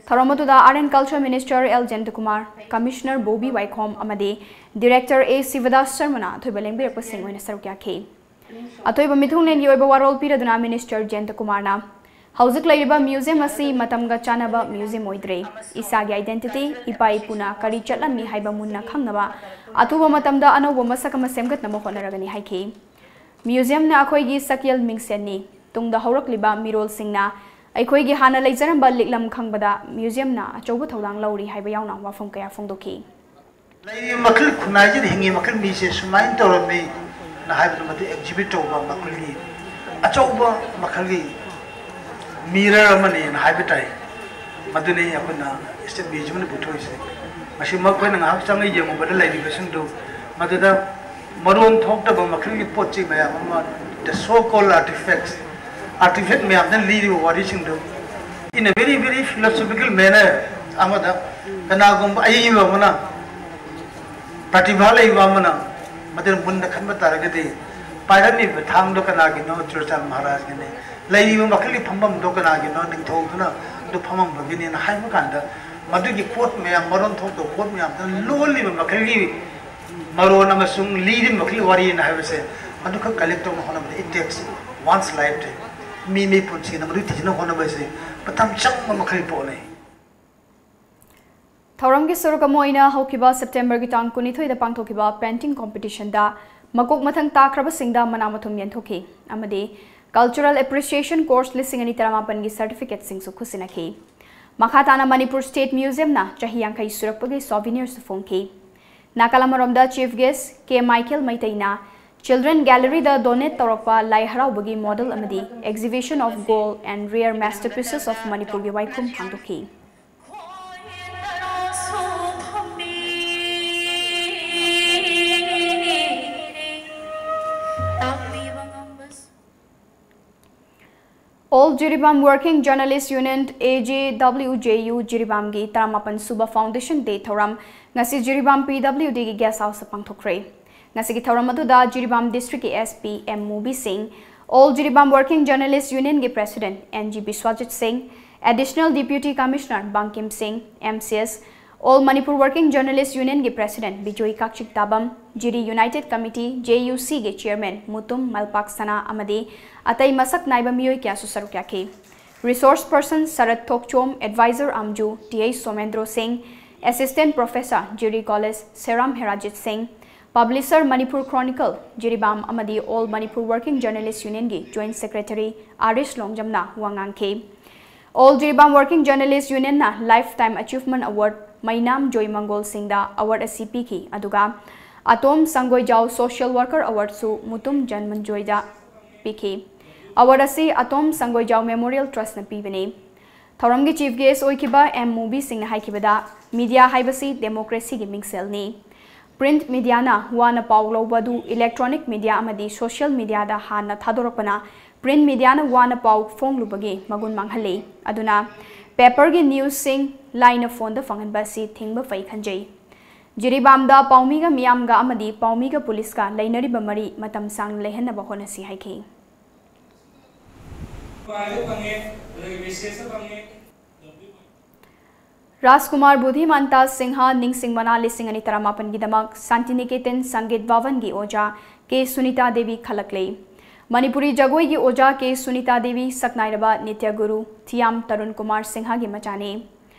ꯊꯧꯔꯝ ꯑꯗꯨꯗ Art and Culture Minister L Jayantakumar, Commissioner Bobby ꯋꯥꯏꯈꯣꯝ ꯑꯃꯗꯤ Director A ꯁꯤꯕꯗꯥꯁ ꯁꯔꯃꯅ ꯑꯊꯣꯏꯕ ꯂꯦꯡꯕꯤꯔꯛꯄꯁꯤꯡ ꯑꯣꯏꯅ ꯁꯔꯨꯛ ꯌꯥꯈꯤ꯫ ꯑꯊꯣꯏꯕ ꯃꯤꯊꯨꯡꯂꯦꯟꯒꯤ ꯑꯣꯏꯕ ꯋꯥꯔꯣꯜ ꯄꯤꯔꯗꯨꯅ Minister ꯖꯌꯟꯇ ꯀꯨꯃꯥꯔꯅ, "ꯍꯧꯖꯤꯛ ꯂꯩꯔꯤꯕ museum ꯑꯁꯤ ꯃꯇꯝꯒ ꯆꯥꯟꯅꯕ museum ꯑꯣꯏꯗ꯭ꯔꯦ꯫ ꯏꯁꯥꯒꯤ identity, ꯏꯄꯥ ꯏꯄꯨꯅ ꯀꯔꯤ ꯆꯠꯂꯝꯃꯤ ꯍꯥꯏꯕ ꯃꯨꯟꯅ ꯈꯪꯅꯕ ꯑꯊꯨꯕ ꯃꯇꯝꯗ ꯑꯅꯧꯕ ꯃꯁꯛ ꯑꯃ ꯁꯦꯝꯒꯠꯅꯕ ꯍꯣꯠꯅꯔꯒꯅꯤ" ꯍꯥꯏꯈꯤ꯫ Museumꯅ ꯑꯩꯈꯣꯏꯒꯤ ꯁꯛꯌꯦꯜ ꯃꯤꯡꯁꯦꯟꯅꯤ꯫ ꯇꯨꯡꯗ ꯍꯧꯔꯛꯂꯤꯕ ꯃꯤꯔꯣꯜꯁꯤꯡꯅ ꯑꯩꯈꯣꯏꯒꯤ ꯍꯥꯟꯅ ꯂꯩꯖꯔꯝꯕ ꯂꯤꯛꯂꯝ ꯈꯪꯕꯗ museumꯅ ꯑꯆꯧꯕ ꯊꯧꯗꯥꯡ ꯂꯧꯔꯤ ꯍꯥꯏꯕ ꯌꯥꯎꯅ ꯋꯥꯐꯝ ꯀꯌꯥ ꯐꯣꯡꯗꯣꯛꯈꯤ꯫ ꯂꯩꯔꯤꯕ ꯃꯈꯜ ꯈꯨꯟꯅꯥꯏꯁꯤꯗ ꯍꯤꯡꯉꯤ ꯃꯈꯜ ꯃꯤꯁꯦ ꯁꯨꯃꯥꯏꯅ ꯇꯧꯔꯝꯃꯤꯅ ꯍꯥꯏꯕꯗꯨ ꯃꯗꯨ exhibit ꯇꯧꯕ ꯃꯈꯣꯏꯒꯤ ꯑꯆꯧꯕ ꯃꯈꯜꯒꯤ mirror ꯑꯃꯅꯦꯅ ꯍꯥꯏꯕ ꯇꯥꯏ꯫ ꯃꯗꯨꯅꯤ ꯑꯩꯈꯣꯏꯅ State Museumꯅ ꯄꯨꯊꯣꯛꯏꯁꯦ꯫ ꯃꯁꯤ ꯃꯈꯣꯏꯅ ꯉꯥꯏꯍꯥꯛ ꯆꯪꯉ ꯌꯦꯡꯉꯨꯕꯗ ꯂꯩꯔꯤꯕꯁꯤꯡꯗꯨ ꯃꯗꯨꯗ ꯃꯔꯣꯟ ꯊꯣꯛꯇꯕ ꯃꯈꯜꯒꯤ ꯄꯣꯠ ꯆꯩ ꯃꯌꯥꯝ ꯑꯃ, the so called artifacts, artifact ꯃꯌꯥꯝꯅ ꯂꯤꯔꯤꯕ ꯋꯥꯔꯤꯁꯤꯡꯗꯨ in a very very philosophical manner ꯑꯃꯗ, ꯀꯅꯥꯒꯨꯝꯕ ꯑꯏꯕ ꯑꯃꯅ, ꯄ꯭ꯔꯇꯤꯚꯥ ꯂꯩꯕ ꯑꯃꯅ ꯃꯗꯨ ꯃꯨꯟꯅ ꯈꯟꯕ ꯇꯥꯔꯒꯗꯤ, ꯄꯥꯏꯔꯝꯃꯤꯕ ꯊꯥꯡꯗꯣ ꯀꯅꯥꯒꯤꯅꯣ? ꯆꯨꯔꯆꯥꯟ ꯃꯍꯥꯔꯥꯖꯒꯤꯅꯤ꯫ ꯂꯩꯔꯤꯕ ꯃꯈꯜꯒꯤ ꯐꯝꯐꯝꯗꯣ ꯀꯅꯥꯒꯤꯅꯣ? ꯅꯤꯡꯊꯧꯗꯨꯅ ꯑꯗꯨ ꯐꯝꯃꯝꯕꯒꯤꯅꯤꯅ ꯍꯥꯏꯕ ꯀꯥꯟꯗ, ꯃꯗꯨꯒꯤ ꯄꯣꯠ ꯃꯌꯥꯝ, ꯃꯔꯣꯟ ꯊꯣꯛꯇꯕ ꯄꯣꯠ ꯃꯌꯥꯝꯗꯨꯅ ꯂꯣꯜꯂꯤꯕ ꯃꯈꯜꯒꯤ ꯃꯔꯣꯟ ꯑꯃꯁꯨꯡ ꯂꯤꯔꯤꯕ ꯃꯈꯜꯒꯤ ꯋꯥꯔꯤꯅ ꯍꯥꯏꯕꯁꯦ, ꯃꯗꯨꯈꯛ ꯀꯂꯦꯛ ꯇꯧꯅ ꯍꯣꯠꯅꯕꯗ, it takes one's lifetime, ꯃꯤ ꯃꯤꯄꯨꯟꯁꯤꯅ ꯃꯗꯨ ꯊꯤꯖꯤꯟꯅ ꯍꯣꯠꯅꯕꯁꯦ ꯃꯇꯝ ꯆꯪꯕ ꯃꯈꯜꯒꯤ ꯄꯣꯠꯅꯤ꯫ ꯊꯧꯔꯝꯒꯤ ꯁꯔꯨꯛ ꯑꯃ ꯑꯣꯏꯅ ꯍꯧꯈꯤꯕ ꯁꯦꯞꯇꯦꯝꯕꯔꯒꯤ ꯇꯥꯡ ꯀꯨꯟꯅꯤꯊꯣꯏꯗ ꯄꯥꯡꯊꯣꯛꯈꯤꯕ painting competitionꯗ ꯃꯀꯣꯛ ꯃꯊꯪ ꯇꯥꯈ꯭ꯔꯕꯁꯤꯡꯗ ꯃꯅꯥ ꯃꯊꯨꯝ ꯌꯦꯟꯊꯣꯛꯈꯤ ꯑꯃꯗꯤ Cultural Appreciation Course ꯂꯤꯁꯤꯡ ꯑꯅꯤ ꯇꯔꯥꯃꯥꯄꯟꯒꯤ certificateꯁꯤꯡꯁꯨ ꯈꯨꯠꯁꯤꯟꯅꯈꯤ꯫ ꯃꯈꯥ ꯇꯥꯅ ꯃꯅꯤꯄꯨꯔ State Museumꯅ ꯆꯍꯤ ꯌꯥꯡꯈꯩ ꯁꯨꯔꯛꯄꯒꯤ souvenirꯁꯨ ꯐꯣꯡꯈꯤ꯫ ꯅꯥꯀꯜ ꯑꯃꯔꯣꯝꯗ Chief Guest ꯀꯦ ꯃꯥꯏꯀꯦꯜ ꯃꯩꯇꯩꯅ Children Galleryꯗ donate ꯇꯧꯔꯛꯄ ꯂꯥꯏ ꯍꯔꯥꯎꯕꯒꯤ model ꯑꯃꯗꯤ Exhibition of Gold and Rare Masterpieces of Manipurꯒꯤ ꯋꯥꯏꯈꯨꯝ ꯍꯥꯡꯗꯣꯛꯈꯤ꯫ All Jiribam Working Journalist Union, A J W J U, ꯖꯤꯔꯤꯕꯥꯝꯒꯤ ꯇꯔꯥꯃꯥꯄꯟ ꯁꯨꯕ Foundation Day ꯊꯧꯔꯝ ꯉꯁꯤ ꯖꯤꯔꯤꯕꯥꯝ P W Dꯒꯤ guest houseꯇ ꯄꯥꯡꯊꯣꯛꯈ꯭ꯔꯦ꯫ ꯉꯁꯤꯒꯤ ꯊꯧꯔꯝ ꯑꯗꯨꯗ ꯖꯤꯔꯤꯕꯥꯝ districtꯀꯤ S P M ꯃꯨꯕꯤ ꯁꯤꯡ, All Jiribam Working Journalist Unionꯒꯤ President N G ꯕꯤꯁ꯭ꯋꯥꯖꯤꯠ ꯁꯤꯡ, Additional Deputy Commissioner Bangkim ꯁꯤꯡ, M C S, All Manipur Working Journalist Unionꯒꯤ President Bijoy ꯀꯥꯛꯆꯤꯛ ꯇꯥꯕꯝ, ꯖꯤꯔꯤ United Committee, J U Cꯒꯤ Chairman Mutum ꯃꯜꯄꯥꯛ ꯁꯅꯥ ꯑꯃꯗꯤ ꯑꯇꯩ ꯃꯁꯛ ꯅꯥꯏꯕ ꯃꯤꯑꯣꯏ ꯀꯌꯥꯁꯨ ꯁꯔꯨꯛ ꯌꯥꯈꯤ꯫ Resource Person ꯁꯔꯠ ꯊꯣꯛꯆꯣꯝ, Advisor ꯑꯝꯖꯨ, T H ꯁꯣꯃꯦꯟꯗ꯭ꯔꯣ ꯁꯤꯡ, Assistant Professor, ꯖꯤꯔꯤ College, ꯁꯦꯔꯥꯝ ꯍꯦꯔꯥꯖꯤꯠ ꯁꯤꯡ, Publisher Manipur Chronicle, ꯖꯤꯔꯤꯕꯥꯝ ꯑꯃꯗꯤ All Manipur Working Journalist Unionꯒꯤ Joint Secretary ꯑꯥꯔꯤꯁ ꯂꯣꯡꯖꯝꯅ ꯋꯥ ꯉꯥꯡꯈꯤ꯫ All Jiribam Working Journalist Unionꯅ Lifetime Achievement Award ꯃꯩꯅꯥꯝ ꯖꯣꯏꯃꯪꯒꯣꯜ ꯁꯤꯡꯗ award ꯑꯁꯤ ꯄꯤꯈꯤ, ꯑꯗꯨꯒ ꯑꯇꯣꯝ ꯁꯪꯒꯣꯏꯖꯥꯎ Social Worker Awardꯁꯨ ꯃꯨꯇꯨꯝ ꯖꯟꯃꯟꯖꯣꯏꯗ ꯄꯤꯈꯤ꯫ Award ꯑꯁꯤ ꯑꯇꯣꯝ ꯁꯪꯒꯣꯏꯖꯥꯎ Memorial Trustꯅ ꯄꯤꯕꯅꯤ꯫ ꯊꯧꯔꯝꯒꯤ Chief Guest ꯑꯣꯏꯈꯤꯕ M ꯃꯨꯕꯤ ꯁꯤꯡꯅ ꯍꯥꯏꯈꯤꯕꯗ, media ꯍꯥꯏꯕꯁꯤ democracyꯒꯤ ꯃꯤꯡꯁꯦꯜꯅꯤ꯫ Print mediaꯅ ꯋꯥꯅ ꯄꯥꯎ ꯂꯧꯕ ꯑꯗꯨ electronic media ꯑꯃꯗꯤ social mediaꯗ ꯍꯥꯟꯅ ꯊꯥꯗꯣꯔꯛꯄꯅ print mediaꯅ ꯋꯥꯅ ꯄꯥꯎ ꯐꯣꯡꯂꯨꯕꯒꯤ ꯃꯒꯨꯟ ꯃꯥꯡꯍꯜꯂꯤ꯫ ꯑꯗꯨꯅ paperꯒꯤ newsꯁꯤꯡ ꯂꯥꯏꯅ phoneꯗ ꯐꯪꯍꯟꯕ ꯑꯁꯤ ꯊꯤꯡꯕ ꯐꯩ ꯈꯟꯖꯩ꯫ ꯖꯤꯔꯤꯕꯥꯝꯗ ꯄꯥꯎꯃꯤꯒ ꯃꯤꯌꯥꯝꯒ ꯑꯃꯗꯤ ꯄꯥꯎꯃꯤꯒ ꯄꯨꯂꯤꯁꯀ ꯂꯩꯅꯔꯤꯕ ꯃꯔꯤ ꯃꯇꯝ ꯁꯥꯡꯅ ꯂꯩꯍꯟꯅꯕ ꯍꯣꯠꯅꯁꯤ ꯍꯥꯏꯈꯤ꯫ ꯔꯥꯖꯀꯨꯃꯥꯔ ꯕꯨꯙꯤꯃꯟꯇ ꯁꯤꯡꯍ ꯅꯤꯡꯁꯤꯡ ꯃꯅꯥ ꯂꯤꯁꯤꯡ ꯑꯅꯤ ꯇꯔꯥꯃꯥꯄꯟꯒꯤꯗꯃꯛ ꯁꯥꯟꯇꯤꯅꯤꯀꯦꯇꯟ ꯁꯪꯒꯤꯠ ꯚꯋꯟꯒꯤ ꯑꯣꯖꯥ ꯀꯦ ꯁꯨꯅꯤꯇꯥ ꯗꯦꯕꯤ ꯈꯜꯂꯛꯂꯦ꯫ ꯃꯅꯤꯄꯨꯔꯤ ꯖꯒꯣꯏꯒꯤ ꯑꯣꯖꯥ ꯀꯦ ꯁꯨꯅꯤꯇꯥ ꯗꯦꯕꯤ ꯁꯛꯅꯥꯏꯔꯕ ꯅꯤꯇ꯭ꯌ ꯒꯨꯔꯨ ꯊꯤꯌꯥꯝ ꯇꯔꯨꯟ ꯀꯨꯃꯥꯔ ꯁꯤꯡꯍꯒꯤ ꯃꯆꯥꯅꯤ꯫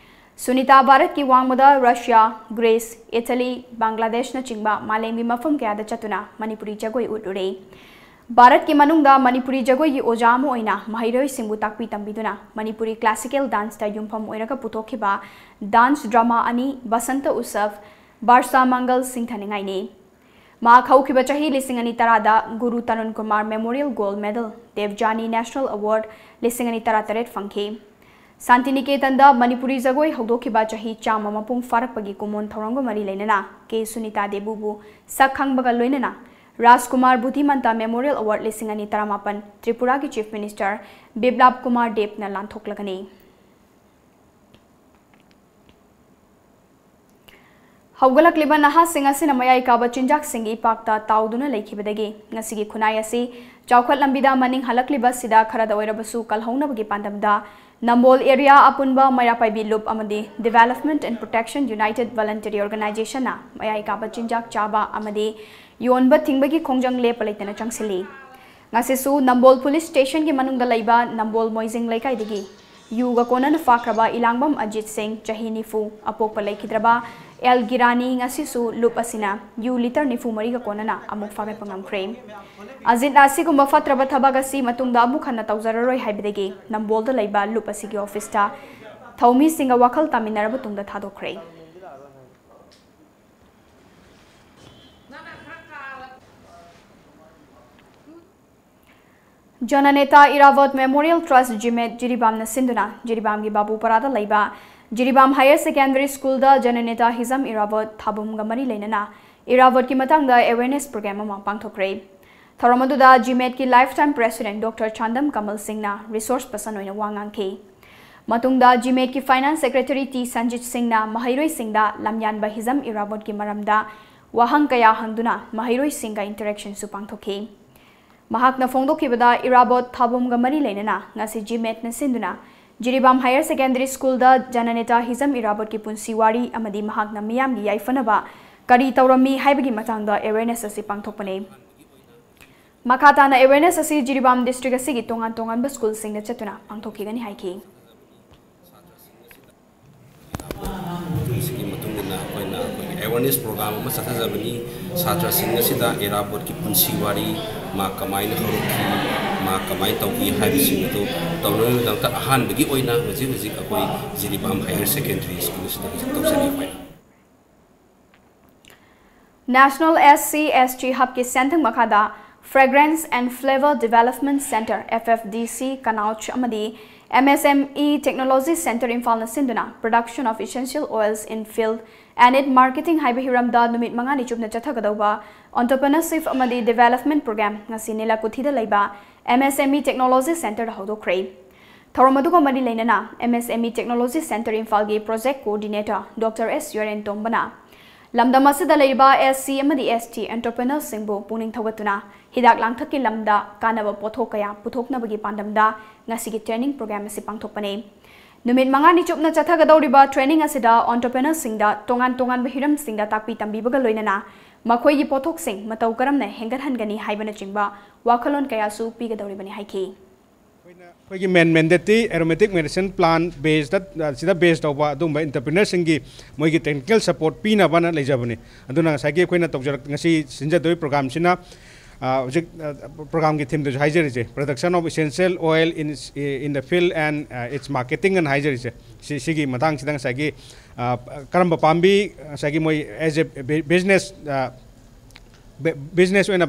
ꯁꯨꯅꯤꯇꯥ ꯚꯥꯔꯠꯀꯤ ꯋꯥꯡꯃꯗ ꯔꯁꯤꯌꯥ, ꯒ꯭ꯔꯤꯁ, ꯏꯇꯥꯂꯤ, ꯕꯪꯒ꯭ꯂꯥꯗꯦꯁꯅꯆꯤꯡꯕ ꯃꯥꯂꯦꯝꯒꯤ ꯃꯐꯝ ꯀꯌꯥꯗ ꯆꯠꯇꯨꯅ ꯃꯅꯤꯄꯨꯔꯤ ꯖꯒꯣꯏ ꯎꯠꯂꯨꯔꯦ꯫ ꯚꯥꯔꯠꯀꯤ ꯃꯅꯨꯡꯗ ꯃꯅꯤꯄꯨꯔꯤ ꯖꯒꯣꯏꯒꯤ ꯑꯣꯖꯥ ꯑꯃ ꯑꯣꯏꯅ ꯃꯍꯩꯔꯣꯏꯁꯤꯡꯕꯨ ꯇꯥꯛꯄꯤ ꯇꯝꯕꯤꯗꯨꯅ ꯃꯅꯤꯄꯨꯔꯤ classical danceꯇ ꯌꯨꯝꯐꯝ ꯑꯣꯏꯔꯒ ꯄꯨꯊꯣꯛꯈꯤꯕ dance drama ꯑꯅꯤ ꯕꯁꯟꯇ ꯎꯠꯁꯕ, ꯕꯥꯔꯁꯥ ꯃꯪꯒꯜ ꯁꯤꯡꯊꯅꯤꯡꯉꯥꯏꯅꯤ꯫ ꯃꯍꯥꯛ ꯍꯧꯈꯤꯕ ꯆꯍꯤ ꯂꯤꯁꯤꯡ ꯑꯅꯤ ꯇꯔꯥꯗ ꯒꯨꯔꯨ Tarun Kumar Memorial Gold Medal, ꯗꯦꯕꯖꯥꯅꯤ National Award ꯂꯤꯁꯤꯡ ꯑꯅꯤ ꯇꯔꯥꯇꯔꯦꯠ ꯐꯪꯈꯤ꯫ ꯁꯥꯟꯇꯤꯅꯤꯀꯦꯇꯟꯗ ꯃꯅꯤꯄꯨꯔꯤ ꯖꯒꯣꯏ ꯍꯧꯗꯣꯛꯈꯤꯕ ꯆꯍꯤ ꯆꯥꯝꯃ ꯃꯄꯨꯡ ꯐꯥꯔꯛꯄꯒꯤ ꯀꯨꯝꯑꯣꯟ ꯊꯧꯔꯝꯒ ꯃꯔꯤ ꯂꯩꯅꯅ ꯀꯦ ꯁꯨꯅꯤꯇꯥ ꯗꯦꯕꯨꯕꯨ ꯁꯛ ꯈꯪꯕꯒ ꯂꯣꯏꯅꯅ ꯔꯥꯖꯀꯨꯃꯥꯔ ꯕꯨꯙꯤꯃꯟꯇ Memorial Award ꯂꯤꯁꯤꯡ ꯑꯅꯤ ꯇꯔꯥꯃꯥꯄꯟ ꯇ꯭ꯔꯤꯄꯨꯔꯥꯒꯤ Chief Minister ꯕꯤꯞꯂꯥꯞ ꯀꯨꯃꯥꯔ ꯗꯦꯕꯅ ꯂꯥꯟꯊꯣꯛꯂꯒꯅꯤ꯫ ꯍꯧꯒꯠꯂꯛꯂꯤꯕ ꯅꯍꯥꯁꯤꯡ ꯑꯁꯤꯅ ꯃꯌꯥꯏ ꯀꯥꯕ ꯆꯤꯟꯖꯥꯛꯁꯤꯡꯒꯤ ꯏꯄꯥꯛꯇ ꯇꯥꯎꯗꯨꯅ ꯂꯩꯈꯤꯕꯗꯒꯤ ꯉꯁꯤꯒꯤ ꯈꯨꯟꯅꯥꯏ ꯑꯁꯤ ꯆꯥꯎꯈꯠ ꯂꯝꯕꯤꯗ ꯃꯅꯤꯡ ꯍꯜꯂꯛꯂꯤꯕ ꯑꯁꯤꯗ ꯈꯔꯗ ꯑꯣꯏꯔꯕꯁꯨ ꯀꯜꯍꯧꯅꯕꯒꯤ ꯄꯥꯟꯗꯝꯗ ꯅꯝꯕꯣꯜ area ꯑꯄꯨꯟꯕ ꯃꯩꯔꯥ ꯄꯥꯏꯕꯤ ꯂꯨꯞ ꯑꯃꯗꯤ Development and Protection United Voluntary Organizationꯅ ꯃꯌꯥꯏ ꯀꯥꯕ ꯆꯤꯟꯖꯥꯛ ꯆꯥꯕ ꯑꯃꯗꯤ ꯌꯣꯟꯕ ꯊꯤꯡꯕꯒꯤ ꯈꯣꯡꯖꯪ ꯂꯦꯞꯄ ꯂꯩꯇꯅ ꯆꯪꯁꯤꯜꯂꯤ꯫ ꯉꯁꯤꯁꯨ ꯅꯝꯕꯣꯜ police stationꯒꯤ ꯃꯅꯨꯡꯗ ꯂꯩꯕ ꯅꯝꯕꯣꯜ ꯃꯣꯏꯖꯤꯡ ꯂꯩꯀꯥꯏꯗꯒꯤ ꯌꯨꯒ ꯀꯣꯟꯅꯅ ꯐꯥꯈ꯭ꯔꯕ ꯏꯂꯥꯡꯕꯝ ꯑꯖꯤꯠ ꯁꯤꯡ, ꯆꯍꯤ ꯅꯤꯐꯨ, ꯑꯄꯣꯛꯄ ꯂꯩꯈꯤꯗ꯭ꯔꯕ ꯑꯦꯜ ꯒꯤꯔꯥꯅꯤ ꯉꯁꯤꯁꯨ ꯂꯨꯞ ꯑꯁꯤꯅ ꯌꯨ litre ꯅꯤꯐꯨ ꯃꯔꯤꯒ ꯀꯣꯟꯅꯅ ꯑꯃꯨꯛ ꯐꯥꯒꯠꯄ ꯉꯝꯈ꯭ꯔꯦ꯫ ꯑꯖꯤꯠꯅ ꯑꯁꯤꯒꯨꯝꯕ ꯐꯠꯇ꯭ꯔꯕ ꯊꯕꯛ ꯑꯁꯤ ꯃꯇꯨꯡꯗ ꯑꯃꯨꯛ ꯍꯟꯅ ꯇꯧꯖꯔꯔꯣꯏ ꯍꯥꯏꯕꯗꯒꯤ ꯅꯝꯕꯣꯜꯗ ꯂꯩꯕ ꯂꯨꯞ ꯑꯁꯤꯒꯤ officeꯇ ꯊꯧꯃꯤꯁꯤꯡꯒ ꯋꯥꯈꯜ ꯇꯥꯃꯤꯟꯅꯔꯕ ꯇꯨꯡꯗ ꯊꯥꯗꯣꯛꯈ꯭ꯔꯦ꯫ ꯖꯅꯅꯦꯇꯥ ꯏꯔꯥꯕꯣꯠ Memorial Trust, ꯖꯤꯃꯦꯠ, ꯖꯤꯔꯤꯕꯥꯝꯅ ꯁꯤꯟꯗꯨꯅ ꯖꯤꯔꯤꯕꯥꯝꯒꯤ ꯕꯥꯕꯨꯄꯔꯥꯗ ꯂꯩꯕ Jiribam Higher Secondary Schoolꯗ Jananeta Hijam Iravot ꯊꯥꯕꯝꯒ ꯃꯔꯤ ꯂꯩꯅꯅ ꯏꯔꯥꯕꯣꯠꯀꯤ ꯃꯇꯥꯡꯗ awareness program ꯑꯃ ꯄꯥꯡꯊꯣꯛꯈ꯭ꯔꯦ꯫ ꯊꯧꯔꯝ ꯑꯗꯨꯗ GMATꯀꯤ lifetime president Doctor Chandam Kamal Singhꯅ resource person ꯑꯣꯏꯅ ꯋꯥ ꯉꯥꯡꯈꯤ꯫ ꯃꯇꯨꯡꯗ GMATꯀꯤ finance secretary T Sanjit Singhꯅ ꯃꯍꯩꯔꯣꯏꯁꯤꯡꯗ ꯂꯝꯌꯥꯟꯕ ꯍꯤꯖꯝ ꯏꯔꯥꯕꯣꯠꯀꯤ ꯃꯔꯝꯗ ꯋꯥꯍꯪ ꯀꯌꯥ ꯍꯪꯗꯨꯅ ꯃꯍꯩꯔꯣꯏꯁꯤꯡꯒ interactionꯁꯨ ꯄꯥꯡꯊꯣꯛꯈꯤ꯫ ꯃꯍꯥꯛꯅ ꯐꯣꯡꯗꯣꯛꯈꯤꯕꯗ, ꯏꯔꯥꯕꯣꯠ ꯊꯥꯕꯝꯒ ꯃꯔꯤ ꯂꯩꯅꯅ ꯉꯁꯤ GMATꯅ ꯁꯤꯟꯗꯨꯅ Jiribam Higher Secondary Schoolꯗ Jananeta Hijam ꯏꯔꯥꯕꯣꯠꯀꯤ ꯄꯨꯟꯁꯤ ꯋꯥꯔꯤ ꯑꯃꯗꯤ ꯃꯍꯥꯛꯅ ꯃꯤꯌꯥꯝꯒꯤ ꯌꯥꯏꯐꯅꯕ ꯀꯔꯤ ꯇꯧꯔꯝꯃꯤ ꯍꯥꯏꯕꯒꯤ ꯃꯇꯥꯡꯗ awareness ꯑꯁꯤ ꯄꯥꯡꯊꯣꯛꯄꯅꯤ꯫ ꯃꯈꯥ ꯇꯥꯅ awareness ꯑꯁꯤ ꯖꯤꯔꯤꯕꯥꯝ district ꯑꯁꯤꯒꯤ ꯇꯣꯉꯥꯟ ꯇꯣꯉꯥꯟꯕ schoolꯁꯤꯡꯗ ꯆꯠꯇꯨꯅ ꯄꯥꯡꯊꯣꯛꯈꯤꯒꯅꯤ ꯍꯥꯏꯈꯤ꯫ ꯃꯇꯨꯡ ꯏꯟꯅ ꯑꯩꯈꯣꯏꯅ ꯑꯩꯈꯣꯏꯒꯤ awareness program ꯑꯃ ꯆꯠꯊꯖꯕꯅꯤ꯫ ꯁꯥꯇ꯭ꯔꯁꯤꯡ ꯑꯁꯤꯗ ꯏꯔꯥꯕꯣꯠꯀꯤ ꯄꯨꯟꯁꯤ ꯋꯥꯔꯤ, ꯃꯥ ꯀꯃꯥꯏꯅ ꯍꯧꯔꯛꯈꯤ, ꯃꯥ ꯀꯃꯥꯏꯅ ꯇꯧꯈꯤ ꯍꯥꯏꯕꯁꯤꯡ ꯑꯗꯨ ꯇꯧꯅꯕꯒꯤꯗꯃꯛꯇ ꯑꯍꯥꯟꯕꯒꯤ ꯑꯣꯏꯅ ꯍꯧꯖꯤꯛ ꯍꯧꯖꯤꯛ ꯑꯩꯈꯣꯏ ꯖꯤꯔꯤꯕꯥꯝ Higher Secondary School ꯑꯁꯤꯗ ꯍꯧꯖꯤꯛ ꯇꯧꯖꯔꯤ ꯑꯩꯈꯣꯏꯅ꯫ National SC ST Hubꯀꯤ ꯁꯦꯟꯊꯪ ꯃꯈꯥꯗ Fragrance and Flavor Development Centre, FFDC, Kanauj ꯑꯃꯗꯤ MSME Technology Centre ꯏꯝꯐꯥꯜꯅ ꯁꯤꯟꯗꯨꯅ Production of Essential Oils in Field and its Marketing ꯍꯥꯏꯕ ꯍꯤꯔꯝꯗ ꯅꯨꯃꯤꯠ ꯃꯉꯥꯅꯤ ꯆꯨꯞꯅ ꯆꯠꯊꯒꯗꯧꯕ Entrepreneurship ꯑꯃꯗꯤ Development Program ꯉꯁꯤ ꯅꯤꯂꯥꯀꯨꯊꯤꯗ ꯂꯩꯕ MSME Technology Centreꯗ ꯍꯧꯗꯣꯛꯈ꯭ꯔꯦ꯫ ꯊꯧꯔꯝ ꯑꯗꯨꯒ ꯃꯔꯤ ꯂꯩꯅꯅ MSME Technology Centre ꯏꯝꯐꯥꯜꯒꯤ Project Coordinator Doctor S ꯌꯨꯔꯦꯟ ꯇꯣꯝꯕꯅ ꯂꯝꯗꯝ ꯑꯁꯤꯗ ꯂꯩꯔꯤꯕ SC ꯑꯃꯗꯤ ST entrepreneurꯁꯤꯡꯕꯨ ꯄꯨꯛꯅꯤꯡ ꯊꯧꯒꯠꯇꯨꯅ ꯍꯤꯗꯥꯛ ꯂꯥꯡꯊꯛꯀꯤ ꯂꯝꯗ ꯀꯥꯟꯅꯕ ꯄꯣꯠꯊꯣꯛ ꯀꯌꯥ ꯄꯨꯊꯣꯛꯅꯕꯒꯤ ꯄꯥꯟꯗꯝꯗ ꯉꯁꯤꯒꯤ training program ꯑꯁꯤ ꯄꯥꯡꯊꯣꯛꯄꯅꯤ꯫ ꯅꯨꯃꯤꯠ ꯃꯉꯥꯅꯤ ꯆꯨꯞꯅ ꯆꯠꯊꯒꯗꯧꯔꯤꯕ training ꯑꯁꯤꯗ entrepreneurꯁꯤꯡꯗ ꯇꯣꯉꯥꯟ ꯇꯣꯉꯥꯟꯕ ꯍꯤꯔꯝꯁꯤꯡꯗ ꯇꯥꯛꯄꯤ ꯇꯝꯕꯤꯕꯒ ꯂꯣꯏꯅꯅ ꯃꯈꯣꯏꯒꯤ ꯄꯣꯠꯊꯣꯛꯁꯤꯡ ꯃꯇꯧ ꯀꯔꯝꯅ ꯍꯦꯟꯒꯠꯍꯟꯒꯅꯤ ꯍꯥꯏꯕꯅꯆꯤꯡꯕ ꯋꯥꯈꯜꯂꯣꯟ ꯀꯌꯥꯁꯨ ꯄꯤꯒꯗꯧꯔꯤꯕꯅꯤ ꯍꯥꯏꯈꯤ꯫ ꯑꯩꯈꯣꯏꯒꯤ main mandateꯇꯤ aromatic medicine plant basedꯇ ꯁꯤꯗ base ꯇꯧꯕ ꯑꯗꯨꯒꯨꯝꯕ entrepreneurꯁꯤꯡꯒꯤ ꯃꯣꯏꯒꯤ technical support ꯄꯤꯅꯕꯅ ꯂꯩꯖꯕꯅꯤ꯫ ꯑꯗꯨꯅ ꯉꯁꯥꯏꯒꯤ ꯑꯩꯈꯣꯏꯅ ꯇꯧꯖꯔꯛ ꯉꯁꯤ ꯁꯤꯟꯖꯗꯣꯏ programꯁꯤꯅ ꯍꯧꯖꯤꯛ programꯒꯤ themeꯗꯁꯨ ꯍꯥꯏꯖꯔꯤꯁꯦ, Production of Essential Oil in in the Field and its Marketing ꯑꯅ ꯍꯥꯏꯖꯔꯤꯁꯦ꯫ ꯁꯤ ꯁꯤꯒꯤ ꯃꯇꯥꯡꯁꯤꯗ ꯉꯁꯥꯏꯒꯤ ꯀꯔꯝꯕ ꯄꯥꯝꯕꯤ, ꯉꯁꯥꯏꯒꯤ ꯃꯣꯏ as a business business ꯑꯣꯏꯅ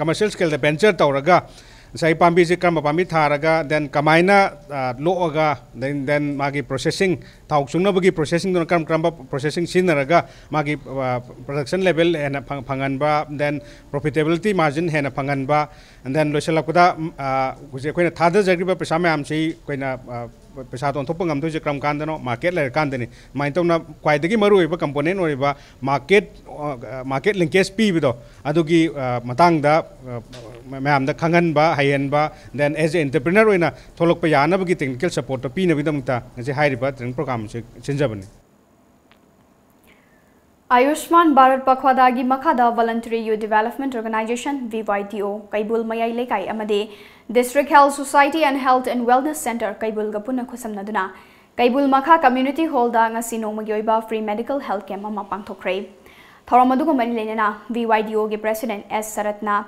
commercial scaleꯗ venture ꯇꯧꯔꯒ ꯉꯁꯥꯏ ꯄꯥꯝꯕꯤꯁꯦ ꯀꯔꯝꯕ ꯄꯥꯝꯕꯤ ꯊꯥꯔꯒ, then ꯀꯃꯥꯏꯅ, ꯑ, ꯂꯣꯛꯑꯒ, then, then ꯃꯥꯒꯤ processing, ꯊꯥꯎ ꯁꯨꯡꯅꯕꯒꯤ processingꯗꯨꯅ ꯀꯔꯝ ꯀꯔꯝꯕ processing ꯁꯤꯖꯤꯟꯅꯔꯒ ꯃꯥꯒꯤ, ꯑ, production level ꯍꯦꯟꯅ ꯐꯪ-, ꯐꯪꯍꯟꯕ, then profitability margin ꯍꯦꯟꯅ ꯐꯪꯍꯟꯕ, and then ꯂꯣꯏꯁꯤꯜꯂꯛꯄꯗ, ꯎꯝ, ꯑ, ꯍꯧꯖꯤꯛ ꯑꯩꯈꯣꯏꯅ ꯊꯥꯗꯖꯈ꯭ꯔꯤꯕ ꯄꯩꯁꯥ ꯃꯌꯥꯝꯁꯤ ꯑꯩꯈꯣꯏꯅ, ꯑ, ꯄꯩꯁꯥꯗꯣ ꯑꯣꯟꯊꯣꯛꯄ ꯉꯝꯗꯣꯏꯁꯦ ꯀꯔꯝ ꯀꯥꯟꯗꯅꯣ? Market ꯂꯩꯔꯀꯥꯟꯗꯅꯤ꯫ ꯑꯗꯨꯃꯥꯏꯅ ꯇꯧꯅ ꯈ꯭ꯋꯥꯏꯗꯒꯤ ꯃꯔꯨꯑꯣꯏꯕ component ꯑꯣꯏꯔꯤꯕ market, ꯑ, market linkage ꯄꯤꯕꯗꯣ, ꯑꯗꯨꯒꯤ, ꯑ, ꯃꯇꯥꯡꯗ, ꯑ, ꯃꯌꯥꯝꯗ ꯈꯪꯍꯟꯕ, ꯍꯩꯍꯟꯕ, then as a entrepreneur ꯑꯣꯏꯅ ꯊꯣꯛꯂꯛꯄ ꯌꯥꯅꯕꯒꯤ technical supportꯇꯣ ꯄꯤꯅꯕꯒꯤꯗꯃꯛꯇ ꯉꯁꯤ ꯍꯥꯏꯔꯤꯕ training programꯁꯦ ꯁꯤꯟꯖꯕꯅꯤ꯫ ꯑꯌꯨꯁꯃꯥꯟ ꯚꯥꯔꯠ ꯄꯈ꯭ꯋꯥꯗꯥꯒꯤ ꯃꯈꯥꯗ Voluntary Youth Development Organisation, V Y D O, ꯀꯩꯕꯨꯜ ꯃꯌꯥꯏ ꯂꯩꯀꯥꯏ ꯑꯃꯗꯤ District Health Society and Health and Wellness Centre, ꯀꯩꯕꯨꯜꯒ ꯄꯨꯟꯅ ꯈꯨꯠꯁꯝꯅꯗꯨꯅ ꯀꯩꯕꯨꯜ ꯃꯈꯥ Community Hallꯗ ꯉꯁꯤ ꯅꯣꯡꯃꯒꯤ ꯑꯣꯏꯕ free medical health camp ꯑꯃ ꯄꯥꯡꯊꯣꯛꯈ꯭ꯔꯦ꯫ ꯊꯧꯔꯝ ꯑꯗꯨꯒ ꯃꯔꯤ ꯂꯩꯅꯅ V Y D Oꯒꯤ President S ꯁꯔꯠꯅ,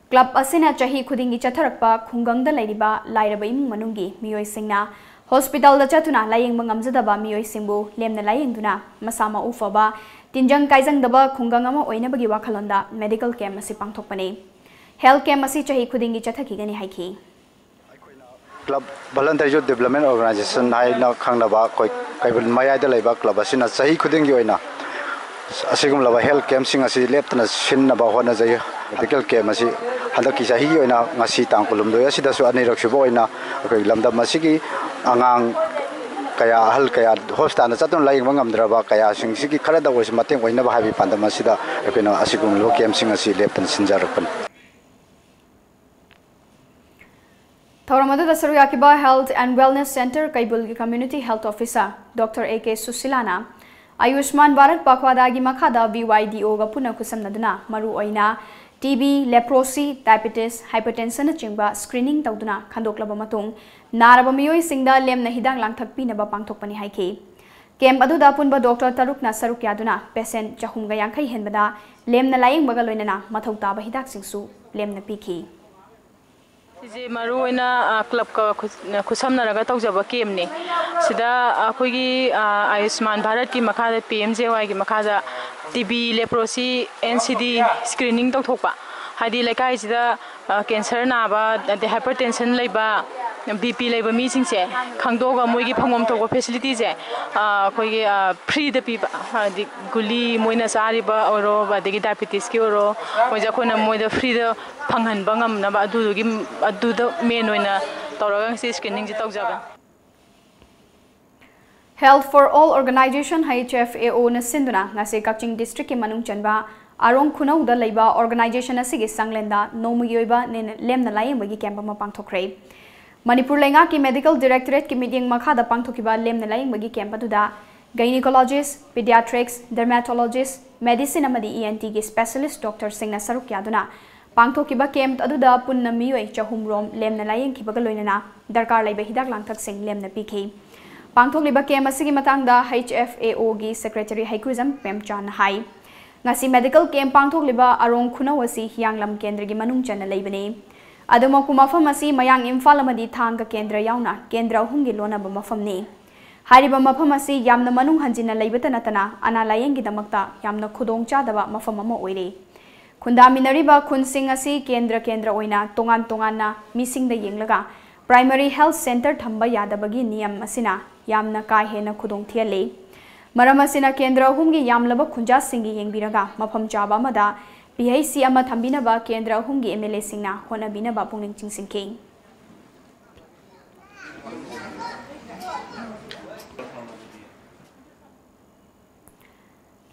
club ꯑꯁꯤꯅ ꯆꯍꯤ ꯈꯨꯗꯤꯡꯒꯤ ꯆꯠꯊꯔꯛꯄ ꯈꯨꯡꯒꯪꯗ ꯂꯩꯔꯤꯕ ꯂꯥꯏꯔꯕ ꯏꯃꯨꯡ ꯃꯅꯨꯡꯒꯤ ꯃꯤꯑꯣꯏꯁꯤꯡꯅ hospitalꯗ ꯆꯠꯇꯨꯅ ꯂꯥꯌꯦꯡꯕ ꯉꯝꯖꯗꯕ ꯃꯤꯑꯣꯏꯁꯤꯡꯕꯨ ꯂꯦꯝꯅ ꯂꯥꯌꯦꯡꯗꯨꯅ ꯃꯁꯥ ꯃꯎ ꯐꯕ, ꯇꯤꯟꯖꯪ ꯀꯥꯏꯖꯪꯗꯕ ꯈꯨꯡꯒꯪ ꯑꯃ ꯑꯣꯏꯅꯕꯒꯤ ꯋꯥꯈꯜꯂꯣꯟꯗ medical camp ꯑꯁꯤ ꯄꯥꯡꯊꯣꯛꯄꯅꯤ꯫ Health camp ꯑꯁꯤ ꯆꯍꯤ ꯈꯨꯗꯤꯡꯒꯤ ꯆꯠꯊꯈꯤꯒꯅꯤ ꯍꯥꯏꯈꯤ꯫ Club Voluntary Youth Development Organisation ꯍꯥꯏꯅ ꯈꯪꯅꯕ ꯑꯩꯈꯣꯏ ꯀꯩꯕꯨꯜ ꯃꯌꯥꯏꯗ ꯂꯩꯕ club ꯑꯁꯤꯅ ꯆꯍꯤ ꯈꯨꯗꯤꯡꯒꯤ ꯑꯣꯏꯅ ꯑꯁꯤꯒꯨꯝꯂꯕ health campꯁꯤꯡ ꯑꯁꯤ ꯂꯦꯞꯇꯅ ꯁꯤꯟꯅꯕ ꯍꯣꯠꯅꯖꯩ꯫ Medical camp ꯑꯁꯤ ꯍꯟꯗꯛꯀꯤ ꯆꯍꯤꯒꯤ ꯑꯣꯏꯅ ꯉꯁꯤ ꯇꯥꯡ ꯀꯨꯟꯍꯨꯝꯗꯣꯏ ꯑꯁꯤꯗꯁꯨ ꯑꯅꯤꯔꯛ ꯁꯨꯕ ꯑꯣꯏꯅ ꯑꯩꯈꯣꯏ ꯂꯝꯗꯝ ꯑꯁꯤꯒꯤ ꯑꯉꯥꯡ ꯀꯌꯥ, ꯑꯍꯜ ꯀꯌꯥ hospitalꯗ ꯆꯠꯇꯨꯅ ꯂꯥꯌꯦꯡꯕ ꯉꯝꯗ꯭ꯔꯕ ꯀꯌꯥꯁꯤꯡꯁꯤꯒꯤ ꯈꯔꯗ ꯑꯣꯏꯔꯁꯨ ꯃꯇꯦꯡ ꯑꯣꯏꯅꯕ ꯍꯥꯏꯕꯒꯤ ꯄꯥꯟꯗꯝ ꯑꯁꯤꯗ ꯑꯩꯈꯣꯏꯅ ꯑꯁꯤꯒꯨꯝꯂꯕ campꯁꯤꯡ ꯑꯁꯤ ꯂꯦꯞꯇꯅ ꯁꯤꯟꯖꯔꯛꯄꯅꯤ꯫ ꯊꯧꯔꯝ ꯑꯗꯨꯗ ꯁꯔꯨꯛ ꯌꯥꯈꯤꯕ Health and Wellness Centre ꯀꯩꯕꯨꯜꯒꯤ Community Health Officer Doctor A K ꯁꯨꯁꯤꯂꯥꯅ ꯑꯌꯨꯁꯃꯥꯟ ꯚꯥꯔꯠ ꯄꯈ꯭ꯋꯥꯗꯥꯒꯤ ꯃꯈꯥꯗ V Y D Oꯒ ꯄꯨꯟꯅ ꯈꯨꯠꯁꯝꯅꯗꯨꯅ ꯃꯔꯨꯑꯣꯏꯅ T B, leprosy, diabetes, hypertensionꯅꯆꯤꯡꯕ screening ꯇꯧꯗꯨꯅ ꯈꯟꯗꯣꯛꯂꯕ ꯃꯇꯨꯡ ꯅꯥꯔꯕ ꯃꯤꯑꯣꯏꯁꯤꯡꯗ ꯂꯦꯝꯅ ꯍꯤꯗꯥꯛ ꯂꯥꯡꯊꯛ ꯄꯤꯅꯕ ꯄꯥꯡꯊꯣꯛꯄꯅꯤ ꯍꯥꯏꯈꯤ꯫ Camp ꯑꯗꯨꯗ ꯑꯄꯨꯟꯕ doctor ꯇꯔꯨꯛꯅ ꯁꯔꯨꯛ ꯌꯥꯗꯨꯅ patient ꯆꯍꯨꯝꯒ ꯌꯥꯡꯈꯩ ꯍꯦꯟꯕꯗ ꯂꯦꯝꯅ ꯂꯥꯌꯦꯡꯕꯒ ꯂꯣꯏꯅꯅ ꯃꯊꯧ ꯇꯥꯕ ꯍꯤꯗꯥꯛꯁꯤꯡꯁꯨ ꯂꯦꯝꯅ ꯄꯤꯈꯤ꯫ ꯁꯤꯁꯦ ꯃꯔꯨꯑꯣꯏꯅ clubꯀ ꯈꯨꯠꯁꯝꯅꯔꯒ ꯇꯧꯖꯕ campꯅꯤ꯫ ꯁꯤꯗ ꯑꯩꯈꯣꯏꯒꯤ ꯑꯌꯨꯁꯃꯥꯟ ꯚꯥꯔꯠꯀꯤ ꯃꯈꯥꯗ, P M J Yꯒꯤ ꯃꯈꯥꯗ T B, leprosy, N C D screening ꯇꯧꯊꯣꯛꯄ, ꯍꯥꯏꯗꯤ ꯂꯩꯀꯥꯏꯁꯤꯗ ꯀꯦꯟꯁꯔ ꯅꯥꯕ, ꯑꯗꯩ ꯍꯥꯏꯄꯔ ꯇꯦꯟꯁꯟ ꯂꯩꯕ, ꯕꯤ ꯄꯤ ꯂꯩꯕ ꯃꯤꯁꯤꯡꯁꯦ ꯈꯪꯗꯣꯛꯑꯒ ꯃꯣꯏꯒꯤ ꯐꯪꯐꯝ ꯊꯣꯛꯄ ꯐꯦꯁꯤꯂꯤꯇꯤꯁꯦ ꯑꯩꯈꯣꯏꯒꯤ ꯐ꯭ꯔꯤꯗ ꯄꯤꯕ, ꯍꯥꯏꯗꯤ ꯒꯨꯂꯤ ꯃꯣꯏꯅ ꯆꯥꯔꯤꯕ ꯑꯣꯏꯔꯣ, ꯑꯗꯒꯤ ꯗꯥꯏꯕꯤꯇꯤꯁꯀꯤ ꯑꯣꯏꯔꯣ, ꯃꯣꯏꯁꯦ ꯑꯩꯈꯣꯏꯅ ꯃꯣꯏꯗ ꯐ꯭ꯔꯤꯗ ꯐꯪꯍꯟꯕ ꯉꯝꯅꯕ ꯑꯗꯨꯗꯨꯒꯤ, ꯑꯗꯨꯗ ꯃꯦꯟ ꯑꯣꯏꯅ ꯇꯧꯔꯒ ꯉꯁꯤ ꯁ꯭ꯀ꯭ꯔꯤꯅꯤꯡꯁꯦ ꯇꯧꯖꯕꯅꯤ꯫ Health for All Organization, H F A O ꯅ ꯁꯤꯟꯗꯨꯅ ꯉꯁꯤ ꯀꯛꯆꯤꯡ ꯗꯤꯁꯇ꯭ꯔꯤꯛꯀꯤ ꯃꯅꯨꯡ ꯆꯟꯕ ꯑꯔꯣꯡ ꯈꯨꯅꯧꯗ ꯂꯩꯕ ꯑꯣꯔꯒꯅꯥꯏꯖꯦꯁꯟ ꯑꯁꯤꯒꯤ ꯆꯥꯡꯂꯦꯟꯗ ꯅꯣꯡꯃꯒꯤ ꯑꯣꯏꯕ ꯅꯦ-, ꯂꯦꯝꯅ ꯂꯥꯌꯦꯡꯕꯒꯤ ꯀꯦꯝꯞ ꯑꯃ ꯄꯥꯡꯊꯣꯛꯈ꯭ꯔꯦ꯫ ꯃꯅꯤꯄꯨꯔ ꯂꯩꯉꯥꯛꯀꯤ ꯃꯦꯗꯤꯀꯦꯜ ꯗꯤꯔꯦꯛꯇꯣꯔꯦꯠꯀꯤ ꯃꯤꯠꯌꯦꯡ ꯃꯈꯥꯗ ꯄꯥꯡꯊꯣꯛꯈꯤꯕ ꯂꯦꯝꯅ ꯂꯥꯌꯦꯡꯕꯒꯤ ꯀꯦꯝꯞ ꯑꯗꯨꯗ ꯒꯥꯏꯅꯤꯀꯣꯂꯣꯖꯤꯁ, ꯄꯤꯗꯤꯌꯥꯇ꯭ꯔꯤꯛꯁ, ꯗꯔꯃꯥꯇꯣꯂꯣꯖꯤꯁ, ꯃꯦꯗꯤꯁꯤꯟ ꯑꯃꯗꯤ ꯏ ꯑꯦꯟ ꯇꯤꯒꯤ ꯁ꯭ꯄꯦꯁꯤꯌꯦꯂꯤꯁ꯭ꯠ ꯗꯣꯛꯇꯔꯁꯤꯡꯅ ꯁꯔꯨꯛ ꯌꯥꯗꯨꯅ ꯄꯥꯡꯊꯣꯛꯈꯤꯕ ꯀꯦꯝꯞ ꯑꯗꯨꯗ ꯄꯨꯟꯅ ꯃꯤꯑꯣꯏ ꯆꯍꯨꯝ ꯔꯣꯝ ꯂꯦꯝꯅ ꯂꯥꯌꯦꯡꯈꯤꯕꯒ ꯂꯣꯏꯅꯅ ꯗꯔꯀꯥꯔ ꯂꯩꯕ ꯍꯤꯗꯥꯛ ꯂꯥꯡꯊꯛꯁꯤꯡ ꯂꯦꯝꯅ ꯄꯤꯈꯤ꯫ ꯄꯥꯡꯊꯣꯛꯂꯤꯕ ꯀꯦꯝꯞ ꯑꯁꯤꯒꯤ ꯃꯇꯥꯡꯗ H F A O ꯒꯤ ꯁꯦꯀ꯭ꯔꯦꯇꯔꯤ ꯍꯩꯀ꯭ꯔꯨꯖꯝ ꯄ꯭ꯔꯦꯝꯆꯥꯟꯅ ꯍꯥꯏ, ꯉꯁꯤ ꯃꯦꯗꯤꯀꯦꯜ ꯀꯦꯝꯞ ꯄꯥꯡꯊꯣꯛꯂꯤꯕ ꯑꯔꯣꯡ ꯈꯨꯅꯧ ꯑꯁꯤ ꯍꯤꯌꯥꯡꯂꯝ ꯀꯦꯟꯗ꯭ꯔꯒꯤ ꯃꯅꯨꯡ ꯆꯟꯅ ꯂꯩꯕꯅꯤ꯫ ꯑꯗꯨꯃꯛꯄꯨ ꯃꯐꯝ ꯑꯁꯤ ꯃꯌꯥꯡ ꯏꯝꯐꯥꯜ ꯑꯃꯗꯤ ꯊꯥꯡꯒ ꯀꯦꯟꯗ꯭ꯔ ꯌꯥꯎꯅ ꯀꯦꯟꯗ꯭ꯔ ꯑꯍꯨꯝꯒꯤ ꯂꯣꯟꯅꯕ ꯃꯐꯝꯅꯤ꯫ ꯍꯥꯏꯔꯤꯕ ꯃꯐꯝ ꯑꯁꯤ ꯌꯥꯝꯅ ꯃꯅꯨꯡ ꯍꯟꯖꯤꯟꯅ ꯂꯩꯕꯇ ꯅꯠꯇꯅ ꯑꯅꯥ ꯂꯥꯌꯦꯡꯒꯤꯗꯃꯛꯇ ꯌꯥꯝꯅ ꯈꯨꯗꯣꯡ ꯆꯥꯗꯕ ꯃꯐꯝ ꯑꯃ ꯑꯣꯏꯔꯤ꯫ ꯈꯨꯟꯗꯥꯃꯤꯟꯅꯔꯤꯕ ꯈꯨꯟꯁꯤꯡ ꯑꯁꯤ ꯀꯦꯟꯗ꯭ꯔ ꯀꯦꯟꯗ꯭ꯔ ꯑꯣꯏꯅ ꯇꯣꯉꯥꯟ ꯇꯣꯉꯥꯟꯅ ꯃꯤꯁꯤꯡꯗ ꯌꯦꯡꯂꯒ ꯄ꯭ꯔꯥꯏꯃꯔꯤ ꯍꯦꯜꯊ ꯁꯦꯟꯇꯔ ꯊꯝꯕ ꯌꯥꯗꯕꯒꯤ ꯅꯤꯌꯝ ꯑꯁꯤꯅ ꯌꯥꯝꯅ ꯀꯥ ꯍꯦꯟꯅ ꯈꯨꯗꯣꯡ ꯊꯤꯍꯜꯂꯤ꯫ ꯃꯔꯝ ꯑꯁꯤꯅ ꯀꯦꯟꯗ꯭ꯔ ꯑꯍꯨꯝꯒꯤ ꯌꯥꯝꯂꯕ ꯈꯨꯟꯖꯥꯁꯤꯡꯒꯤ ꯌꯦꯡꯕꯤꯔꯒ ꯃꯐꯝ ꯆꯥꯕ ꯑꯃꯗ P H C ꯑꯃ ꯊꯝꯕꯤꯅꯕ ꯀꯦꯟꯗ꯭ꯔ ꯑꯍꯨꯝꯒꯤ M L A ꯁꯤꯡꯅ ꯍꯣꯠꯅꯕꯤꯅꯕ ꯄꯨꯛꯅꯤꯡ ꯆꯤꯡꯁꯤꯟꯈꯤ꯫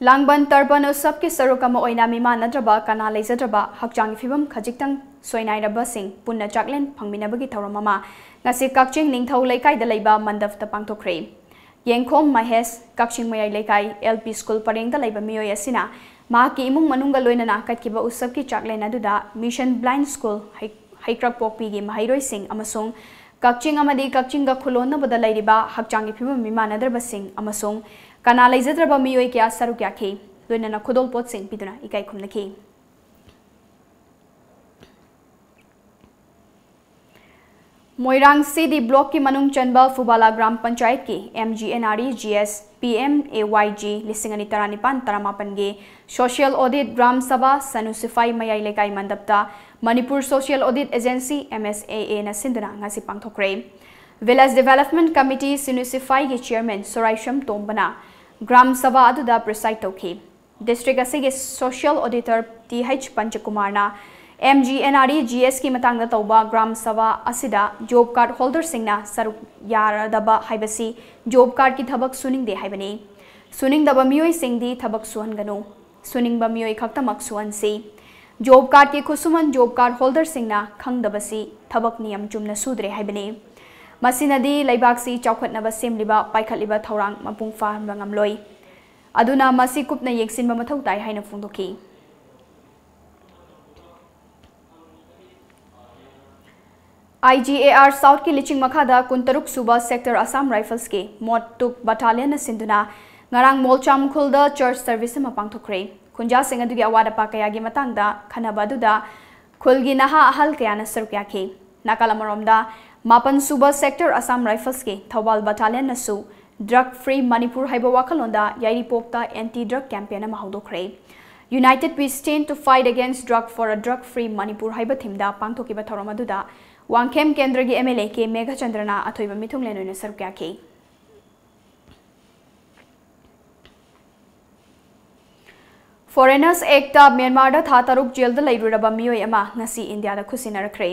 ꯂꯥꯡꯕꯟ ꯇꯔꯄꯟ ꯎꯠꯁꯕꯀꯤ ꯁꯔꯨꯛ ꯑꯃ ꯑꯣꯏꯅ ꯃꯤꯃꯥꯟꯅꯗ꯭ꯔꯕ, ꯀꯅꯥ ꯂꯩꯖꯗ꯭ꯔꯕ, ꯍꯛꯆꯥꯡꯒꯤ ꯐꯤꯕꯝ ꯈꯖꯤꯛꯇꯪ ꯁꯣꯏꯅꯥꯏꯔꯕꯁꯤꯡ ꯄꯨꯟꯅ ꯆꯥꯛꯂꯦꯟ ꯐꯪꯃꯤꯟꯅꯕꯒꯤ ꯊꯧꯔꯝ ꯑꯃ ꯉꯁꯤ ꯀꯛꯆꯤꯡ ꯅꯤꯡꯊꯧ ꯂꯩꯀꯥꯏꯗ ꯂꯩꯕ ꯃꯟꯗꯞꯇ ꯄꯥꯡꯊꯣꯛꯈ꯭ꯔꯦ꯫ ꯌꯦꯡꯈꯣꯝ ꯃꯍꯦꯁ, ꯀꯛꯆꯤꯡ ꯃꯌꯥꯏ ꯂꯩꯀꯥꯏ L P ꯁ꯭ꯀꯨꯜ ꯄꯔꯦꯡꯗ ꯂꯩꯕ ꯃꯤꯑꯣꯏ ꯑꯁꯤꯅ ꯃꯍꯥꯛꯀꯤ ꯏꯃꯨꯡ ꯃꯅꯨꯡꯒ ꯂꯣꯏꯅꯅ ꯀꯠꯈꯤꯕ ꯎꯠꯁꯕꯀꯤ ꯆꯥꯛꯂꯦꯟ ꯑꯗꯨꯗ ꯃꯤꯁꯟ ꯕ꯭ꯂꯥꯏꯟ ꯁ꯭ꯀꯨꯜ ꯍꯩ-, ꯍꯩꯀ꯭ꯔꯛꯄꯣꯛꯄꯤꯒꯤ ꯃꯍꯩꯔꯣꯏꯁꯤꯡ ꯑꯃꯁꯨꯡ ꯀꯛꯆꯤꯡ ꯑꯃꯗꯤ ꯀꯛꯆꯤꯡꯒ ꯈꯨꯂꯣꯟꯅꯕꯗ ꯂꯩꯔꯤꯕ ꯍꯛꯆꯥꯡꯒꯤ ꯐꯤꯕꯝ ꯃꯤꯃꯥꯟꯅꯗ꯭ꯔꯕꯁꯤꯡ ꯑꯃꯁꯨꯡ ꯀꯅꯥ ꯂꯩꯖꯗ꯭ꯔꯕ ꯃꯤꯑꯣꯏ ꯀꯌꯥ ꯁꯔꯨꯛ ꯌꯥꯈꯤ꯫ ꯂꯣꯏꯅꯅ ꯈꯨꯗꯣꯜꯄꯣꯠꯁꯤꯡ ꯄꯤꯗꯨꯅ ꯏꯀꯥꯏ ꯈꯨꯝꯅꯈꯤ꯫ ꯃꯣꯏꯔꯥꯡ ꯁꯤ ꯗꯤ ꯕ꯭ꯂꯣꯛꯀꯤ ꯃꯅꯨꯡ ꯆꯟꯕ ꯐꯨꯕꯥꯂꯥ ꯒ꯭ꯔꯥꯝ ꯄꯟꯆꯥꯌꯠꯀꯤ M G N R E G S P M A Y G ꯂꯤꯁꯤꯡ ꯑꯅꯤ ꯇꯔꯥꯅꯤꯄꯥꯟ ꯇꯔꯥꯃꯥꯄꯟꯒꯤ ꯁꯣꯁꯤꯌꯦꯜ ꯑꯣꯗꯤꯠ ꯒ꯭ꯔꯥꯝ ꯁꯚꯥ ꯁꯅꯨꯁꯤꯐꯥꯏ ꯃꯌꯥꯏ ꯂꯩꯀꯥꯏ ꯃꯟꯗꯞꯇ Manipur social audit agency, M S A ꯑꯦꯅ ꯁꯤꯟꯗꯨꯅ ꯉꯁꯤ ꯄꯥꯡꯊꯣꯛꯈ꯭ꯔꯦ꯫ ꯚꯤꯂꯦꯖ ꯗꯤꯚꯦꯂꯞꯃꯦꯟꯠ ꯀꯃꯤꯇꯤ ꯁꯤꯅꯨꯁꯤꯐꯥꯏꯒꯤ ꯆꯤꯌꯔꯃꯦꯟ ꯁꯣꯔꯥꯏꯁꯝ ꯇꯣꯝꯕꯅ ꯒ꯭ꯔꯥꯝ ꯁꯚꯥ ꯑꯗꯨꯗ ꯄ꯭ꯔꯤꯁꯥꯏꯗ ꯇꯧꯈꯤ꯫ ꯗꯤꯁꯇ꯭ꯔꯤꯛ ꯑꯁꯤꯒꯤ ꯁꯣꯁꯤꯌꯦꯜ ꯑꯣꯗꯤꯇꯔ ꯇꯤ ꯍꯩꯆ ꯄꯟꯆꯀꯨꯃꯥꯔꯅ M G N R E G ꯑꯦꯁꯀꯤ ꯃꯇꯥꯡꯗ ꯇꯧꯕ ꯒ꯭ꯔꯥꯝ ꯁꯚꯥ ꯑꯁꯤꯗ ꯖꯣꯕ ꯀꯥꯔꯗ ꯍꯣꯜꯗꯔꯁꯤꯡꯅ ꯁꯔꯨꯛ ꯌꯥꯔꯗꯕ ꯍꯥꯏꯕꯁꯤ ꯖꯣꯕ ꯀꯥꯔꯗꯀꯤ ꯊꯕꯛ ꯁꯨꯅꯤꯡꯗꯦ ꯍꯥꯏꯕꯅꯤ꯫ ꯁꯨꯅꯤꯡꯗꯕ ꯃꯤꯑꯣꯏꯁꯤꯡꯗꯤ ꯊꯕꯛ ꯁꯨꯍꯟꯒꯅꯨ꯫ ꯁꯨꯅꯤꯡꯕ ꯃꯤꯑꯣꯏ ꯈꯛꯇꯃꯛ ꯁꯨꯍꯟꯁꯤ꯫ ꯖꯣꯕ ꯀꯥꯔꯗꯀꯤ ꯈꯨꯠꯁꯨꯃꯟ ꯖꯣꯕ ꯀꯥꯔꯗ ꯍꯣꯜꯗꯔꯁꯤꯡꯅ ꯈꯪꯗꯕꯁꯤ ꯊꯕꯛ ꯅꯤꯌꯝ ꯆꯨꯝꯅ ꯁꯨꯗ꯭ꯔꯦ ꯍꯥꯏꯕꯅꯤ꯫ ꯃꯁꯤꯅꯗꯤ ꯂꯩꯕꯥꯛꯁꯤ ꯆꯥꯎꯈꯠꯅꯕ ꯁꯦꯝꯂꯤꯕ ꯄꯥꯏꯈꯠꯂꯤꯕ ꯊꯧꯔꯥꯡ ꯃꯄꯨꯡ ꯐꯥꯍꯟꯕ ꯉꯝꯂꯣꯏ꯫ ꯑꯗꯨꯅ ꯃꯁꯤ ꯀꯨꯞꯅ ꯌꯦꯡꯁꯤꯟꯕ ꯃꯊꯧ ꯇꯥꯏ ꯍꯥꯏꯅ ꯐꯣꯡꯗꯣꯛꯈꯤ꯫ ꯑꯥꯏ ꯖꯤ ꯑꯦ ꯑꯥꯔ ꯁꯥꯎꯠꯀꯤ ꯂꯤꯆꯤꯡ ꯃꯈꯥꯗ ꯀꯨꯟꯇꯔꯨꯛ ꯁꯨꯕ ꯁꯦꯛꯇꯔ ꯑꯁꯥꯝ ꯔꯥꯏꯐꯜꯁꯀꯤ ꯃꯣꯠꯇꯨꯛ ꯕꯠꯇꯥꯂꯤꯌꯟꯅ ꯁꯤꯟꯗꯨꯅ ꯉꯔꯥꯡ ꯃꯣꯜꯆꯥꯝ ꯈꯨꯜꯗ ꯆꯔꯆ ꯁꯔꯚꯤꯁ ꯑꯃ ꯄꯥꯡꯊꯣꯛꯈ꯭ꯔꯦ꯫ ꯈꯨꯟꯖꯥꯁꯤꯡ ꯑꯗꯨꯒꯤ ꯑꯋꯥꯠ ꯑꯄꯥ ꯀꯌꯥꯒꯤ ꯃꯇꯥꯡꯗ ꯈꯟꯅꯕ ꯑꯗꯨꯗ ꯈꯨꯜꯒꯤ ꯅꯍꯥ ꯑꯍꯜ ꯀꯌꯥꯅ ꯁꯔꯨꯛ ꯌꯥꯈꯤ꯫ ꯅꯥꯀꯜ ꯑꯃꯔꯣꯝꯗ, ꯃꯥꯄꯟ ꯁꯨꯕ ꯁꯦꯛꯇꯔ ꯑꯁꯥꯝ ꯔꯥꯏꯐꯜꯁꯀꯤ ꯊꯧꯕꯥꯜ ꯕꯠꯇꯥꯂꯤꯌꯟꯅꯁꯨ ꯗ꯭ꯔꯒ ꯐ꯭ꯔꯤ ꯃꯅꯤꯄꯨꯔ ꯍꯥꯏꯕ ꯋꯥꯈꯜꯂꯣꯟꯗ ꯌꯥꯏꯔꯤꯄꯣꯛꯇ ꯑꯦꯟꯇꯤ ꯗ꯭ꯔꯒ ꯀꯦꯝꯄꯦꯟ ꯑꯃ ꯍꯧꯗꯣꯛꯈ꯭ꯔꯦ꯫ United we stand to fight against drug for a drug free Manipur ꯍꯥꯏꯕ ꯊꯤꯝꯗ ꯄꯥꯡꯊꯣꯛꯈꯤꯕ ꯊꯧꯔꯝ ꯑꯗꯨꯗ ꯋꯥꯡꯈꯦꯝ ꯀꯦꯟꯗ꯭ꯔꯒꯤ ꯑꯦꯝ ꯑꯦꯜ ꯑꯦ ꯀꯦ ꯃꯦꯘꯆꯟꯗ꯭ꯔꯅ ꯑꯊꯣꯏꯕ ꯃꯤꯊꯨꯡꯂꯦꯟ ꯑꯣꯏꯅ ꯁꯔꯨꯛ ꯌꯥꯈꯤ꯫ ꯐꯣꯔꯦꯅꯔꯁ ꯑꯦꯛꯇ ꯃ꯭ꯌꯥꯟꯃꯥꯔꯗ ꯊꯥ ꯇꯔꯨꯛ ꯖꯦꯜꯗ ꯂꯩꯔꯨꯔꯕ ꯃꯤꯑꯣꯏ ꯑꯃ ꯉꯁꯤ ꯏꯟꯗꯤꯌꯥꯗ ꯈꯨꯠꯁꯤꯟꯅꯔꯛꯈ꯭ꯔꯦ꯫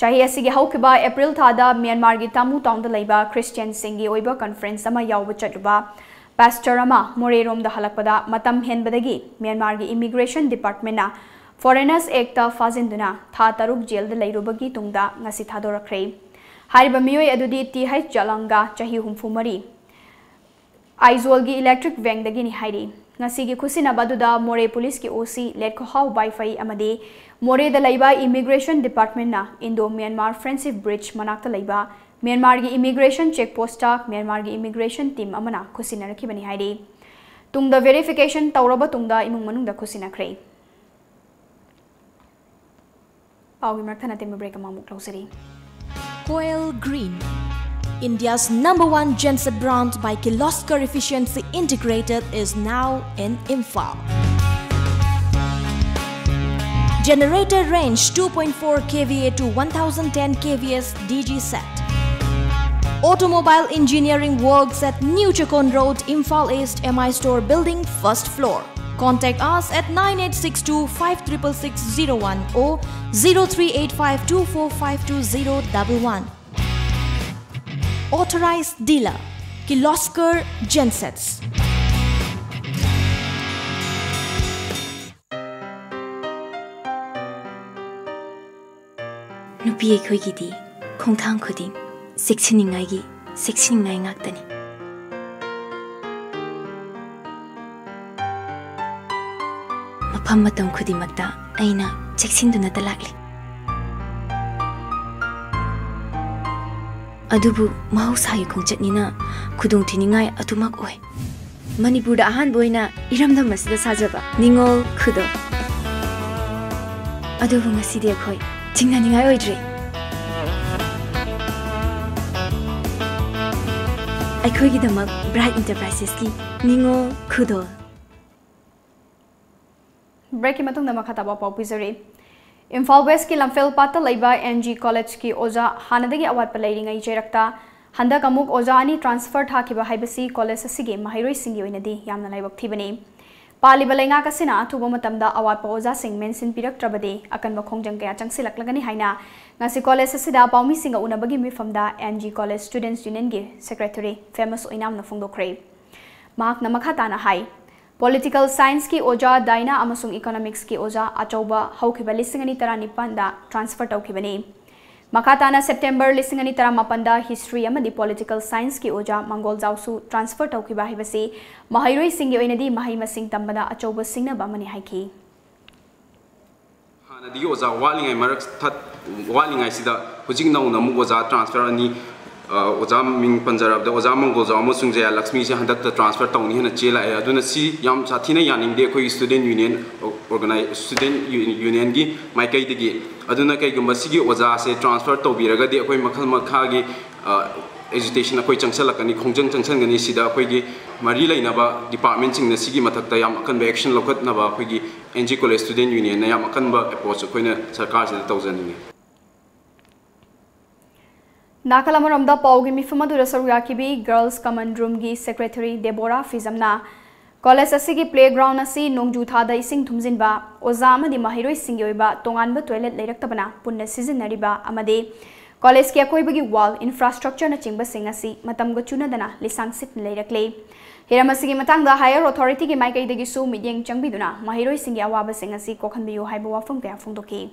ꯆꯍꯤ ꯑꯁꯤꯒꯤ ꯍꯧꯈꯤꯕ ꯑꯦꯄ꯭ꯔꯤꯜ ꯊꯥꯗ ꯃ꯭ꯌꯥꯟꯃꯥꯔꯒꯤ ꯇꯥꯃꯨ ꯇꯥꯎꯟꯗ ꯂꯩꯕ ꯈ꯭ꯔꯤꯁꯇꯤꯌꯟꯁꯤꯡꯒꯤ ꯑꯣꯏꯕ ꯀꯟꯐꯔꯦꯟꯁ ꯑꯃ ꯌꯥꯎꯕ ꯆꯠꯂꯨꯕ ꯄꯥꯁꯇꯔ ꯑꯃ ꯃꯣꯔꯦꯔꯣꯝꯗ ꯍꯜꯂꯛꯄꯗ ꯃꯇꯝ ꯍꯦꯟꯕꯗꯒꯤ ꯃ꯭ꯌꯥꯟꯃꯥꯔꯒꯤ ꯏꯃꯤꯒ꯭ꯔꯦꯁꯟ ꯗꯤꯄꯥꯔꯠꯃꯦꯟꯅ ꯐꯣꯔꯦꯅꯔꯁ ꯑꯦꯛꯇ ꯐꯥꯖꯤꯟꯗꯨꯅ ꯊꯥ ꯇꯔꯨꯛ ꯖꯦꯜꯗ ꯂꯩꯔꯨꯕꯒꯤ ꯇꯨꯡꯗ ꯉꯁꯤ ꯊꯥꯗꯣꯔꯛꯈ꯭ꯔꯦ꯫ ꯍꯥꯏꯔꯤꯕ ꯃꯤꯑꯣꯏ ꯑꯗꯨꯗꯤ ꯇꯤ ꯍꯩꯆ ꯖꯂꯪꯒ, ꯆꯍꯤ ꯍꯨꯝꯐꯨ ꯃꯔꯤ, ꯑꯥꯏꯖꯣꯜꯒꯤ ꯏꯂꯦꯛꯇ꯭ꯔꯤꯛ ꯚꯦꯡꯗꯒꯤꯅꯤ ꯍꯥꯏꯔꯤ꯫ ꯉꯁꯤꯒꯤ ꯈꯨꯠꯁꯤꯟꯅꯕ ꯑꯗꯨꯗ ꯃꯣꯔꯦ ꯄꯨꯂꯤꯁꯀꯤ ꯑꯣ ꯁꯤ ꯂꯦꯠꯈꯣꯍꯥꯎ ꯕꯥꯏꯐꯩ ꯑꯃꯗꯤ ꯃꯣꯔꯦꯗ ꯂꯩꯕ ꯏꯃꯤꯒ꯭ꯔꯦꯁꯟ ꯗꯤꯄꯥꯔꯠꯃꯦꯟꯅ ꯏꯟꯗꯣ ꯃ꯭ꯌꯥꯟꯃꯥꯔ ꯐ꯭ꯔꯦꯟꯗꯁꯤꯞ ꯕ꯭ꯔꯤꯖ ꯃꯅꯥꯛꯇ ꯂꯩꯕ ꯃ꯭ꯌꯥꯟꯃꯥꯔꯒꯤ ꯏꯃꯤꯒ꯭ꯔꯦꯁꯟ ꯆꯦꯛ ꯄꯣꯁꯇ ꯃ꯭ꯌꯥꯟꯃꯥꯔꯒꯤ ꯏꯃꯤꯒ꯭ꯔꯦꯁꯟ ꯇꯤꯝ ꯑꯃꯅ ꯈꯨꯠꯁꯤꯟꯅꯔꯛꯈꯤꯕꯅꯤ ꯍꯥꯏꯔꯤ꯫ ꯇꯨꯡꯗ ꯚꯦꯔꯤꯐꯤꯀꯦꯁꯟ ꯇꯧꯔꯕ ꯇꯨꯡꯗ ꯏꯃꯨꯡ ꯃꯅꯨꯡꯗ ꯈꯨꯠꯁꯤꯟꯅꯈ꯭ꯔꯦ꯫ ꯄꯥꯎꯒꯤ ꯃꯔꯛ ꯊꯠꯅ ꯇꯦꯟꯕ ꯕ꯭ꯔꯦꯛ ꯑꯃꯃꯨꯛ ꯂꯧꯖꯔꯤ꯫ Koel Green, India's number one genset brand by Kirloskar Efficiency Integrated, is now in Imphal. Generator range two point four K V A to one thousand ten K V S D G set. Automobile engineering works at New Chakon Road, Imphal East, M I Store Building, first floor. Contact us at nine eight six two five triple six zero one or zero three eight five two four five two zero double one. Authorized dealer, Kirloskar Gensets. ꯅꯨꯄꯤ ꯑꯩꯈꯣꯏꯒꯤꯗꯤ ꯈꯣꯡꯊꯥꯡ ꯈꯨꯗꯤꯡ ꯆꯦꯛꯁꯤꯟꯅꯤꯡꯉꯥꯏꯒꯤ ꯆꯦꯛꯁꯤꯟꯅꯤꯡꯉꯥꯏ ꯉꯥꯛꯇꯅꯤ꯫ ꯃꯐꯝ ꯃꯇꯝ ꯈꯨꯗꯤꯡꯃꯛꯇ ꯑꯩꯅ ꯆꯦꯛꯁꯤꯟꯗꯨꯅꯇ ꯂꯥꯛꯂꯤ꯫ ꯑꯗꯨꯕꯨ ꯃꯍꯧꯁꯥꯒꯤ ꯈꯣꯡꯆꯠꯅꯤꯅ ꯈꯨꯗꯣꯡꯊꯤꯅꯤꯡꯉꯥꯏ ꯑꯗꯨꯃꯛ ꯑꯣꯏ꯫ ꯃꯅꯤꯄꯨꯔꯗ ꯑꯍꯥꯟꯕ ꯑꯣꯏꯅ ꯏꯔꯝꯗꯝ ꯑꯁꯤꯗ ꯁꯥꯖꯕ ꯅꯤꯉꯣꯜ ꯈꯨꯗꯣꯜ꯫ ꯑꯗꯨꯕꯨ ꯉꯁꯤꯗꯤ ꯑꯩꯈꯣꯏ ꯆꯤꯡꯅꯅꯤꯡꯉꯥꯏ ꯑꯣꯏꯗ꯭ꯔꯦ꯫ ꯑꯩꯈꯣꯏꯒꯤꯗꯃꯛ ꯕ꯭ꯔꯥꯏꯠ ꯏꯟꯇꯔꯄ꯭ꯔꯥꯏꯁꯦꯁꯀꯤ ꯅꯤꯉꯣꯜ ꯈꯨꯗꯣꯜ꯫ ꯕ꯭ꯔꯦꯛꯀꯤ ꯃꯇꯨꯡꯗ ꯃꯈꯥ ꯇꯥꯕ ꯄꯥꯎ ꯄꯤꯖꯔꯤ꯫ ꯏꯝꯐꯥꯜ ꯋꯦꯁꯀꯤ ꯂꯝꯐꯦꯜ ꯄꯥꯠꯇ ꯂꯩꯕ ꯑꯦꯟ ꯖꯤ ꯀꯣꯂꯦꯖꯀꯤ ꯑꯣꯖꯥ, ꯍꯥꯟꯅꯗꯒꯤ ꯑꯋꯥꯠꯄ ꯂꯩꯔꯤꯉꯩ ꯆꯩꯔꯛꯇ ꯍꯟꯗꯛ ꯑꯃꯨꯛ ꯑꯣꯖꯥ ꯑꯅꯤ ꯇ꯭ꯔꯥꯟꯁꯐꯔ ꯊꯥꯈꯤꯕ ꯍꯥꯏꯕꯁꯤ ꯀꯣꯂꯦꯖ ꯑꯁꯤꯒꯤ ꯃꯍꯩꯔꯣꯏꯁꯤꯡꯒꯤ ꯑꯣꯏꯅꯗꯤ ꯌꯥꯝꯅ ꯂꯥꯏꯕꯛ ꯊꯤꯕꯅꯤ꯫ ꯄꯥꯜꯂꯤꯕ ꯂꯩꯉꯥꯛ ꯑꯁꯤꯅ ꯑꯊꯨꯕ ꯃꯇꯝꯗ ꯑꯋꯥꯠꯄ ꯑꯣꯖꯥꯁꯤꯡ ꯃꯦꯟꯁꯤꯟꯕꯤꯔꯛꯇ꯭ꯔꯕꯗꯤ ꯑꯀꯟꯕ ꯈꯣꯡꯖꯪ ꯀꯌꯥ ꯆꯪꯁꯤꯜꯂꯛꯂꯒꯅꯤ ꯍꯥꯏꯅ ꯉꯁꯤ ꯀꯣꯂꯦꯖ ꯑꯁꯤꯗ ꯄꯥꯎꯃꯤꯁꯤꯡꯒ ꯎꯅꯕꯒꯤ ꯃꯤꯐꯝꯗ ꯑꯦꯟ ꯖꯤ ꯀꯣꯂꯦꯖ ꯁ꯭ꯇꯨꯗꯦꯟꯠꯁ ꯌꯨꯅꯤꯌꯟꯒꯤ ꯁꯦꯀ꯭ꯔꯦꯇꯔꯤ ꯐꯦꯃꯁ ꯑꯣꯏꯅꯥꯝꯅ ꯐꯣꯡꯗꯣꯛꯈ꯭ꯔꯦ꯫ ꯃꯍꯥꯛꯅ ꯃꯈꯥ ꯇꯥꯅ ꯍꯥꯏ, ꯄꯣꯂꯤꯇꯤꯀꯦꯜ ꯁꯥꯏꯟꯁꯀꯤ ꯑꯣꯖꯥ ꯗꯥꯏꯅꯥ ꯑꯃꯁꯨꯡ ꯏꯀꯣꯅꯣꯃꯤꯛꯁꯀꯤ ꯑꯣꯖꯥ ꯑꯆꯧꯕ ꯍꯧꯈꯤꯕ ꯂꯤꯁꯤꯡ ꯑꯅꯤ ꯇꯔꯥꯅꯤꯄꯥꯟꯗ ꯇ꯭ꯔꯥꯟꯁꯐꯔ ꯇꯧꯈꯤꯕꯅꯤ꯫ ꯃꯈꯥ ꯇꯥꯅ ꯁꯦꯞꯇꯦꯝꯕꯔ ꯂꯤꯁꯤꯡ ꯑꯅꯤ ꯇꯔꯥꯃꯥꯄꯟꯗ ꯍꯤꯁꯇ꯭ꯔꯤ ꯑꯃꯗꯤ ꯄꯣꯂꯤꯇꯤꯀꯦꯜ ꯁꯥꯏꯟꯁꯀꯤ ꯑꯣꯖꯥ ꯃꯪꯒꯣꯜꯖꯥꯎꯁꯨ ꯇ꯭ꯔꯥꯟꯁꯐꯔ ꯇꯧꯈꯤꯕ ꯍꯥꯏꯕꯁꯤ ꯃꯍꯩꯔꯣꯏꯁꯤꯡꯒꯤ ꯑꯣꯏꯅꯗꯤ ꯃꯍꯩ ꯃꯁꯤꯡ ꯇꯝꯕꯗ ꯑꯆꯧꯕ ꯁꯤꯡꯅꯕ ꯑꯃꯅꯤ ꯍꯥꯏꯈꯤ꯫ ꯍꯥꯟꯅꯗꯒꯤ ꯑꯣꯖꯥ ꯋꯥꯠꯂꯤꯉꯩ ꯃꯔꯛ ꯊꯠ-, ꯋꯥꯠꯂꯤꯉꯩꯁꯤꯗ ꯍꯧꯖꯤꯛ ꯅꯧꯅ ꯑꯃꯨꯛ ꯑꯣꯖꯥ ꯇ꯭ꯔꯥꯟꯁꯐꯔ ꯑꯅꯤ ꯑ, ꯑꯣꯖꯥ ꯃꯤꯡ ꯄꯟꯖꯔꯕꯗ ꯑꯣꯖꯥ ꯃꯪꯒꯣꯜꯖꯥꯎ ꯑꯃꯁꯨꯡ ꯖꯌꯥꯂꯛꯁꯃꯤꯁꯦ ꯍꯟꯗꯛꯇ transfer ꯇꯧꯅꯤ ꯍꯥꯏꯅ ꯆꯦ ꯂꯥꯛꯑꯦ꯫ ꯑꯗꯨꯅ ꯁꯤ ꯌꯥꯝ ꯁꯥꯊꯤꯅ ꯌꯥꯅꯤꯡꯗꯦ ꯑꯩꯈꯣꯏꯒꯤ student union organi-, student u-, unionꯒꯤ ꯃꯥꯏꯀꯩꯗꯒꯤ꯫ ꯑꯗꯨꯅ ꯀꯩꯒꯨꯝꯕ ꯁꯤꯒꯤ ꯑꯣꯖꯥꯁꯦ transfer ꯇꯧꯕꯤꯔꯒꯗꯤ ꯑꯩꯈꯣꯏ ꯃꯈꯜ ꯃꯈꯥꯒꯤ, ꯑ, agitation ꯑꯩꯈꯣꯏ ꯆꯪꯁꯜꯂꯛꯀꯅꯤ, ꯈꯣꯡꯖꯪ ꯆꯪꯁꯟꯒꯅꯤ꯫ ꯁꯤꯗ ꯑꯩꯈꯣꯏꯒꯤ ꯃꯔꯤ ꯂꯩꯅꯕ departmentꯁꯤꯡꯅ ꯁꯤꯒꯤ ꯃꯊꯛꯇ ꯌꯥꯝ ꯑꯀꯟꯕ action ꯂꯧꯈꯠꯅꯕ ꯑꯩꯈꯣꯏꯒꯤ N G College Student Unionꯅ ꯌꯥꯝ ꯑꯀꯟꯕ approach ꯑꯩꯈꯣꯏꯅ ꯁꯔꯀꯥꯔꯁꯤꯗ ꯇꯧꯖꯅꯤꯡꯉꯤ꯫ ꯅꯥꯀꯜ ꯑꯃꯔꯣꯝꯗ ꯄꯥꯎꯒꯤ ꯃꯤꯐꯝ ꯑꯗꯨꯗ ꯁꯔꯨꯛ ꯌꯥꯈꯤꯕꯤ Girls Common Roomꯒꯤ secretary ꯗꯦꯕꯣꯔꯥ ꯐꯤꯖꯝꯅ college ꯑꯁꯤꯒꯤ playground ꯑꯁꯤ ꯅꯣꯡꯖꯨ ꯊꯥꯗ ꯏꯁꯤꯡ ꯊꯨꯝꯖꯤꯟꯕ, ꯑꯣꯖꯥ ꯑꯃꯗꯤ ꯃꯍꯩꯔꯣꯏꯁꯤꯡꯒꯤ ꯑꯣꯏꯕ ꯇꯣꯉꯥꯟꯕ toilet ꯂꯩꯔꯛꯇꯕꯅ ꯄꯨꯟꯅ ꯁꯤꯖꯤꯟꯅꯔꯤꯕ ꯑꯃꯗꯤ collegeꯀꯤ ꯑꯀꯣꯏꯕꯒꯤ wall, infrastructureꯅꯆꯤꯡꯕꯁꯤꯡ ꯑꯁꯤ ꯃꯇꯝꯒ ꯆꯨꯅꯗꯅ ꯂꯤꯁꯥꯡ ꯁꯤꯠꯅ ꯂꯩꯔꯛꯂꯦ꯫ ꯍꯤꯔꯝ ꯑꯁꯤꯒꯤ ꯃꯇꯥꯡꯗ higher authorityꯒꯤ ꯃꯥꯏꯀꯩꯗꯒꯤꯁꯨ ꯃꯤꯠꯌꯦꯡ ꯆꯪꯕꯤꯗꯨꯅ ꯃꯍꯩꯔꯣꯏꯁꯤꯡꯒꯤ ꯑꯋꯥꯕꯁꯤꯡ ꯑꯁꯤ ꯀꯣꯛꯍꯟꯕꯤꯌꯨ ꯍꯥꯏꯕ ꯋꯥꯐꯝ ꯀꯌꯥ ꯐꯣꯡꯗꯣꯛꯈꯤ꯫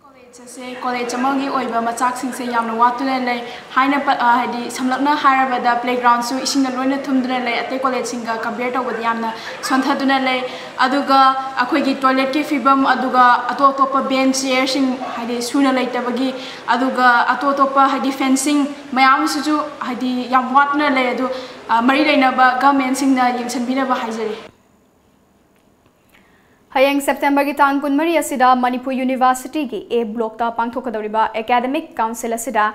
College ꯑꯁꯦ college ꯑꯃꯒꯤ ꯑꯣꯏꯕ ꯃꯆꯥꯛꯁꯤꯡꯁꯦ ꯌꯥꯝꯅ ꯋꯥꯠꯇꯨꯅ ꯂꯩ꯫ ꯍꯥꯏꯅ ꯄ-, ꯑ, ꯍꯥꯏꯗꯤ ꯁꯝꯂꯞꯅ ꯍꯥꯏꯔꯕꯗ playgroundꯁꯨ ꯏꯁꯤꯡꯅ ꯂꯣꯏꯅ ꯊꯨꯝꯗꯨꯅ ꯂꯩ, ꯑꯇꯩ collegeꯁꯤꯡꯒ compare ꯇꯧꯕꯗ ꯌꯥꯝꯅ ꯁꯣꯟꯊꯗꯨꯅ ꯂꯩ꯫ ꯑꯗꯨꯒ ꯑꯩꯈꯣꯏꯒꯤ toiletꯀꯤ ꯐꯤꯕꯝ, ꯑꯗꯨꯒ ꯑꯇꯣꯞ ꯑꯇꯣꯞꯄ bench chairꯁꯤꯡ ꯍꯥꯏꯗꯤ ꯁꯨꯅ ꯂꯩꯇꯕꯒꯤ, ꯑꯗꯨꯒ ꯑꯇꯣꯞ ꯑꯇꯣꯞꯄ ꯍꯥꯏꯗꯤ fencing ꯃꯌꯥꯝꯁꯤꯁꯨ ꯍꯥꯏꯗꯤ ꯌꯥꯝ ꯋꯥꯠꯇꯨꯅ ꯂꯩ꯫ ꯑꯗꯨ, ꯑ, ꯃꯔꯤ ꯂꯩꯅꯕ governmentꯁꯤꯡꯅ ꯌꯦꯡꯁꯤꯟꯕꯤꯅꯕ ꯍꯥꯏꯖꯔꯤ꯫ ꯍꯌꯦꯡ Septemberꯒꯤ ꯇꯥꯡ ꯀꯨꯟꯃꯔꯤ ꯑꯁꯤꯗ ꯃꯅꯤꯄꯨꯔ Universityꯒꯤ A blockꯇ ꯄꯥꯡꯊꯣꯛꯀꯗꯧꯔꯤꯕ academic council ꯑꯁꯤꯗ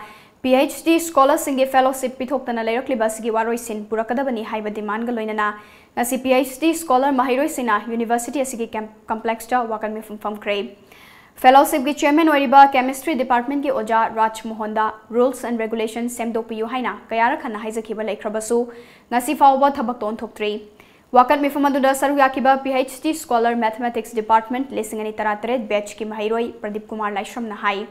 PhD scholarꯁꯤꯡꯒꯤ fellowship ꯄꯤꯊꯣꯛꯇꯅ ꯂꯩꯔꯛꯂꯤꯕ ꯑꯁꯤꯒꯤ ꯋꯥꯔꯣꯏꯁꯤꯟ ꯄꯨꯔꯛꯀꯗꯕꯅꯤ ꯍꯥꯏꯕ demandꯒ ꯂꯣꯏꯅꯅ ꯉꯁꯤ PhD scholar ꯃꯍꯩꯔꯣꯏꯁꯤꯡꯅ university ꯑꯁꯤꯒꯤ camp-, complexꯇ ꯋꯥꯀꯠ ꯃꯤꯐꯝ ꯐꯝꯈ꯭ꯔꯦ꯫ Fellowshipꯀꯤ chairman ꯑꯣꯏꯔꯤꯕ chemistry departmentꯀꯤ ꯑꯣꯖꯥ ꯔꯥꯖ ꯃꯣꯍꯟꯗ rules and regulations ꯁꯦꯝꯗꯣꯛꯄꯤꯌꯨ ꯍꯥꯏꯅ ꯀꯌꯥꯔꯛ ꯍꯟꯅ ꯍꯥꯏꯖꯈꯤꯕ ꯂꯩꯈ꯭ꯔꯕꯁꯨ ꯉꯁꯤ ꯐꯥꯎꯕ ꯊꯕꯛꯇ ꯑꯣꯟꯊꯣꯛꯇ꯭ꯔꯤ꯫ ꯋꯥꯀꯠ ꯃꯤꯐꯝ ꯑꯗꯨꯗ ꯁꯔꯨꯛ ꯌꯥꯈꯤꯕ PhD scholar Mathematics Department ꯂꯤꯁꯤꯡ ꯑꯅꯤ ꯇꯔꯥꯇꯔꯦꯠ batchꯀꯤ ꯃꯍꯩꯔꯣꯏ ꯄ꯭ꯔꯗꯤꯞ ꯀꯨꯃꯥꯔ ꯂꯥꯏꯁ꯭ꯔꯝꯅ ꯍꯥꯏ,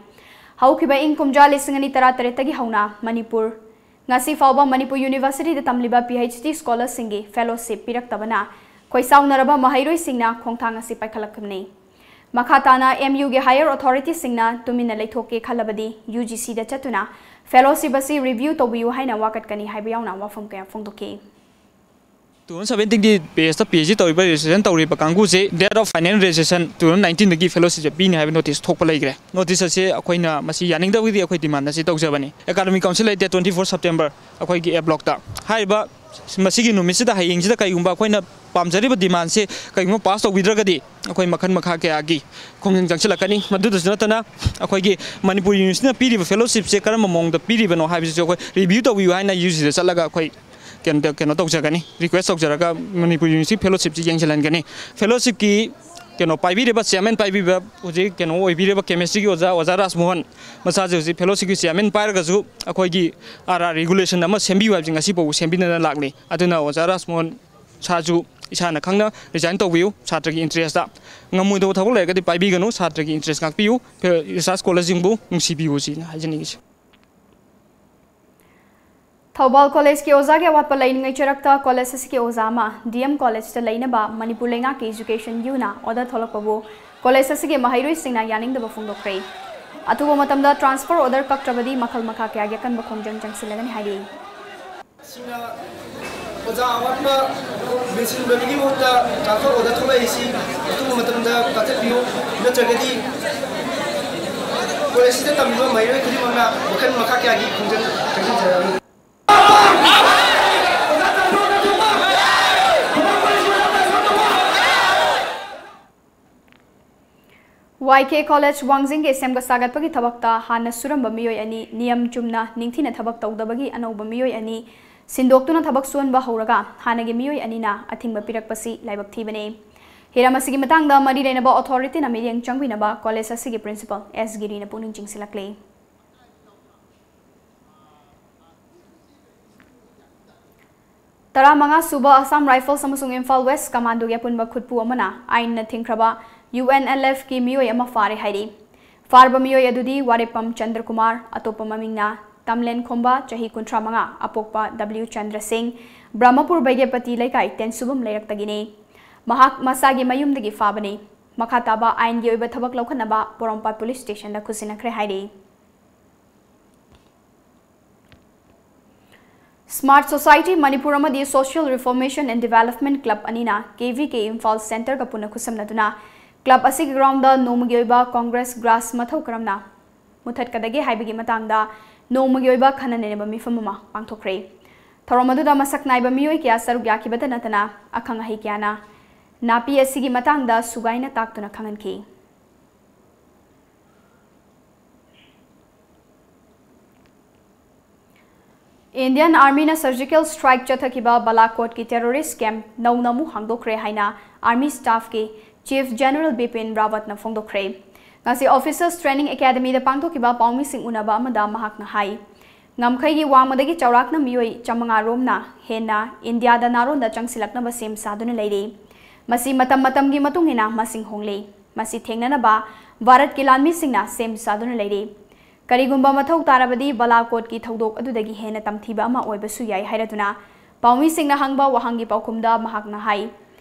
ꯍꯧꯈꯤꯕ ꯏꯪ ꯀꯨꯝꯖꯥ ꯂꯤꯁꯤꯡ ꯑꯅꯤ ꯇꯔꯥꯇꯔꯦꯠꯇꯒꯤ ꯍꯧꯅ ꯃꯅꯤꯄꯨꯔ, ꯉꯁꯤ ꯐꯥꯎꯕ ꯃꯅꯤꯄꯨꯔ Universityꯗ ꯇꯝꯂꯤꯕ PhD scholarꯁꯤꯡꯒꯤ fellowship ꯄꯤꯔꯛꯇꯕꯅ ꯈꯣꯏꯁꯥꯎꯅꯔꯕ ꯃꯍꯩꯔꯣꯏꯁꯤꯡꯅ ꯈꯣꯡꯊꯥꯡ ꯑꯁꯤ ꯄꯥꯏꯈꯠꯂꯛꯈꯤꯕꯅꯤ꯫ ꯃꯈꯥ ꯇꯥꯅ MUꯒꯤ higher authorityꯁꯤꯡꯅ ꯇꯨꯃꯤꯟꯅ ꯂꯩꯊꯣꯛꯀꯦ ꯈꯜꯂꯕꯗꯤ UGCꯗ ꯆꯠꯇꯨꯅ fellowship ꯑꯁꯤ review ꯇꯧꯕꯤꯌꯨ ꯍꯥꯏꯅ ꯋꯥꯀꯠꯀꯅꯤ ꯍꯥꯏꯕ ꯌꯥꯎꯅ ꯋꯥꯐꯝ ꯀꯌꯥ ꯐꯣꯡꯗꯣꯛꯈꯤ꯫ ꯇꯨ ꯊꯥꯎꯖꯟ ꯁꯕꯦꯟꯇꯤꯟꯒꯤ ꯕꯦꯁꯇ ꯄꯤ ꯑꯩꯆ ꯗꯤ ꯇꯧꯔꯤꯕ ꯔꯦꯖꯤꯁꯇ꯭ꯔꯦꯁꯟ ꯇꯧꯔꯤꯕ ꯀꯥꯡꯕꯨꯁꯦ date of final registration two thousand nineteenꯗꯒꯤ ꯐꯦꯂꯣꯁꯤꯞꯁꯦ ꯄꯤꯅꯤ ꯍꯥꯏꯕ ꯅꯣꯇꯤꯁ ꯊꯣꯛꯄ ꯂꯩꯈ꯭ꯔꯦ꯫ ꯅꯣꯇꯤꯁ ꯑꯁꯤ ꯑꯩꯈꯣꯏꯅ ꯃꯁꯤ ꯌꯥꯅꯤꯡꯗꯕꯒꯤ ꯑꯩꯈꯣꯏ ꯗꯤꯃꯥꯟ ꯑꯁꯤ ꯇꯧꯖꯕꯅꯤ꯫ ꯑꯦꯀꯥꯗꯃꯤꯛ ꯀꯥꯎꯟꯁꯤꯜ ꯂꯩꯇꯦ, twenty four September ꯑꯩꯈꯣꯏꯒꯤ ꯑꯦ ꯕ꯭ꯂꯣꯛꯇ꯫ ꯍꯥꯏꯔꯤꯕ ꯃꯁꯤꯒꯤ ꯅꯨꯃꯤꯠꯁꯤꯗ, ꯍꯌꯦꯡꯁꯤꯗ ꯀꯩꯒꯨꯝꯕ ꯑꯩꯈꯣꯏꯅ ꯄꯥꯝꯖꯔꯤꯕ ꯗꯤꯃꯥꯟꯁꯦ ꯀꯩꯒꯨꯝꯕ ꯄꯥꯁ ꯇꯧꯕꯤꯗ꯭ꯔꯒꯗꯤ ꯑꯩꯈꯣꯏ ꯃꯈꯜ ꯃꯈꯥ ꯀꯌꯥꯒꯤ ꯈꯣꯡꯖꯪ ꯆꯪꯁꯤꯜꯂꯛꯀꯅꯤ꯫ ꯃꯗꯨꯗꯁꯨ ꯅꯠꯇꯅ ꯑꯩꯈꯣꯏꯒꯤ ꯃꯅꯤꯄꯨꯔ ꯌꯨꯅꯤꯚꯔꯁꯤꯇꯤꯅ ꯄꯤꯔꯤꯕ ꯐꯦꯂꯣꯁꯤꯞꯁꯦ ꯀꯔꯝꯕ ꯃꯑꯣꯡꯗ ꯄꯤꯔꯤꯕꯅꯣ ꯍꯥꯏꯕꯁꯤꯁꯨ ꯑꯩꯈꯣꯏ ꯔꯤꯚ꯭ꯌꯨ ꯇꯧꯕꯤꯌꯨ ꯍꯥꯏꯅ ꯌꯨ ꯖꯤꯗ ꯆꯠꯂꯒ ꯑꯩꯈꯣꯏ ꯀꯩꯅꯣ ꯀꯩꯅꯣ ꯇꯧꯖꯒꯅꯤ, ꯔꯤꯀ꯭ꯋꯦꯁ ꯇꯧꯖꯔꯒ ꯃꯅꯤꯄꯨꯔ ꯌꯨꯅꯤꯚꯔꯁꯤꯇꯤ ꯐꯦꯂꯣꯁꯤꯞꯁꯤ ꯌꯦꯡꯁꯤꯜꯍꯟꯒꯅꯤ꯫ ꯐꯦꯂꯣꯁꯤꯞꯀꯤ ꯀꯩꯅꯣ ꯄꯥꯏꯕꯤꯔꯤꯕ, ꯆꯤꯌꯔꯃꯦꯟ ꯄꯥꯏꯕꯤꯕ, ꯍꯧꯖꯤꯛ ꯀꯩꯅꯣ ꯑꯣꯏꯕꯤꯔꯤꯕ ꯀꯦꯃꯤꯁꯇ꯭ꯔꯤꯒꯤ ꯑꯣꯖꯥ, ꯑꯣꯖꯥ ꯔꯥꯖꯃꯣꯍꯟ, ꯃꯁꯥꯁꯦ ꯍꯧꯖꯤꯛ ꯐꯦꯂꯣꯁꯤꯞꯀꯤ ꯆꯤꯌꯔꯃꯦꯟ ꯄꯥꯏꯔꯒꯁꯨ ꯑꯩꯈꯣꯏꯒꯤ ꯑꯥꯔ ꯑꯥꯔ ꯔꯤꯒꯨꯂꯦꯁꯟ ꯑꯃ ꯁꯦꯝꯕꯤꯌꯨ ꯍꯥꯏꯕꯁꯤ ꯉꯁꯤ ꯐꯥꯎꯕ ꯁꯦꯝꯕꯤꯗꯅ ꯂꯥꯛꯂꯤ꯫ ꯑꯗꯨꯅ ꯑꯣꯖꯥ ꯔꯥꯖꯃꯣꯍꯟ ꯁꯥꯔꯁꯨ ꯏꯁꯥꯅ ꯈꯪꯅ ꯔꯤꯖꯥꯏꯟ ꯇꯧꯕꯤꯌꯨ, ꯁꯥꯇ꯭ꯔꯒꯤ ꯏꯟꯇꯔꯦꯁꯇ꯫ ꯉꯝꯃꯣꯏꯗꯧꯕ ꯊꯕꯛ ꯂꯩꯔꯒꯗꯤ ꯄꯥꯏꯕꯤꯒꯅꯨ, ꯁꯥꯇ꯭ꯔꯒꯤ ꯏꯟꯇꯔꯦꯁ ꯉꯥꯛꯄꯤꯌꯨ, ꯐꯦ-, ꯔꯤꯁꯥꯔꯁ ꯁ꯭ꯀꯣꯂꯔꯁꯤꯡꯕꯨ ꯅꯨꯡꯁꯤꯕꯤꯌꯨ ꯁꯤꯅ ꯍꯥꯏꯖꯅꯤꯡꯉꯤꯁꯦ꯫ ꯊꯧꯕꯥꯜ ꯀꯣꯂꯦꯖꯀꯤ ꯑꯣꯖꯥꯒꯤ ꯑꯋꯥꯠꯄ ꯂꯩꯅꯤꯡꯉꯩ ꯆꯔꯛꯇ ꯀꯣꯂꯦꯖ ꯑꯁꯤꯒꯤ ꯑꯣꯖꯥ ꯑꯃ ꯗꯤ ꯑꯦꯝ ꯀꯣꯂꯦꯖꯇ ꯂꯩꯅꯕ ꯃꯅꯤꯄꯨꯔ ꯂꯩꯉꯥꯛꯀꯤ ꯏꯖꯨꯀꯦꯁꯟ ꯌꯨꯅ ꯑꯣꯔꯗꯔ ꯊꯣꯛꯂꯛꯄꯕꯨ ꯀꯣꯂꯦꯖ ꯑꯁꯤꯒꯤ ꯃꯍꯩꯔꯣꯏꯁꯤꯡꯅ ꯌꯥꯅꯤꯡꯗꯕ ꯐꯣꯡꯗꯣꯛꯈ꯭ꯔꯦ꯫ ꯑꯊꯨꯕ ꯃꯇꯝꯗ ꯇ꯭ꯔꯥꯟꯁꯐꯔ ꯑꯣꯔꯗꯔ ꯀꯛꯇ꯭ꯔꯕꯗꯤ ꯃꯈꯜ ꯃꯈꯥ ꯀꯌꯥꯒꯤ ꯑꯀꯟꯕ ꯈꯣꯡꯖꯪ ꯆꯪꯁꯤꯜꯂꯒꯅꯤ ꯍꯥꯏꯔꯤ꯫ ꯑꯁꯤꯅ ꯑꯣꯖꯥ ꯑꯋꯥꯠꯄ ꯃꯦꯟꯁꯤꯟꯕꯒꯤ ꯃꯍꯨꯠꯇ ꯇ꯭ꯔꯥꯟꯁꯐꯔ ꯑꯣꯔꯗꯔ ꯊꯣꯛꯂꯛꯏꯁꯤ ꯑꯊꯨꯕ ꯃꯇꯝꯗ ꯀꯛꯊꯠꯄꯤꯌꯨ, ꯅꯠꯇ꯭ꯔꯒꯗꯤ ꯀꯣꯂꯦꯖꯁꯤꯗ ꯇꯝꯂꯤꯕ ꯃꯍꯩꯔꯣꯏ ꯈꯨꯗꯤꯡꯃꯛꯅ ꯃꯈꯜ ꯃꯈꯥ ꯀꯌꯥꯒꯤ ꯈꯣꯡꯖꯪ ꯆꯪꯁꯤꯟꯖꯔꯛꯑꯅꯤ꯫ ꯋꯥꯏ ꯀꯦ ꯀꯣꯂꯦꯖ ꯋꯥꯡꯖꯤꯡꯒꯤ ꯁꯦꯝꯒꯠ ꯁꯥꯒꯠꯄꯒꯤ ꯊꯕꯛꯇ ꯍꯥꯟꯅ ꯁꯨꯔꯝꯕ ꯃꯤꯑꯣꯏ ꯑꯅꯤ ꯅꯤꯌꯝ ꯆꯨꯝꯅ ꯅꯤꯡꯊꯤꯅ ꯊꯕꯛ ꯇꯧꯗꯕꯒꯤ ꯑꯅꯧꯕ ꯃꯤꯑꯣꯏ ꯑꯅꯤ ꯁꯤꯟꯗꯣꯛꯇꯨꯅ ꯊꯕꯛ ꯁꯨꯍꯟꯕ ꯍꯧꯔꯒ ꯍꯥꯟꯅꯒꯤ ꯃꯤꯑꯣꯏ ꯑꯅꯤꯅ ꯑꯊꯤꯡꯕ ꯄꯤꯔꯛꯄꯁꯤ ꯂꯥꯏꯕꯛ ꯊꯤꯕꯅꯤ꯫ ꯍꯤꯔꯝ ꯑꯁꯤꯒꯤ ꯃꯇꯥꯡꯗ ꯃꯔꯤ ꯂꯩꯅꯕ ꯑꯣꯊꯣꯔꯤꯇꯤꯅ ꯃꯤꯠꯌꯦꯡ ꯆꯪꯕꯤꯅꯕ ꯀꯣꯂꯦꯖ ꯑꯁꯤꯒꯤ ꯄ꯭ꯔꯤꯟꯁꯤꯄꯜ ꯑꯦꯁ ꯒꯤꯔꯤꯅ ꯄꯨꯛꯅꯤꯡ ꯆꯤꯡꯁꯤꯜꯂꯛꯂꯤ꯫ ꯇꯔꯥꯃꯉꯥ ꯁꯨꯕ ꯑꯁꯥꯝ ꯔꯥꯏꯐꯜꯁ ꯑꯃꯁꯨꯡ ꯏꯝꯐꯥꯜ ꯋꯦꯁ ꯀꯃꯥꯟꯗꯣꯒꯤ ꯑꯄꯨꯟꯕ ꯈꯨꯠꯄꯨ ꯑꯃꯅ ꯑꯥꯏꯟꯅ ꯊꯤꯡꯈ꯭ꯔꯕ ꯌꯨ ꯑꯦꯟ ꯑꯦꯜ ꯑꯦꯐꯀꯤ ꯃꯤꯑꯣꯏ ꯑꯃ ꯐꯥꯔꯦ ꯍꯥꯏꯔꯤ꯫ ꯐꯥꯔꯕ ꯃꯤꯑꯣꯏ ꯑꯗꯨꯗꯤ ꯋꯥꯔꯦꯞꯄꯝ ꯆꯟꯗ꯭ꯔꯀꯨꯃꯥꯔ, ꯑꯇꯣꯞꯄ ꯃꯃꯤꯡꯅ ꯇꯝꯂꯦꯟꯈꯣꯝꯕ, ꯆꯍꯤ ꯀꯨꯟꯊ꯭ꯔꯥ ꯃꯉꯥ, ꯑꯄꯣꯛꯄ ꯗꯕ꯭ꯂꯤꯎ ꯆꯟꯗ꯭ꯔ ꯁꯤꯡ, ꯕ꯭ꯔꯍꯃꯄꯨꯔ ꯕꯩꯒꯦꯄꯇꯤ ꯂꯩꯀꯥꯏ ꯇꯦꯟꯁꯨꯕꯝ ꯂꯩꯔꯛꯇꯒꯤꯅꯤ꯫ ꯃꯍꯥꯛ ꯃꯁꯥꯒꯤ ꯃꯌꯨꯝꯗꯒꯤ ꯐꯥꯕꯅꯤ꯫ ꯃꯈꯥ ꯇꯥꯕ ꯑꯥꯏꯟꯒꯤ ꯑꯣꯏꯕ ꯊꯕꯛ ꯂꯧꯈꯠꯅꯕ ꯄꯣꯔꯣꯝꯄꯥꯠ ꯄꯨꯂꯤꯁ ꯁ꯭ꯇꯦꯁꯟꯗ ꯈꯨꯠꯁꯤꯟꯅꯈ꯭ꯔꯦ ꯍꯥꯏꯔꯤ꯫ Smart Society Manipur ꯑꯃꯗꯤ Social Reformation and Development Club ꯑꯅꯤꯅ ꯀꯦ ꯚꯤ ꯀꯦ ꯏꯝꯐꯥꯜ ꯁꯦꯟꯇꯔꯒ ꯄꯨꯟꯅ ꯈꯨꯠꯁꯝꯅꯗꯨꯅ club ꯑꯁꯤꯒꯤ ground ꯅꯣꯡꯃꯒꯤ ꯑꯣꯏꯕ Congress grass ꯃꯊꯧ ꯀꯔꯝꯅ ꯃꯨꯊꯠꯀꯗꯒꯦ ꯍꯥꯏꯕꯒꯤ ꯃꯇꯥꯡꯗ ꯅꯣꯡꯃꯒꯤ ꯑꯣꯏꯕ ꯈꯟꯅ ꯅꯩꯅꯕ ꯃꯤꯐꯝ ꯑꯃ ꯄꯥꯡꯊꯣꯛꯈ꯭ꯔꯦ꯫ ꯊꯧꯔꯝ ꯑꯗꯨꯗ ꯃꯁꯛ ꯅꯥꯏꯕ ꯃꯤꯑꯣꯏ ꯀꯌꯥ ꯁꯔꯨꯛ ꯌꯥꯈꯤꯕꯇ ꯅꯠꯇꯅ ꯑꯈꯪ ꯑꯍꯩ ꯀꯌꯥꯅ ꯅꯥꯄꯤ ꯑꯁꯤꯒꯤ ꯃꯇꯥꯡꯗ ꯁꯨꯒꯥꯏꯅ ꯇꯥꯛꯇꯨꯅ ꯈꯪꯍꯟꯈꯤ꯫ Indian Armyꯅ surgical strike ꯆꯠꯊꯈꯤꯕ ꯕꯥꯂꯥꯀꯣꯠꯀꯤ terrorist camp ꯅꯧꯅ ꯑꯃꯨꯛ ꯍꯥꯡꯗꯣꯛꯈ꯭ꯔꯦ ꯍꯥꯏꯅ Army staffꯀꯤ Chief General ꯕꯤꯄꯤꯟ ꯔꯥꯋꯠꯅ ꯐꯣꯡꯗꯣꯛꯈ꯭ꯔꯦ꯫ ꯉꯁꯤ Officers Training Academyꯗ ꯄꯥꯡꯊꯣꯛꯈꯤꯕ ꯄꯥꯎꯃꯤꯁꯤꯡ ꯎꯅꯕ ꯑꯃꯗ ꯃꯍꯥꯛꯅ ꯍꯥꯏ, ꯉꯝꯈꯩꯒꯤ ꯋꯥꯡꯃꯗꯒꯤ ꯆꯥꯎꯔꯥꯛꯅ ꯃꯤꯑꯣꯏ ꯆꯥꯃꯉꯥ ꯔꯣꯝꯅ ꯍꯦꯟꯅ ꯏꯟꯗꯤꯌꯥꯗ ꯅꯥꯔꯣꯟꯗ ꯆꯪꯁꯤꯜꯂꯛꯅꯕ ꯁꯦꯝ ꯁꯥꯗꯨꯅ ꯂꯩꯔꯤ꯫ ꯃꯁꯤ ꯃꯇꯝ ꯃꯇꯝꯒꯤ ꯃꯇꯨꯡ ꯏꯟꯅ ꯃꯁꯤꯡ ꯍꯣꯡꯂꯤ꯫ ꯃꯁꯤ ꯊꯦꯡꯅꯅꯕ ꯚꯥꯔꯠꯀꯤ ꯂꯥꯟꯃꯤꯁꯤꯡꯅ ꯁꯦꯝ ꯁꯥꯗꯨꯅ ꯂꯩꯔꯤ꯫ ꯀꯔꯤꯒꯨꯝꯕ ꯃꯊꯧ ꯇꯥꯔꯕꯗꯤ ꯕꯥꯂꯥꯀꯣꯠꯀꯤ ꯊꯧꯗꯣꯛ ꯑꯗꯨꯗꯒꯤ ꯍꯦꯟꯅ ꯇꯝꯊꯤꯕ ꯑꯃ ꯑꯣꯏꯕꯁꯨ ꯌꯥꯏ ꯍꯥꯏꯔꯗꯨꯅ ꯄꯥꯎꯃꯤꯁꯤꯡꯅ ꯍꯪꯕ ꯋꯥꯍꯪꯒꯤ ꯄꯥꯎꯈꯨꯝꯗ ꯃꯍꯥꯛꯅ ꯍꯥꯏ,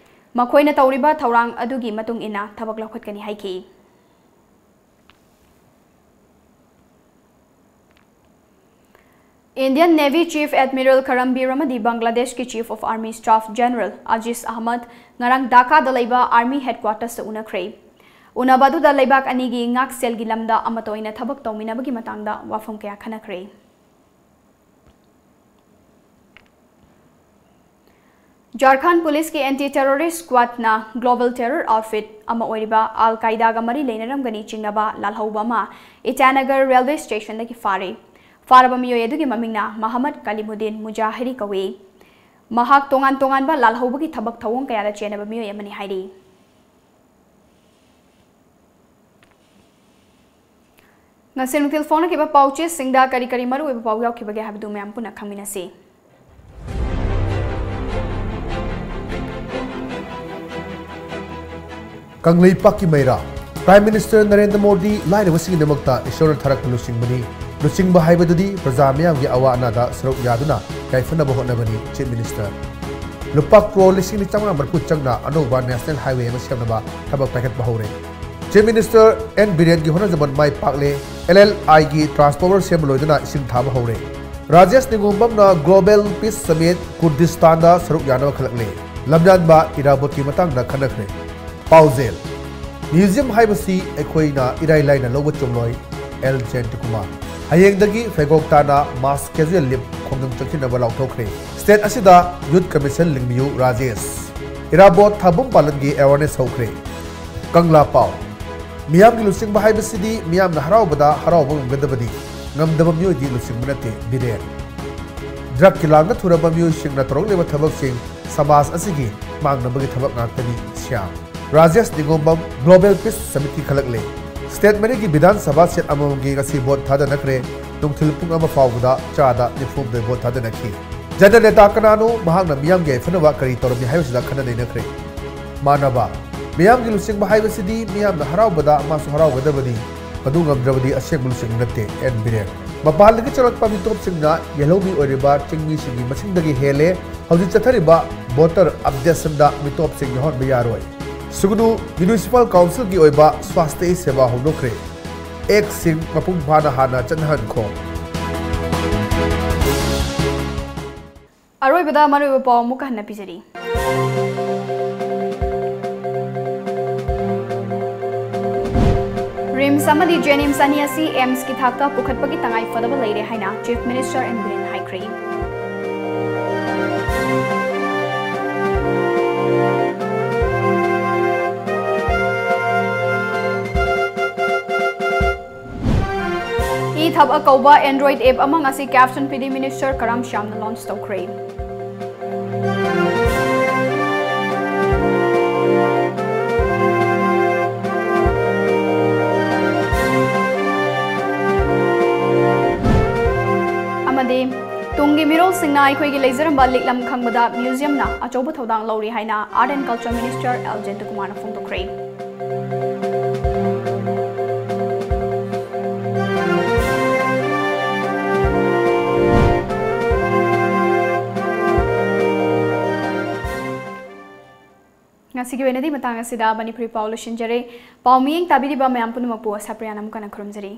ꯃꯈꯣꯏꯅ ꯇꯧꯔꯤꯕ ꯊꯧꯔꯥꯡ ꯑꯗꯨꯒꯤ ꯃꯇꯨꯡ ꯏꯟꯅ ꯊꯕꯛ ꯂꯧꯈꯠꯀꯅꯤ ꯍꯥꯏꯈꯤ꯫ Indian Navy Chief Admiral ꯀꯔꯝꯕꯤꯔ ꯑꯃꯗꯤ ꯕꯪꯒ꯭ꯂꯥꯗꯦꯁꯀꯤ Chief of Army Staff General Aziz Ahmad ꯉꯔꯥꯡ ꯙꯥꯀꯥꯗ ꯂꯩꯕ Army Headquartersꯇ ꯎꯅꯈ꯭ꯔꯦ꯫ ꯎꯅꯕ ꯑꯗꯨꯗ ꯂꯩꯕꯥꯛ ꯑꯅꯤꯒꯤ ꯉꯥꯛꯁꯦꯜꯒꯤ ꯂꯝꯗ ꯑꯃꯠꯇ ꯑꯣꯏꯅ ꯊꯕꯛ ꯇꯧꯃꯤꯟꯅꯕꯒꯤ ꯃꯇꯥꯡꯗ ꯋꯥꯐꯝ ꯀꯌꯥ ꯈꯟꯅꯈ꯭ꯔꯦ꯫ ꯖꯥꯔꯈꯟꯗ ꯄꯨꯂꯤꯁꯀꯤ Anti Terrorist Squadꯅ global terror outfit ꯑꯃ ꯑꯣꯏꯔꯤꯕ ꯑꯜ ꯀꯥꯏꯗꯥꯒ ꯃꯔꯤ ꯂꯩꯅꯔꯝꯒꯅꯤ ꯆꯤꯡꯅꯕ ꯂꯥꯜꯍꯧꯕ ꯑꯃ ꯏꯇꯥꯅꯒꯔ railway stationꯗꯒꯤ ꯐꯥꯔꯦ꯫ ꯐꯥꯔꯕ ꯃꯤꯑꯣꯏ ꯑꯗꯨꯒꯤ ꯃꯃꯤꯡꯅ ꯃꯍꯃꯗ ꯀꯂꯤꯃꯨꯗꯤꯟ ꯃꯨꯖꯥꯍꯤꯔꯤ ꯀꯧꯏ꯫ ꯃꯍꯥꯛ ꯇꯣꯉꯥꯟ ꯇꯣꯉꯥꯟꯕ ꯂꯥꯜꯍꯧꯕꯒꯤ ꯊꯕꯛ ꯊꯧꯑꯣꯡ ꯀꯌꯥꯗ ꯆꯦꯟꯅꯕ ꯃꯤꯑꯣꯏ ꯑꯃꯅꯤ ꯍꯥꯏꯔꯤ꯫ ꯉꯁꯤ ꯅꯨꯡꯊꯤꯜ ꯐꯣꯡꯅꯈꯤꯕ ꯄꯥꯎꯆꯦꯁꯤꯡꯗ ꯀꯔꯤ ꯀꯔꯤ ꯃꯔꯨꯑꯣꯏꯕ ꯄꯥꯎ ꯌꯥꯎꯈꯤꯕꯒꯦ ꯍꯥꯏꯕꯗꯨ ꯃꯌꯥꯝ ꯄꯨꯟꯅ ꯈꯪꯃꯤꯟꯅꯁꯤ꯫ ꯀꯪꯂꯩꯄꯥꯛꯀꯤ ꯃꯩꯔꯥ꯫ Prime Minister ꯅꯔꯦꯟꯗ꯭ꯔ ꯃꯣꯗꯤ ꯂꯥꯏꯔꯕꯁꯤꯡꯒꯤꯗꯃꯛꯇ ꯏꯁꯣꯔꯅ ꯊꯥꯔꯛꯄ ꯂꯨꯆꯤꯡꯕꯅꯤ꯫ ꯂꯨꯆꯤꯡꯕ ꯍꯥꯏꯕꯗꯨꯗꯤ ꯄ꯭ꯔꯖꯥ ꯃꯤꯌꯥꯝꯒꯤ ꯑꯋꯥ ꯑꯅꯥꯗ ꯁꯔꯨꯛ ꯌꯥꯗꯨꯅ ꯌꯥꯏꯐꯅꯕ ꯍꯣꯠꯅꯕꯅꯤ, Chief Minister꯫ ꯂꯨꯄꯥ ꯀ꯭ꯔꯣꯔ ꯂꯤꯁꯤꯡ ꯅꯤꯄꯥꯟ ꯆꯥꯝꯃꯉꯥ ꯃꯔꯤꯐꯨ ꯆꯪꯅ ꯑꯅꯧꯕ National Highway ꯑꯃ ꯁꯦꯝꯅꯕ ꯊꯕꯛ ꯄꯥꯏꯈꯠꯄ ꯍꯧꯔꯦ꯫ Chief Minister ꯑꯦꯟ ꯕꯤꯔꯦꯟꯒꯤ ꯍꯣꯠꯅꯖꯃꯟ ꯃꯥꯏ ꯄꯥꯛꯂꯦ꯫ ꯑꯦꯜ ꯑꯦꯜ ꯑꯥꯏꯒꯤ transformer ꯁꯦꯝꯕ ꯂꯣꯏꯗꯨꯅ ꯏꯁꯤꯡ ꯊꯥꯕ ꯍꯧꯔꯦ꯫ ꯔꯥꯖꯦꯁ ꯅꯤꯉꯣꯝꯕꯝꯅ Global Peace Summit ꯀꯨꯔꯗꯤꯁꯇꯥꯟꯗ ꯁꯔꯨꯛ ꯌꯥꯅꯕ ꯈꯜꯂꯛꯂꯦ꯫ ꯂꯝꯌꯥꯟꯕ ꯏꯔꯥꯕꯣꯠꯀꯤ ꯃꯇꯥꯡꯗ ꯈꯟꯅꯈ꯭ꯔꯦ꯫ ꯄꯥꯎꯖꯦꯜ: ꯃ꯭ꯌꯨꯖꯤꯌꯝ ꯍꯥꯏꯕꯁꯤ ꯑꯩꯈꯣꯏꯅ ꯏꯔꯥꯏ ꯂꯥꯏꯅ ꯂꯧꯕ ꯆꯨꯝꯂꯣꯏ, ꯑꯦꯜ ꯖꯌꯟꯇꯀꯨꯃꯥꯔ꯫ ꯍꯌꯦꯡꯗꯒꯤ ꯐꯩꯒꯣꯛ ꯇꯥꯅ mass casual leave, ꯈꯣꯡꯖꯪ ꯆꯪꯁꯤꯟꯅꯕ ꯂꯥꯎꯊꯣꯛꯈ꯭ꯔꯦ꯫ State ꯑꯁꯤꯗ Youth Commission ꯂꯤꯡꯕꯤꯌꯨ, ꯔꯥꯖꯦꯁ꯫ ꯏꯔꯥꯕꯣꯠ ꯊꯥꯕꯨꯝ ꯄꯥꯂꯟꯒꯤ awareness ꯍꯧꯈ꯭ꯔꯦ꯫ ꯀꯪꯂꯥ ꯄꯥꯎ: ꯃꯤꯌꯥꯝꯒꯤ ꯂꯨꯆꯤꯡꯕ ꯍꯥꯏꯕꯁꯤꯗꯤ ꯃꯤꯌꯥꯝꯅ ꯍꯔꯥꯎꯕꯗ ꯍꯔꯥꯎꯕ ꯉꯝꯒꯗꯕꯅꯤ, ꯉꯝꯗꯕ ꯃꯤꯑꯣꯏꯗꯤ ꯂꯨꯆꯤꯡꯕ ꯅꯠꯇꯦ, ꯕꯤꯔꯦꯟ꯫ Drugꯀꯤ ꯂꯥꯡꯗ ꯊꯨꯔꯕ ꯃꯤꯑꯣꯏꯁꯤꯡꯅ ꯇꯧꯔꯛꯂꯤꯕ ꯊꯕꯛꯁꯤꯡ ꯁꯃꯥꯖ ꯑꯁꯤꯒꯤ ꯃꯥꯡꯅꯕꯒꯤ ꯊꯕꯛ ꯉꯥꯛꯇꯅꯤ, Shyam. Rajesh ꯅꯤꯉꯣꯝꯕꯝ Global Peace Summitꯀꯤ ꯈꯜꯂꯛꯂꯦ꯫ State ꯃꯔꯤꯒꯤ ꯕꯤꯙꯥꯟ ꯁꯚꯥ seat ꯑꯃꯃꯝꯒꯤ ꯉꯁꯤ vote ꯊꯥꯗꯅꯈ꯭ꯔꯦ꯫ ꯅꯨꯡꯊꯤꯜ ꯄꯨꯡ ꯑꯃ ꯐꯥꯎꯕꯗ ꯆꯥꯗ ꯅꯤꯐꯨ ꯍꯨꯝꯗꯣꯏ vote ꯊꯥꯗꯅꯈꯤ꯫ ꯖꯅꯅꯦꯇꯥ ꯀꯅꯥꯅꯣ, ꯃꯍꯥꯛꯅ ꯃꯤꯌꯥꯝꯒꯤ ꯌꯥꯏꯐꯅꯕ ꯀꯔꯤ ꯇꯧꯔꯝꯃꯤ ꯍꯥꯏꯕꯁꯤꯗ ꯈꯟꯅ ꯅꯩꯅꯈ꯭ꯔꯦ꯫ ꯃꯥꯟꯅꯕ: ꯃꯤꯌꯥꯝꯒꯤ ꯂꯨꯆꯤꯡꯕ ꯍꯥꯏꯕꯁꯤꯗꯤ ꯃꯤꯌꯥꯝꯅ ꯍꯔꯥꯎꯕꯗ ꯃꯥꯁꯨ ꯍꯔꯥꯎꯒꯗꯕꯅꯤ, ꯃꯗꯨ ꯉꯝꯗ꯭ꯔꯕꯗꯤ ꯑꯁꯦꯡꯕ ꯂꯨꯆꯤꯡꯕ ꯅꯠꯇꯦ, ꯑꯦꯟ ꯕꯤꯔꯦꯟ꯫ ꯃꯄꯥꯟꯗꯒꯤ ꯆꯠꯂꯛꯄ ꯃꯤꯇꯣꯞꯁꯤꯡꯅ ꯌꯦꯜꯍꯧꯃꯤ ꯑꯣꯏꯔꯤꯕ ꯆꯤꯡꯃꯤꯁꯤꯡꯒꯤ ꯃꯁꯤꯡꯗꯒꯤ ꯍꯦꯜꯂꯦ꯫ ꯍꯧꯖꯤꯛ ꯆꯠꯊꯔꯤꯕ voter updationꯗ ꯃꯤꯇꯣꯞꯁꯤꯡ ꯌꯥꯎꯍꯟꯕ ꯌꯥꯔꯣꯏ꯫ ꯁꯨꯒꯅꯨ Municipal Councilꯒꯤ ꯑꯣꯏꯕ ꯁ꯭ꯋꯥꯁꯇꯤ ꯁꯦꯕꯥ ꯍꯧꯗꯣꯛꯈ꯭ꯔꯦ꯫ Actꯁꯤꯡ ꯃꯄꯨꯡ ꯐꯥꯅ ꯍꯥꯟꯅ ꯆꯠꯅꯍꯟꯈꯣ꯫ ꯑꯔꯣꯏꯕꯗ ꯃꯔꯨꯑꯣꯏꯕ ꯄꯥꯎ ꯑꯃꯨꯛꯀ ꯍꯟꯅ ꯄꯤꯖꯔꯤ꯫ RIMS ꯑꯃꯗꯤ JNIMS ꯑꯅꯤ ꯑꯁꯤ AIIMSꯀꯤ ꯊꯥꯛꯇ ꯄꯨꯈꯠꯄꯒꯤ ꯇꯉꯥꯏ ꯐꯗꯕ ꯂꯩꯔꯦ ꯍꯥꯏꯅ Chief Minister N Biren ꯍꯥꯏꯈ꯭ꯔꯦ꯫ E-Thaba ꯀꯧꯕ Android app ꯑꯃ ꯉꯁꯤ Caption P D Minister ꯀꯔꯥꯝ ꯁ꯭ꯌꯥꯝꯅ launch ꯇꯧꯈ꯭ꯔꯦ꯫ ꯑꯃꯗꯤ ꯇꯨꯡꯒꯤ ꯃꯤꯔꯣꯜꯁꯤꯡꯅ ꯑꯩꯈꯣꯏꯒꯤ ꯂꯩꯖꯔꯝꯕ ꯂꯤꯛꯂꯝ ꯈꯪꯕꯗ museumꯅ ꯑꯆꯧꯕ ꯊꯧꯗꯥꯡ ꯂꯧꯔꯤ ꯍꯥꯏꯅ Art and Culture Minister L Jayantakumarꯅ ꯐꯣꯡꯗꯣꯛꯈ꯭ꯔꯦ꯫ ꯉꯁꯤꯒꯤ ꯑꯣꯏꯅꯗꯤ ꯃꯇꯥꯡ ꯑꯁꯤꯗ ꯃꯅꯤꯄꯨꯔꯤ ꯄꯥꯎ ꯂꯣꯏꯁꯤꯟꯖꯔꯦ꯫ ꯄꯥꯎ ꯃꯤꯠꯌꯦꯡ ꯇꯥꯕꯤꯔꯤꯕ ꯃꯌꯥꯝ ꯄꯨꯝꯅꯃꯛꯄꯨ ꯁꯄ꯭ꯔꯤꯌꯥꯅ ꯑꯃꯨꯛ ꯍꯟꯅ ꯈꯨꯔꯨꯝꯖꯔꯤ꯫